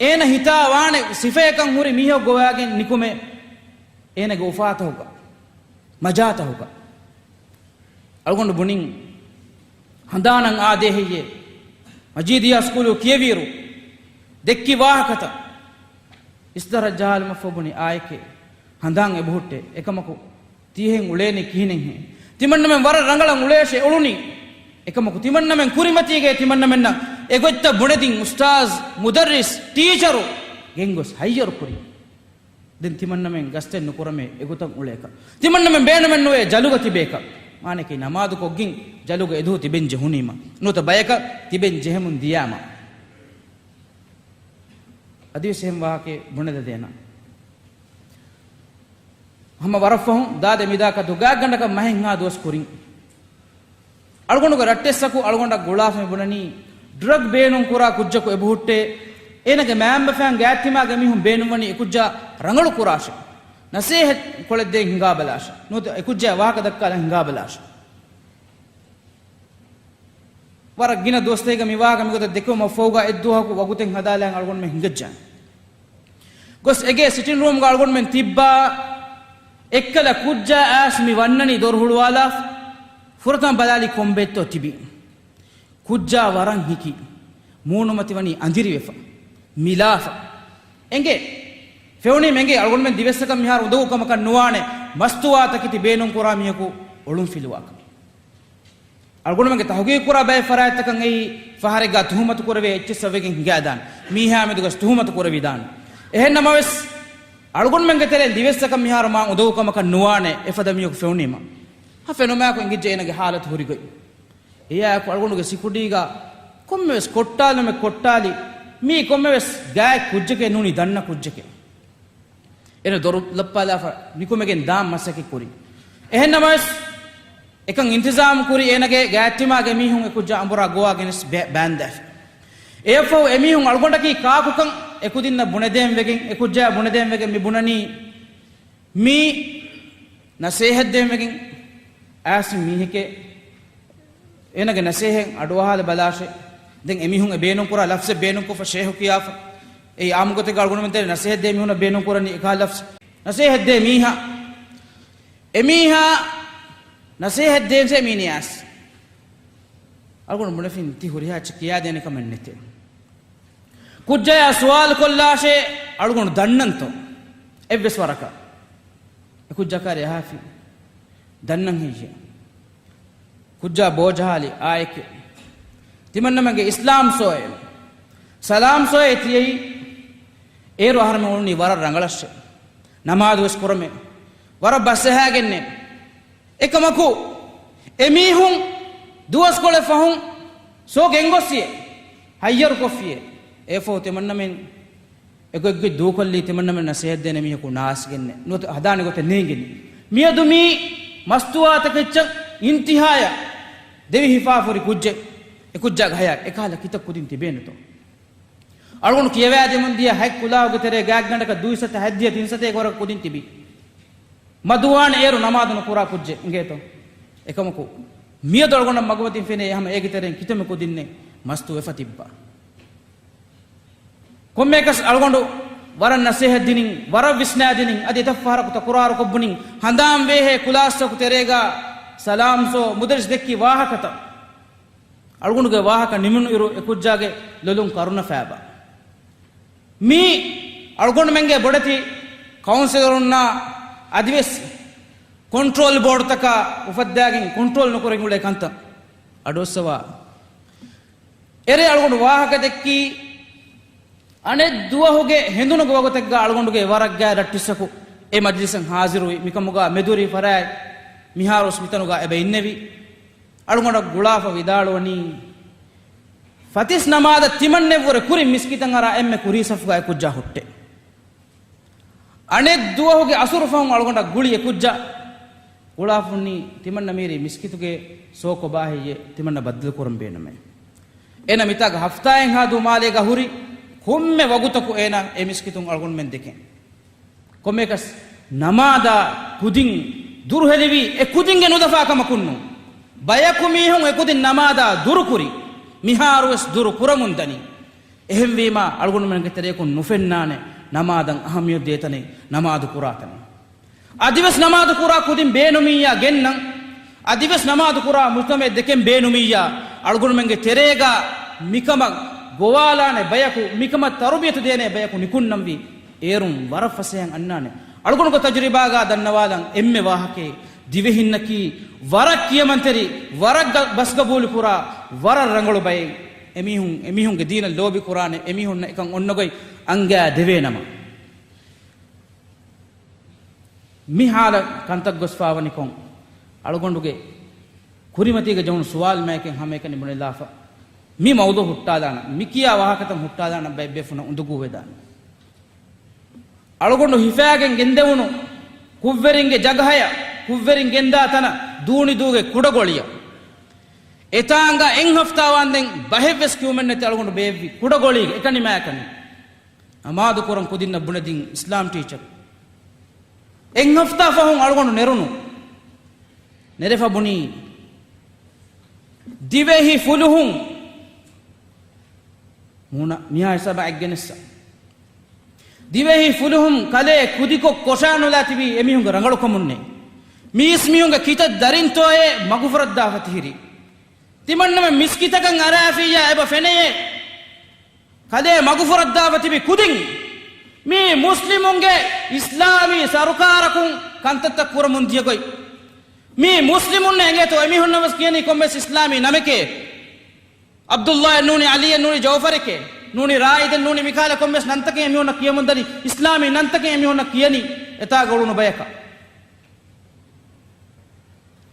އޭނަ ހިތާ ވާނެ ސިފަޔަކަށް ހުރި މީހަކު ގޮވާގެން ނިކުމެ، އޭނަގެ އުފާތަކުގަ، މަޖާތަކުގަ. އަޅުގަނޑު ބުނިން، ހަނދާނަށް އާދޭ ހެއްޔޭ؟ މަޖީދިއްޔާ ސްކޫލު ކިޔެވިއިރު ދެއްކި ވާހަކަތައް އިސްދަށަށް ޖަހާލުމަށްފަހު ބުނި އާއެކޭ ހަނދާން އެބަހުއްޓޭ. އެކަމަކު ތީހެން އުޅޭނީ ކިހިނެއްހޭ؟ ތިމަންނަމެން ވަރަށް ރަނގަޅަށް އުޅޭށޭ އުޅުނީ. އެކަމަކު ތިމަންނަމެން ކުރިމަތީގައި ތިމަންނަމެންނަށް އެގޮތްތައް ބުނެދިން އުސްތާޒް، މުދައްރިސް، ޓީޗަރު ގެންގޮސް ހައްޔަރު ކުރި. ދެން ތިމަންނަމެން ގަސްތެއް ނުކުރަމޭ އެގޮތަށް އުޅޭކަށް. ތިމަންނަމެން ބޭނުމެއް ނުވޭ ޖަލުގަ ތިބޭކަށް. މާނައަކީ ނަމާދު ކޮށްގެން ޖަލުގަ އެދުވަހު ތިބެން ޖެހުނީމަ. ނުވަތަ ބަޔަކަށް ތިބެން ޖެހެމުން ދިޔާމަ. އަދިވެސް އެހެން ވާހަކައެއް ބުނެލަދޭނަ. ހަމަ ވަރަށް ފަހުން ދާދެ މިދާކަށް ދުގާގަނޑަކަށް މަހެއްހާ ދުވަސް ކުރިން. އަޅުގަނޑުގެ ރައްޓެއްސަކު އަޅުގަނޑަށް ގުޅާފައި ބުނަނީ، ޑްރަގް ބޭނުން ކުރާ ކުއްޖަކު އެބަހުއްޓޭ، އޭނަގެ މައިންބަފައިން ގާތްތިމާގެ މީހުން ބޭނުންވަނީ އެކުއްޖާ ރަނގަޅު ކުރާށޭ، ނަސޭހަތް ކޮޅެއްދޭން ހިނގާބަލާށޭ، ނުވަތަ އެކުއްޖާ ވާހަކަ ދައްކާލަން ހިނގާބަލާށޭ. ވަރަށް ގިނަ ދުވަސްތަކެއްގަ މި ވާހަކަ މިގޮތަށް ދެކެވުމަށްފަހުގަ އެއްދުވަހަކު ވަގުތެއް ހަދާލާން އަޅުގަނޑުމެން ހިނގައްޖާނެ. ގޮސް އެގޭ ސިޓިން ރޫމްގަ އަޅުގަނޑުމެން ތިއްބާ، އެއްކަލަ ކުއްޖާ އައިސް މި ވަންނަނީ ދޮރު ހުޅުވާލާފަ. ފުރަތަމަ ބަލާލީ ކޮންބައެއްތޯ ތިބީ. ކުއްޖާ ވަރަށް ހިކި. މޫނުމަތި ވަނީ އަނދިރިވެފަ. މިލާފަ. އެނގޭ. ފެނުނީމަ އެނގޭ. އަޅުގަނޑުމެން ދިވެއްސަކަށް މިހާރު އުނދަގޫ ކަމަކަށް ނުވާނެ. މަސްތުވާތަކެތި ބޭނުންކުރާ މީހަކު އޮޅުންފިލުވާކަން. އަޅުގަނޑުމެންގެ ތަހުގީގުކުރާ ބައެއް ފަރާތްތަކަށް އެއީ ފަހަރެއްގާ ތުހުމަތު ކުރެވޭ އެއްޗެއްސަށް ވެގެން ހިނގާދާނެ. މީހާ މެދުގަސް ތުހުމަތު ކުރެވިދާނެ. އެހެން ނަމަވެސް، އަޅުގަނޑުމެންގެ ތެރެއިން ދިވެއްސަކަށް މިހާރު މާ އުނދަގޫ ކަމަކަށް ނުވާނެ އެފަދަ މީހަކު ފެނުނީމަ. ހަ ފެނުމާއެކު އެނގިއްޖެ އޭނަގެ ހާލަތު ހުރިގޮތް. އެއާއެކު އަޅުގަނޑުގެ ސިކުޑީގަ ކޮންމެވެސް ކޮއްޓާލުމެއް ކޮއްޓާލި، މީ ކޮންމެވެސް ގާތް ކުއްޖެކޭ ނޫނީ ދަންނަ ކުއްޖެކޭ. އޭނަ ދޮރު ލައްޕާލާފަ ނިކުމެގެން ދާން މަސައްކަތް ކުރި. އެހެން ނަމަވެސް، އެކަން އިންތިޒާމް ކުރި އޭނަގެ ގާތްތިމާގެ މީހުން އެ ކުއްޖާ އަނބުރާ ގޮވާ ގެނެސް ބޭ-، ބާންދާފި. އެއަށްފަހު އެމީހުން އަޅުގަނޑަކީ ކާކުކަން އެކުދިންނަށް ބުނެދޭން ވެގެން، އެ ކުއްޖާ ބުނެދޭން ވެގެން މި ބުނަނީ، މީ ނަސޭހަތް ދޭން ވެގެން އާސިމް މީހެކޭ، އޭނަގެ ނަސޭހަތް އަޑުއަހާލެ ބަލާށޭ. ދެން އެމީހުން އެ ބޭނުންކުރާ ލަފްޒެއް ބޭނުންކޮށްފަ ޝޭހު ކިޔާފަ. އެއީ އާއްމު ގޮތެއްގަ އަޅުގަނޑުމެން ތެރޭ ނަސޭހަތް ދޭ މީހުންނަށް ބޭނުންކުރަނީ އެކަހަލަ ލަފްޒެއް. ނަސޭހަތް ދޭ މީހާ، އެމީހާ ނަސޭހަތް ދޭންޖެހޭ މީ ނިޔާސް. އަޅުގަނޑު ބުނެފިން ތި ހުރިހާ އެއްޗެއް ކިޔާދޭނެ ކަމެއް ނެތޭ. ކުއްޖަޔާ ސުވާލު ކޮށްލާށޭ، އަޅުގަނޑު ދަންނަންތޯ؟ އެއްވެސް ވަރަކަށް. އެ ކުއްޖާ ކާރި އަހާފި. ދަންނަން ހެއްޔޭ؟ ކުއްޖާ ބޯޖަހާލި އާއެކޭ. ތިމަންނަމެންގެ އިސްލާމް ސޯއޭ، ސަލާމް ސޯއޭ ތިޔައީ. އޭރު އަހަރުމެން އުޅުނީ ވަރަށް ރަނގަޅަށޭ. ނަމާދު ވެސް ކުރަމޭ. ވަރަށް ބަސްއަހާގެންނޭ. އެކަމަކު، އެމީހުން ދުވަސްކޮޅެއް ފަހުން ސޯ ގެންގޮއްސިއޭ، ހައްޔަރުކޮށްފިއޭ. އެފަހު ތިމަންނަމެން އެގޮތްގޮތް ދޫކޮށްލީ ތިމަންނަމެން ނަސޭހަތްދޭނެ މީހަކު ނާސްގެންނެ ނުވަތަ ހަދާނެ ގޮތެއް ނޭނގެނީ. މިއަދު މީ މަސްތުވާތަކެއްޗަށް އިންތިހާޔަށް ދެވި ހިފާފުރި ކުއްޖެއް. އެ ކުއްޖާގެ ހަޔާތް އެކަހަލަ ކިތައް ކުދިން ތިބޭނެތޯ؟ އަޅުގަނޑު ކިޔަވާދެމުން ދިޔަ ހަތް ކުލާހުގެ ތެރޭ ގާތްގަނޑަކަށް ދުއިސައްތަ ހަތްދިހަ ތިންސަތޭކަ ވަރަކަށް ކުދިން ތިބި. މަދުވާނެ އޭރު ނަމާދު ނުކުރާ ކުއްޖެއް އިނގޭތޯ؟ އެކަމަކު، މިއަދު އަޅުގަނޑަށް މަގުމަތިން ފެނޭ ހަމަ އޭގެ ތެރެއިން ކިތަންމެ ކުދިންނެއް މަސްތުވެފަ ތިއްބާ. ކޮންމެއަކަސް އަޅުގަނޑު ވަރަށް ނަސޭހަތް ދިނިން، ވަރަށް ވިސްނާދިނިން، އަދި އެތައް ފަހަރަކު ތަކުރާރުކޮށް ބުނިން، ހަނދާން ވޭހޭ ކުލާސްތަކު ތެރޭގާ ސަލާމް ސޯ މުދައްރިސް ދެއްކި ވާހަކަތައް. އަޅުގަނޑުގެ ވާހަކަ ނިމުނުއިރު އެކުއްޖާގެ ލޮލުން ކަރުނަ ފާބާ. މީ އަޅުގަނޑުމެންގެ ބޮޑެތި ކައުންސިލަރުންނާ އަދިވެސް ކޮންޓްރޯލް ބޯޑުތަކާ އުފައްދާގެން ކޮންޓްރޯލް ނުކުރެން އުޅޭ ކަންތައް އަޑުއައްސަވާ. އެރޭ އަޅުގަނޑު ވާހަކަ ދެއްކީ، އަނެއް ދުވަހުގެ ހެނދުނުގެ ވަގުތެއްގަ އަޅުގަނޑުގެ ވަރަށް ގާތް ރައްޓިއްސަކު އެ މަޖިލިސަށް ހާޒިރުވި. މިކަމުގަ މެދުވެރި ފަރާތް މިހާރުވެސް މިތަނުގަ އެބަ އިންނެވި. އަޅުގަނޑަށް ގުޅާފަ ވިދާޅުވަނީ، ފަތިސް ނަމާދަށް ތިމަންނެއްވުރެ ކުރިން މިސްކިތަށް އަރާ އެންމެ ކުރީ ސަފުގަ އެކުއްޖާ ހުއްޓޭ. އަނެއް ދުވަހުގެ އަސުރު ފަހުން އަޅުގަނޑަށް ގުޅި އެކުއްޖާ ގުޅާފަ ހުންނީ ތިމަންނަ މީރީ މިސްކިތުގެ ސޯކޮބާ ހެއްޔޭ ތިމަންނަ ބައްދަލުކުރަން ބޭނުމޭ. އޭނަ މިތާގަ ހަފްތާއެއްހާ ދުވަހު މާލޭގަ ހުރި ކޮންމެ ވަގުތަކު އޭނަ އެ މިސްކިތުން އަޅުގަނޑުމެން ދެކެން. ކޮންމެއަކަސް ނަމާދާ ކުދިން ދުރުހެލިވީ އެ ކުދިންގެ ނުލަފާ ކަމަކުންނު. ބަޔަކު މީހުން އެ ކުދިން ނަމާދާ ދުރުކުރި، މިހާރުވެސް ދުރު ކުރަމުން ދަނީ. އެހެންވީމާ، އަޅުގަނޑުމެންގެ ތެރެއަކުން ނުފެންނާނެ ނަމާދަށް އަހައްމިޔަތު ދޭތަނެއް، ނަމާދު ކުރާތަނެއް. އަދިވެސް ނަމާދު ކުރާ ކުދިން ބޭނުމިއްޔާ ގެންނަން. އަދިވެސް ނަމާދު ކުރާ މުޖްތަމައެއް ދެކެން ބޭނުމިއްޔާ، އަޅުގަނޑުމެންގެ ތެރޭގަ މިކަމަށް ގޮވާލާނެ ބަޔަކު، މިކަމަށް ތަރުބިޔަތު ދޭނެ ބަޔަކު ނިކުންނަންވީ. އޭރުން ވަރަށް ފަސޭހައިން އަންނާނެ. އަޅުގަނޑުގެ ތަޖުރިބާގަ ދަންނަވާލަން އެންމެ ވާހަކައެއް، ދިވެހިންނަކީ ވަރަށް ކިޔަމަންތެރި، ވަރަށް ގަ-، ބަސްގަބޫލުކުރާ، ވަރަށް ރަނގަޅު ބައެއް. އެމީހުން، އެމީހުންގެ ދީނަށް ލޯބިކުރާނެ، އެމީހުންނަށް އެކަން އޮންނަގޮތް އަންގާ ދެވޭނަމަ. މި ހާލަށް ކަންތައް ގޮސްފާވަނިކޮށް، އަޅުގަނޑުގެ ކުރިމަތީގަ ޖެހުނު ސުވާލު މައެކެއް ހަމައެކަނި ބުނެލާފަ، މި މައުޟޫ ހުއްޓާލާނަ، މި ކިޔާ ވާހަކަތައް ހުއްޓާލާނަ ބައެއް ބޭފުނަށް އުނދަގޫވެދާނެ. އަޅުގަނޑު ހިފާގެން ގެންދެވުނު ކުށްވެރިންގެ ޖަގަހަޔަށް، ކުށްވެރިން ގެންދާ ތަނަށް ދޫނިދޫގެ ކުޑަގޮޅިއަށް. އެތާނގަ އެއް ހަފްތާ ވާންދެން ބަހެއްވެސް ކިޔުމެއްނެތި އަޅުގަނޑު ބޭއްވި ކުޑަގޮޅީގެ އެކަނި މާއެކަނި. ނަމާދު ކުރަން ކުދިންނަށް ބުނެދިން އިސްލާމް ޓީޗަރު. އެއް ހަފްތާ ފަހުން އަޅުގަނޑު ނެރުނު. ނެރެފަ ބުނީ، ދިވެހި ފުލުހުން މޫނަ މިހާ ހިސާބަށް އެއްގެނެއްސަ. ދިވެހި ފުލުހުން ކަލޭ ކުދިކޮށް ކޮށާނުލާ ތިބީ އެމީހުންގެ ރަނގަޅުކަމުންނޭ. މީސްމީހުންގެ ކިތައް ދަރިންތޯއޭ މަގުފުރައްދާފަ ތިހިރީ. ތިމަންނަމެން މިސްކިތަކަށް އަރާފިއްޔާ އެބަ ފެނެޔޭ. ކަލޭ މަގުފުރައްދާފަ ތިބި ކުދިން މީ މުސްލިމުންގެ އިސްލާމީ ސަރުކާރަކުން ކަންތައްތައް ކުރަމުން ދިޔަގޮތް. މީ މުސްލިމުންނެއް އެނގޭތޯ އެމީހުންނަށް ވެސް ކިޔަނީ ކޮންމެސް އިސްލާމީ ނަމެކޭ. ޢަބްދުﷲ އެއް ނޫނީ، ޢަލީ އެއް ނޫނީ، ޖައުފަރެކޭ ނޫނީ، ރާއިދެއް ނޫނީ، މިކާލަ ކޮންމެސް ނަންތަކެއް އެމީހުންނަށް ކިޔަމުންދަނީ، އިސްލާމީ ނަންތަކެއް އެމީހުންނަށް ކިޔަނީ އެތާގަ އުޅުނު ބަޔަކަށް.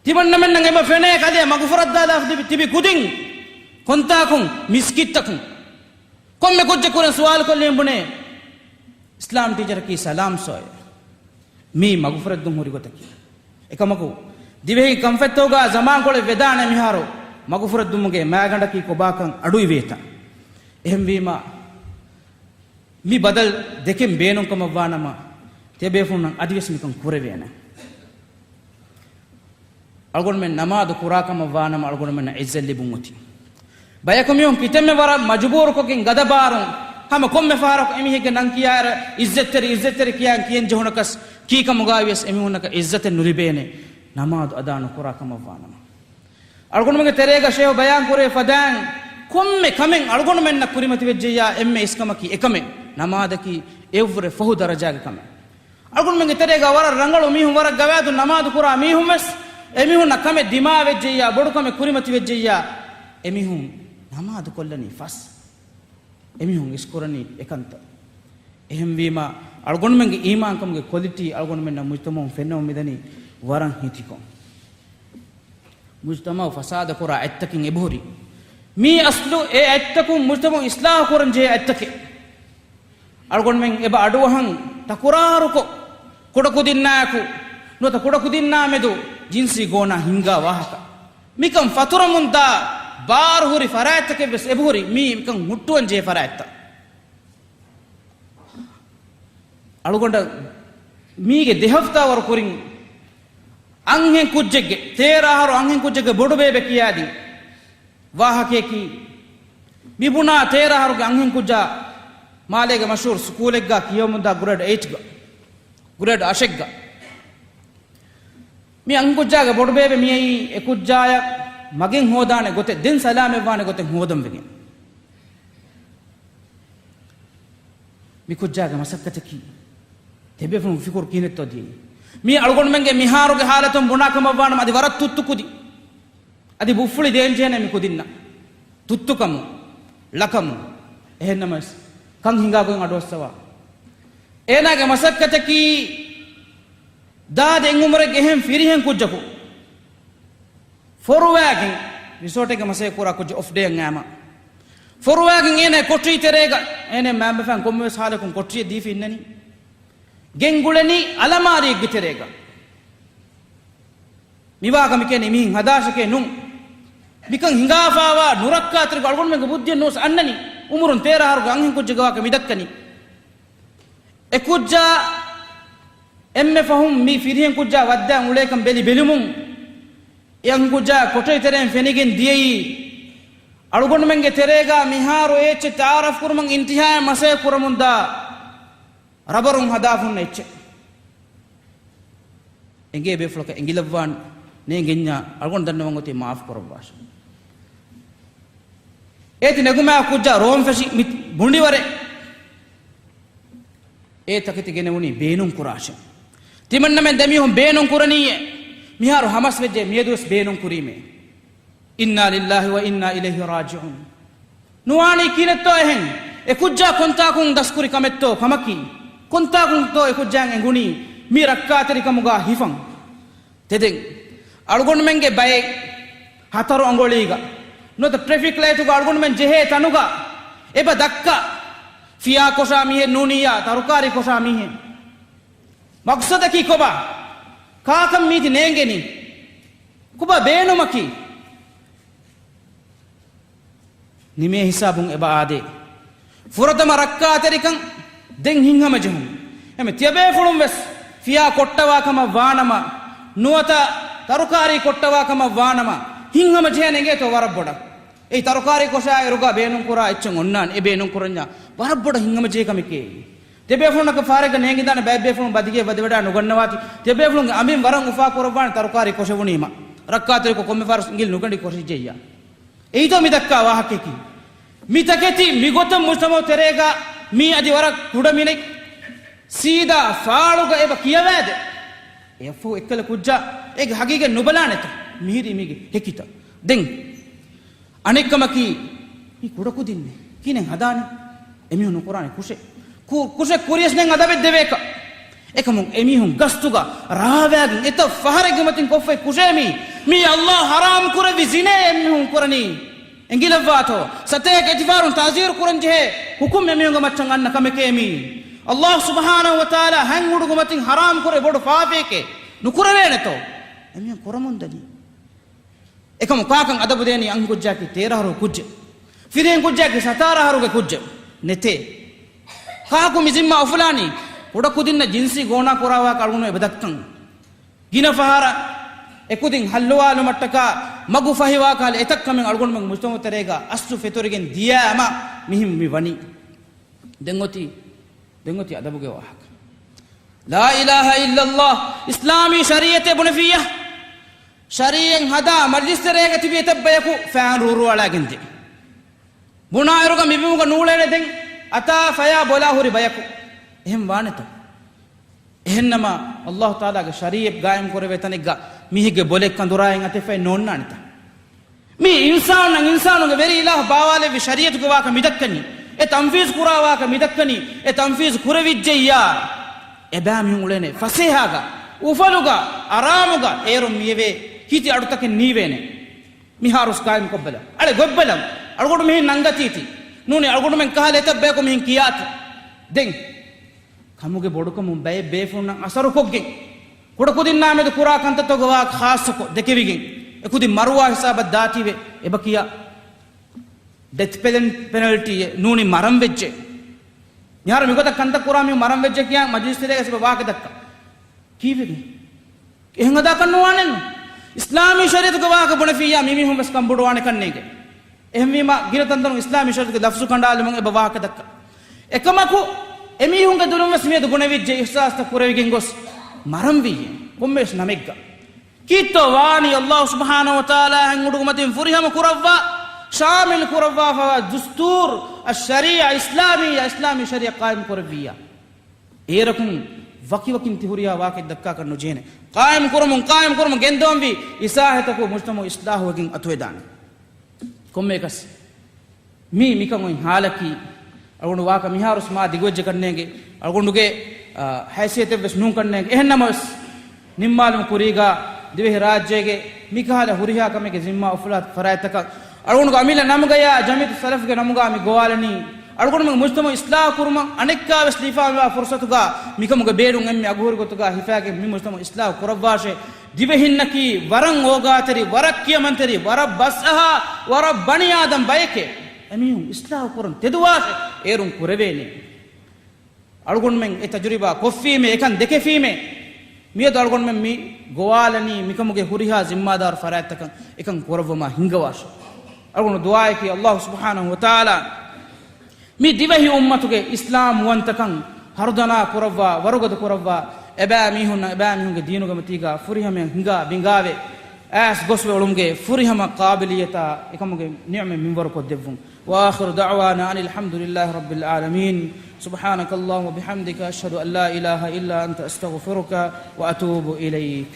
ތިމަންނަމެންނަށް އެބަ ފެނޭ ކަލޭ މަގުފުރައްދާލާފަ ތިބި، ތިބި ކުދިން ކޮންތާކުން މިސްކިތްތަކުން. ކޮންމެ ކުއްޖެއް ކުރެން ސުވާލުކޮށްލީމަ ބުނޭ، އިސްލާމް ޓީޗަރަކީ ސަލާމް ސޯއެ. މީ މަގުފުރެއްދުން ހުރި ގޮތަކީ. އެކަމަކު، ދިވެހި ކަންފަތްތަކުގަ ޒަމާންކޮޅެއް ވެދާނެ މިހާރު މަގުފުރެއްދުމުގެ މާގަނޑަކީ ކޮބާކަން އަޑުއިވޭތަ؟ އެހެންވީމަ، މި ބަދަލު ދެކެން ބޭނުންކަމަށްވާނަމަ، ތިޔަބޭފުޅުންނަށް އަދިވެސް މިކަން ކުރެވޭނެ. އަޅުގަނޑުމެން ނަމާދު ކުރާކަމަށް ވާނަމަ، އަޅުގަނޑުމެންނަށް ޢިއްޒަތް ލިބުން އޮތީ. ބަޔަކު މީހުން ކިތަންމެ ވަރަށް މަޖުބޫރުކޮށްގެން ގަދަ ބާރުން، ހަމަ ކޮންމެ ފަހަރަކު އެމީހެއްގެ ނަން ކިޔާއިރަށް ޢިއްޒަތްތެރި، ޢިއްޒަތްތެރި ކިޔާން ކިޔަން ޖެހުނަކަސް، ކީކަމުގައިވިޔަސް އެމީހުންނަކަށް ޢިއްޒަތެއް ނުލިބޭނެ، ނަމާދު އަދާ ނުކުރާ ކަމަށް ވާނަމަ. އަޅުގަނޑުމެންގެ ތެރޭގަ ޝޭހު ބަޔާން ކުރޭ ފަދައިން، ކޮންމެ ކަމެއް އަޅުގަނޑުމެންނަށް ކުރިމަތިވެއްޖެއްޔާ އެންމެ އިސްކަމަކީ އެކަމެއް، ނަމާދަކީ އެއްވުރެ ފަހު ދަރަޖާގެ ކަމެއް. އަޅުގަނޑުމެންގެ ތެރޭގަ ވަރަށް ރަނގަޅު މީހުން، ވަރަށް ގަވާއިދު ނަމާދު ކުރާ މީހުން ވެސް، އެމީހުންނަށް ކަމެއް ދިމާވެއްޖެއްޔާ، ބޮޑު ކަމެއް ކުރިމަތިވެއްޖެއްޔާ، އެމީހުން ނަމާދު ކޮށްލަނީ ފަސް. އެމީހުން އިސްކުރަނީ އެކަންތައް. އެހެންވީމާ، އަޅުގަނޑުމެންގެ އީމާންކަމުގެ ކޮލިޓީ އަޅުގަނޑުމެންނަށް މުޖްތަމަޢުން ފެންނަމުން މިދަނީ ވަރަށް ހިތިކޮށް. މުޖްތަމަޢު ފަސާދަކުރާ އަތްތަކެއް އެބަހުރި. މީ އަސްލު އެ އަތްތަކުން މުޖްތަމަޢު އިސްލާޙު ކުރަން ޖެހޭ އަތްތަކެއް. އަޅުގަނޑުމެން އެބަ އަޑުއަހަން ތަކުރާރުކޮށް، ކުޑަކުދިންނާއެކު ނުވަތަ ކުޑަކުދިންނާމެދު ޖިންސީ ގޯނާ ހިންގާ ވާހަކަ. މިކަން ފަތުރަމުންދާ ބާރު ހުރި ފަރާތްތަކެއް ވެސް އެބަހުރި، މީ މިކަން ހުއްޓުވަން ޖެހޭ ފަރާތްތައް. އަޅުގަނޑަށް މީގެ ދެ ހަފްތާ ވަރު ކުރިން އަންހެން ކުއްޖެއްގެ، ތޭރަ އަހަރު އަންހެން ކުއްޖެއްގެ ބޮޑުބޭބެ ކިޔާދިން ވާހަކަޔަކީ، މިބުނާ ތޭރަ އަހަރުގެ އަންހެން ކުއްޖާ މާލޭގެ މަޝްހޫރު ސްކޫލެއްގަ ކިޔަވަމުންދާ ގްރޭޑް އެއިޓްގަ، ގްރޭޑް އަށެއްގަ. މި އަންހެން ކުއްޖާގެ ބޮޑުބޭބެ މިއައީ އެ ކުއްޖާޔަށް މަގެއް ހޯދާނެ ގޮތެއް، ދެން ސަލާމަތްވާނެ ގޮތެއް ހޯދަން ވެގެން. މި ކުއްޖާގެ މަސައްކަތަކީ ތިޔަބޭފުޅުން ފިކުރު ކިހިނެއްތޯ ދިޔައީ؟ މީ އަޅުގަނޑުމެންގެ މިހާރުގެ ހާލަތުން ބުނާ ކަމަށްވާނަމަ، އަދި ވަރަށް ތުއްތު ކުދި. އަދި ބުއްފުޅި ދޭންޖެހޭނެ މި ކުދިންނަށް. ތުއްތުކަމުން، ޅަކަމުން. އެހެންނަމަވެސް، ކަން ހިނގާ ގޮތް އަޑުއައްސަވާ. އޭނާގެ މަސައްކަތަކީ، ދާދި އެއް އުމުރެއްގެ އެހެން ފިރިހެން ކުއްޖަކު ފޮރުވާގެން، ރިސޯޓެއްގެ މަސައްކަތް ކުރާ ކުއްޖެއް އޮފް ޑޭއަށް އައިމަ، ފޮރުވާގެން އޭނާ ކޮޓަރި ތެރޭގަ، އޭނާ މައިންބަފައިން ކޮންމެވެސް ހާލަކުން ކޮޓަރިއެއް ދީފަ އިންނަނީ. ގެންގުޅެނީ އަލަމާރިއެއްގެ ތެރޭގަ. މިވާ ކަމެކޭ މިހެން ހަދާށެކޭ ނޫން. މިކަން ހިނގާފާވާ ނުރައްކާތެރިކޮށް އަޅުގަނޑުމެންގެ ބުއްދިއެއް ނުވެސް އަންނަނީ. އުމުރުން ތޭރަ އަހަރުގެ އަންހެން ކުއްޖެއްގެ ވާހަކަ މި ދައްކަނީ. އެ ކުއްޖާ އެންމެ ފަހުން މި ފިރިހެން ކުއްޖާ ވައްދާން އުޅޭކަން ބެލި ބެލުމުން، އެ އަންހެން ކުއްޖާ ކޮޓަރި ތެރެއިން ފެނިގެން ދިޔައީ، އަޅުގަނޑުމެންގެ ތެރޭގާ މިހާރު އެ އެއްޗެއް ތައާރަފް ކުރުމަށް އިންތިހާއަށް މަސައްކަތް ކުރަމުންދާ ރަބަރުން ހަދާފަ ހުންނަ އެއްޗެއް. އެނގޭ ބޭފުޅަކަށް އެނގިލައްވާން ނޭނގެންޏާ އަޅުގަނޑު ދަންނަވަން އޮތީ މާފު ކުރައްވާށެ. އޭތި ނެގުމާ ކުއްޖާ ރޯން ފެށި މި ބުނޑިވަރެއް. އޭ ތަކެތި ގެނެވުނީ ބޭނުން ކުރާށެ. ތިމަންނަމެން ދެމީހުން ބޭނުން ކުރަނީއޭ. މިހާރު ހަމަސް ވެއްޖެ މިއަދުވެސް ބޭނުން ކުރީމޭ. އިންނާ ލިއްލާހި ވަ އިންނާ އިލައިހި ރާޖިޢޫން. ނުވާނީ ކިހިނެއްތޯ އެހެން؟ އެ ކުއްޖާ ކޮންތާކުން ދަސްކުރި ކަމެއްތޯ ކަމަކީ؟ ކޮންތާކުންތޯ އެ ކުއްޖާއަށް އެނގުނީ މި ރައްކާތެރިކަމުގާ ހިފަން؟ ތެދެން އަޅުގަނޑުމެންގެ ބައެއް ހަތަރު އަނގޮޅީގަ ނުވަތަ ޓްރެފިކް ލައިޓުގަ އަޅުގަނޑުމެން ޖެހޭ ތަނުގަ އެބަ ދައްކާ ފިޔާ ކޮށާ މީހެއް ނޫނިއްޔާ ތަރުކާރީ ކޮށާ މީހެއް. މަގްސަދަކީ ކޮބާ؟ ކާކަށް މީތި ނޭނގެނީ؟ ކޮބާ ބޭނުމަކީ؟ ނިމޭ ހިސާބުން އެބަ އާދޭ. ފުރަތަމަ ރައްކާތެރިކަން، ދެން ހިތްހަމަޖެހުން. އެމެ ތިޔަބޭފުޅުން ވެސް ފިޔާ ކޮށްޓަވާ ކަމަށް ވާނަމަ، ނުވަތަ ތަރުކާރީ ކޮށްޓަވާ ކަމަށް ވާނަމަ، ހިތްހަމަޖެހޭނެ އިނގޭތޯ ވަރަށް ބޮޑަށް. އެއީ ތަރުކާރީ ކޮށާ އިރުގަ ބޭނުން ކުރާ އެއްޗެއް އޮންނާނެ. އެ ބޭނުން ކުރަންޏާ ވަރަށް ބޮޑަށް ހިތްހަމަޖެހޭ ކަމެކޭ. ތިޔަބޭފުޅުންނަކަށް ފަހަރެއްގަ ނޭނގިދާނެ ބައެއް ބޭފުޅުން ބަދިގެ ވަދެވަޑާ ނުގަންނަވާތި. ތިޔަބޭފުޅުންގެ އަނބިން ވަރަށް އުފާ ކުރައްވާނެ ތަރުކާރީ ކޮށެވުނީމަ. ރައްކާތެރިކޮށް ކޮންމެ ފަހަރު އިނގިލި ނުގަނޑި ކޮށިއްޖެއްޔާ. އެއީތޯ މި ދައްކާ ވާހަކައަކީ. މި ތަކެތި މިގޮތަށް މުޖްތަމަޢު ތެރޭގަ މީ އަދި ވަރަށް ކުޑަ މިނެއް ސީދާ ފާޅުގަ އެބަ ކިޔަވާދޭ. އެއަށްފަހު އެއްކަލަ ކުއްޖާ އޭގެ ހަގީގަތް ނުބަލާނެތަ؟ މިހިރީ މީގެ ހެކިތައް. ދެން އަނެއްކަމަކީ، މީ ކުޑަކުދިންނޭ. ކިހިނެއް ހަދާނީ؟ އެމީހުން ނުކުރާނެ ކުށެއް. ކު-، ކުށެއް ކުރިޔަސް ނެތް އަދަބެއް ދެވޭކަށް. އެކަމުން އެމީހުން ގަސްތުގަ ރާވާގެން އެތައް ފަހަރެއްގެ މަތިން ކޮށްފައި ކުށޭ މީ. މީ އައްލާހު ޙަރާމް ކުރެއްވި ޒިނޭ އެމީހުން ކުރަނީ. އެނގިލައްވާތޯ؟ ސަތޭކަ އެތިފާރުން ތަޢުޒީރު ކުރަން ޖެހޭ ޙުކުމް އެމީހުންގެ މައްޗަށް އަންނަ ކަމެކޭ މީ. އައްލާހު ސުބްޙާނަހު ވަ ތަޢާލާ ހަތް އުޑުގެ މަތިން ޙަރާމް ކުރޭ ބޮޑު ފާފައެކޭ. ނުކުރެވޭނެތޯ؟ އެމީހުން ކުރަމުންދަނީ. އެކަމު ކާކަށް އަދަބު ދޭނީ އަންހެން ކުއްޖާއަކީ ތޭރަ އަހަރު ކުއްޖެއް. ފިރިހެން ކުއްޖާއަކީ ސަތާރަ އަހަރުގެ ކުއްޖެއް. ނެތޭ. ކާކު މި ޒިންމާ އުފުލާނީ؟ ކުޑަކުދިންނަށް ޖިންސީ ގޯނާ ކުރާވާކަށް އަޅުގަނޑު އެބަ ދައްކަން. ގިނަ ފަހަރަށް އެކުދިން ހައްލުވާލުމަށްޓަކާ މަގު ފަހިވާކަހަލަ އެތައް ކަމެއް އަޅުގަނޑުމެން މުޖްތަމަޢު ތެރޭގަ އަސްލު ފެތުރިގެން ދިޔައިމަ މިހެން މި ވަނީ. ދެން އޮތީ، ދެން އޮތީ އަދަބުގެ ވާހަކަ. ލާ އިލާހަ އިއްލައްލާހް، އިސްލާމީ ޝަރީޢަތެއް ބުނެފިއްޔާ. ޝަރީޢަތް ހަދާ މަޖްލިސް ތެރޭގަ ތިބި އެތައް ބަޔަކު ފޭން ރޫރުވާލާގެން ދޭ. ބުނާއިރުގަ މިބިމުގަ ނޫޅޭނެ ދެން އަތާ ފަޔާ ބޮލާ ހުރި ބަޔަކު. އެހެން ވާނެތަ؟ އެހެންނަމަ، އައްލާހު ތަޢާލާގެ ޝަރީޢަތް ގާއިމް ކުރެވޭ ތަނެއްގަ މީހެއްގެ ބޮލެއް ކަނދުރާއިން އަތެއް ފައި ނޯންނާނެތަ؟ މީ އިންސާނުންނަށް އިންސާނުގެ ވެރި އިލާހު ބާވާލެއްވި ޝަރީޢަތުގެ ވާހަކަ މިދައްކަނީ. އެ ތަންފީޒު ކުރާ ވާހަކަ މިދައްކަނީ. އެ ތަންފީޒު ކުރެވިއްޖެއްޔާ، އެބައިމީހުން އުޅޭނެ ފަސޭހާގަ، އުފަލުގަ، އަރާމުގަ. އޭރުން މިއެވޭ ކީތި އަޑުތަކެއް ނީވޭނެ. މިހާރުސް ގާއިމް ކޮށްބަލަ. އަޅެ ގޮތްބަލަން. އަޅުގަނޑު މިހެން ނަންގަތީތި. ނޫނީ އަޅުގަނޑުމެން ކަހަލަ އެތައް ބަޔަކު މިހެން ކިޔާތި. ދެން ކަމުގެ ބޮޑުކަމުން ބައެއް ބޭފުޅުންނަށް އަސަރުކޮށްގެން، ކުޑަކުދިންނާމެދު ކުރާ ކަންތައްތަކުގެ ވާހަކަ ޚާއްޞަކޮށް ދެކެވިގެން، އެކުދިން މަރުވާ ހިސާބަށް ދާތީވެ އެބަ ކިޔާ. ޑެތް ޕެނަލްޓީއެއް ނޫނީ މަރަން ވެއްޖެ. މިހާރު މިގޮތަށް ކަންތައް ކުރާ މީހުން މަރަން ވެއްޖެ ކިޔާ މަޖިލިސް ތެރޭގަ ވާހަކަ ދައްކާ. ކީއްވެގެން؟ އެހެން ހަދާކަށް ނުވާނެއްނު. އިސްލާމީ ޝަރީޢަތުގެ ވާހަކަ ބުނެފިއްޔާ މިމީހުން ވެސް ކަންބޮޑުވާނެ ކަންނޭނގެ. އެހެންވީމަ، ގިނަ ތަންތަނުން އިސްލާމީ ޝަރީޢަތުގެ ލަފްޒު ކަނޑާލުމުން އެބަ ވާހަކަ ދައްކާ. އެކަމަކު، އެމީހުންގެ ދުލުން ވެސް މިއަދު ބުނެވިއްޖެ އިޙްސާސްތައް ކުރެވިގެން ގޮސް މަރަން ވިއްޔެ. ކޮންމެވެސް ނަމެއްގަ. ކީއްތޯ ވާނީ؟ އައްލާހު ސުބްޙާނަހު ވަ ތަޢާލާ ހަތް އުޑުގެ މަތިން ފުރިހަމަ ކުރައްވާ، ޝާމިލް ކުރައްވާފަވާ ދުސްތޫރު، އައްޝަރީޢަ އިސްލާމިއްޔާ، އިސްލާމީ ޝަރީޢަތް ޤާއިމް ކުރެއްވިއްޔާ. އޭރަކުން ވަކިވަކިން ތި ހުރިހާ ވާހަކައެއް ދައްކާކަށް ނުޖޭނެ. ޤާއިމު ކުރަމުން، ޤާއިމު ކުރަމުން ގެންދަވަންވީ އިސްލާހަތަކު މުޖްތަމަޢު އިސްލާހުވެގެން އަތުވެދާނެ. ކޮންމެއަކަސް މީ މިކަން އޮތް ހާލަކީ، އަޅުގަނޑު ވާކަށް މިހާރުސް މާ ދިގުވެއްޖެ ކަންނޭނގެ، އަޅުގަނޑުގެ، އާ، ހައިސިއްޔަތެއްވެސް ނޫން ކަންނޭނގެ. އެހެންނަމަވެސް، ނިންމާލުމުގެ ކުރީގަ ދިވެހިރާއްޖޭގެ މިކަހަލަ ހުރިހާ ކަމެއްގެ ޒިންމާ އުފުލާ ފަރާތްތަކަށް އަޅުގަނޑުގެ އަމިއްލަ ނަމުގަޔާ ޖަމިއްޔަތު ސަލަފުގެ ނަމުގަ މި ގޮވާލަނީ، އަޅުގަނޑުމެން މުޖްތަމަޢު އިސްލާހު ކުރުމަށް އަނެއްކާވެސް ލިބިފާވާ ފުރުޞަތުގަ މިކަމުގެ ބޭނުން އެންމެ އަގުހުރި ގޮތުގަ ހިފާގެން މި މުޖްތަމަޢު އިސްލާހު ކުރައްވާށޭ. ދިވެހިންނަކީ ވަރަށް އޯގާތެރި، ވަރަށް ކިޔަމަންތެރި، ވަރަށް ބަސްއަހާ، ވަރަށް ބަނި އާދަމް ބައެކޭ. އެމީހުން އިސްލާހު ކުރަން ތެދުވާށޭ، އޭރުން ކުރެވޭނެ. އަޅުގަނޑުމެން އެ ތަޖުރިބާ ކޮށްފީމޭ، އެކަން ދެކެފީމޭ. މިއަދު އަޅުގަނޑުމެން މި ގޮވާލަނީ މިކަމުގެ ހުރިހާ ޒިންމާދާރު ފަރާތްތަކަށް އެކަން ކުރައްވަމާ ހިންގަވާށޭ. އަޅުގަނޑު ދުޢާއަކީ ﷲ ސުބްޙާނަހޫ ވަތަޢާލާ މި ދިވެހި އުއްމަތުގެ އިސްލާމް ވަންތަކަން ހަރުދަނާ ކުރައްވާ، ވަރުގަދަ ކުރައްވާ، އެބައިމީހުންނަށް، އެބައިމީހުންގެ ދީނުގެ މަތީގަ ފުރިހަމަޔަށް ހިނގާ ބިނގާވެ، އައިސް ގޮސްވެ އުޅުމުގެ ފުރިހަމަ ޤާބިލިއްޔަތާ އެކަމުގެ ނިޢުމަތް މިންވަރު ކޮށްދެއްވުން. وآخر دعوانا أن الحمد لله رب العالمين. سبحانك اللهم وبحمدك، أشهد أن لا إله إلا أنت، أستغفرك وأتوب إليك.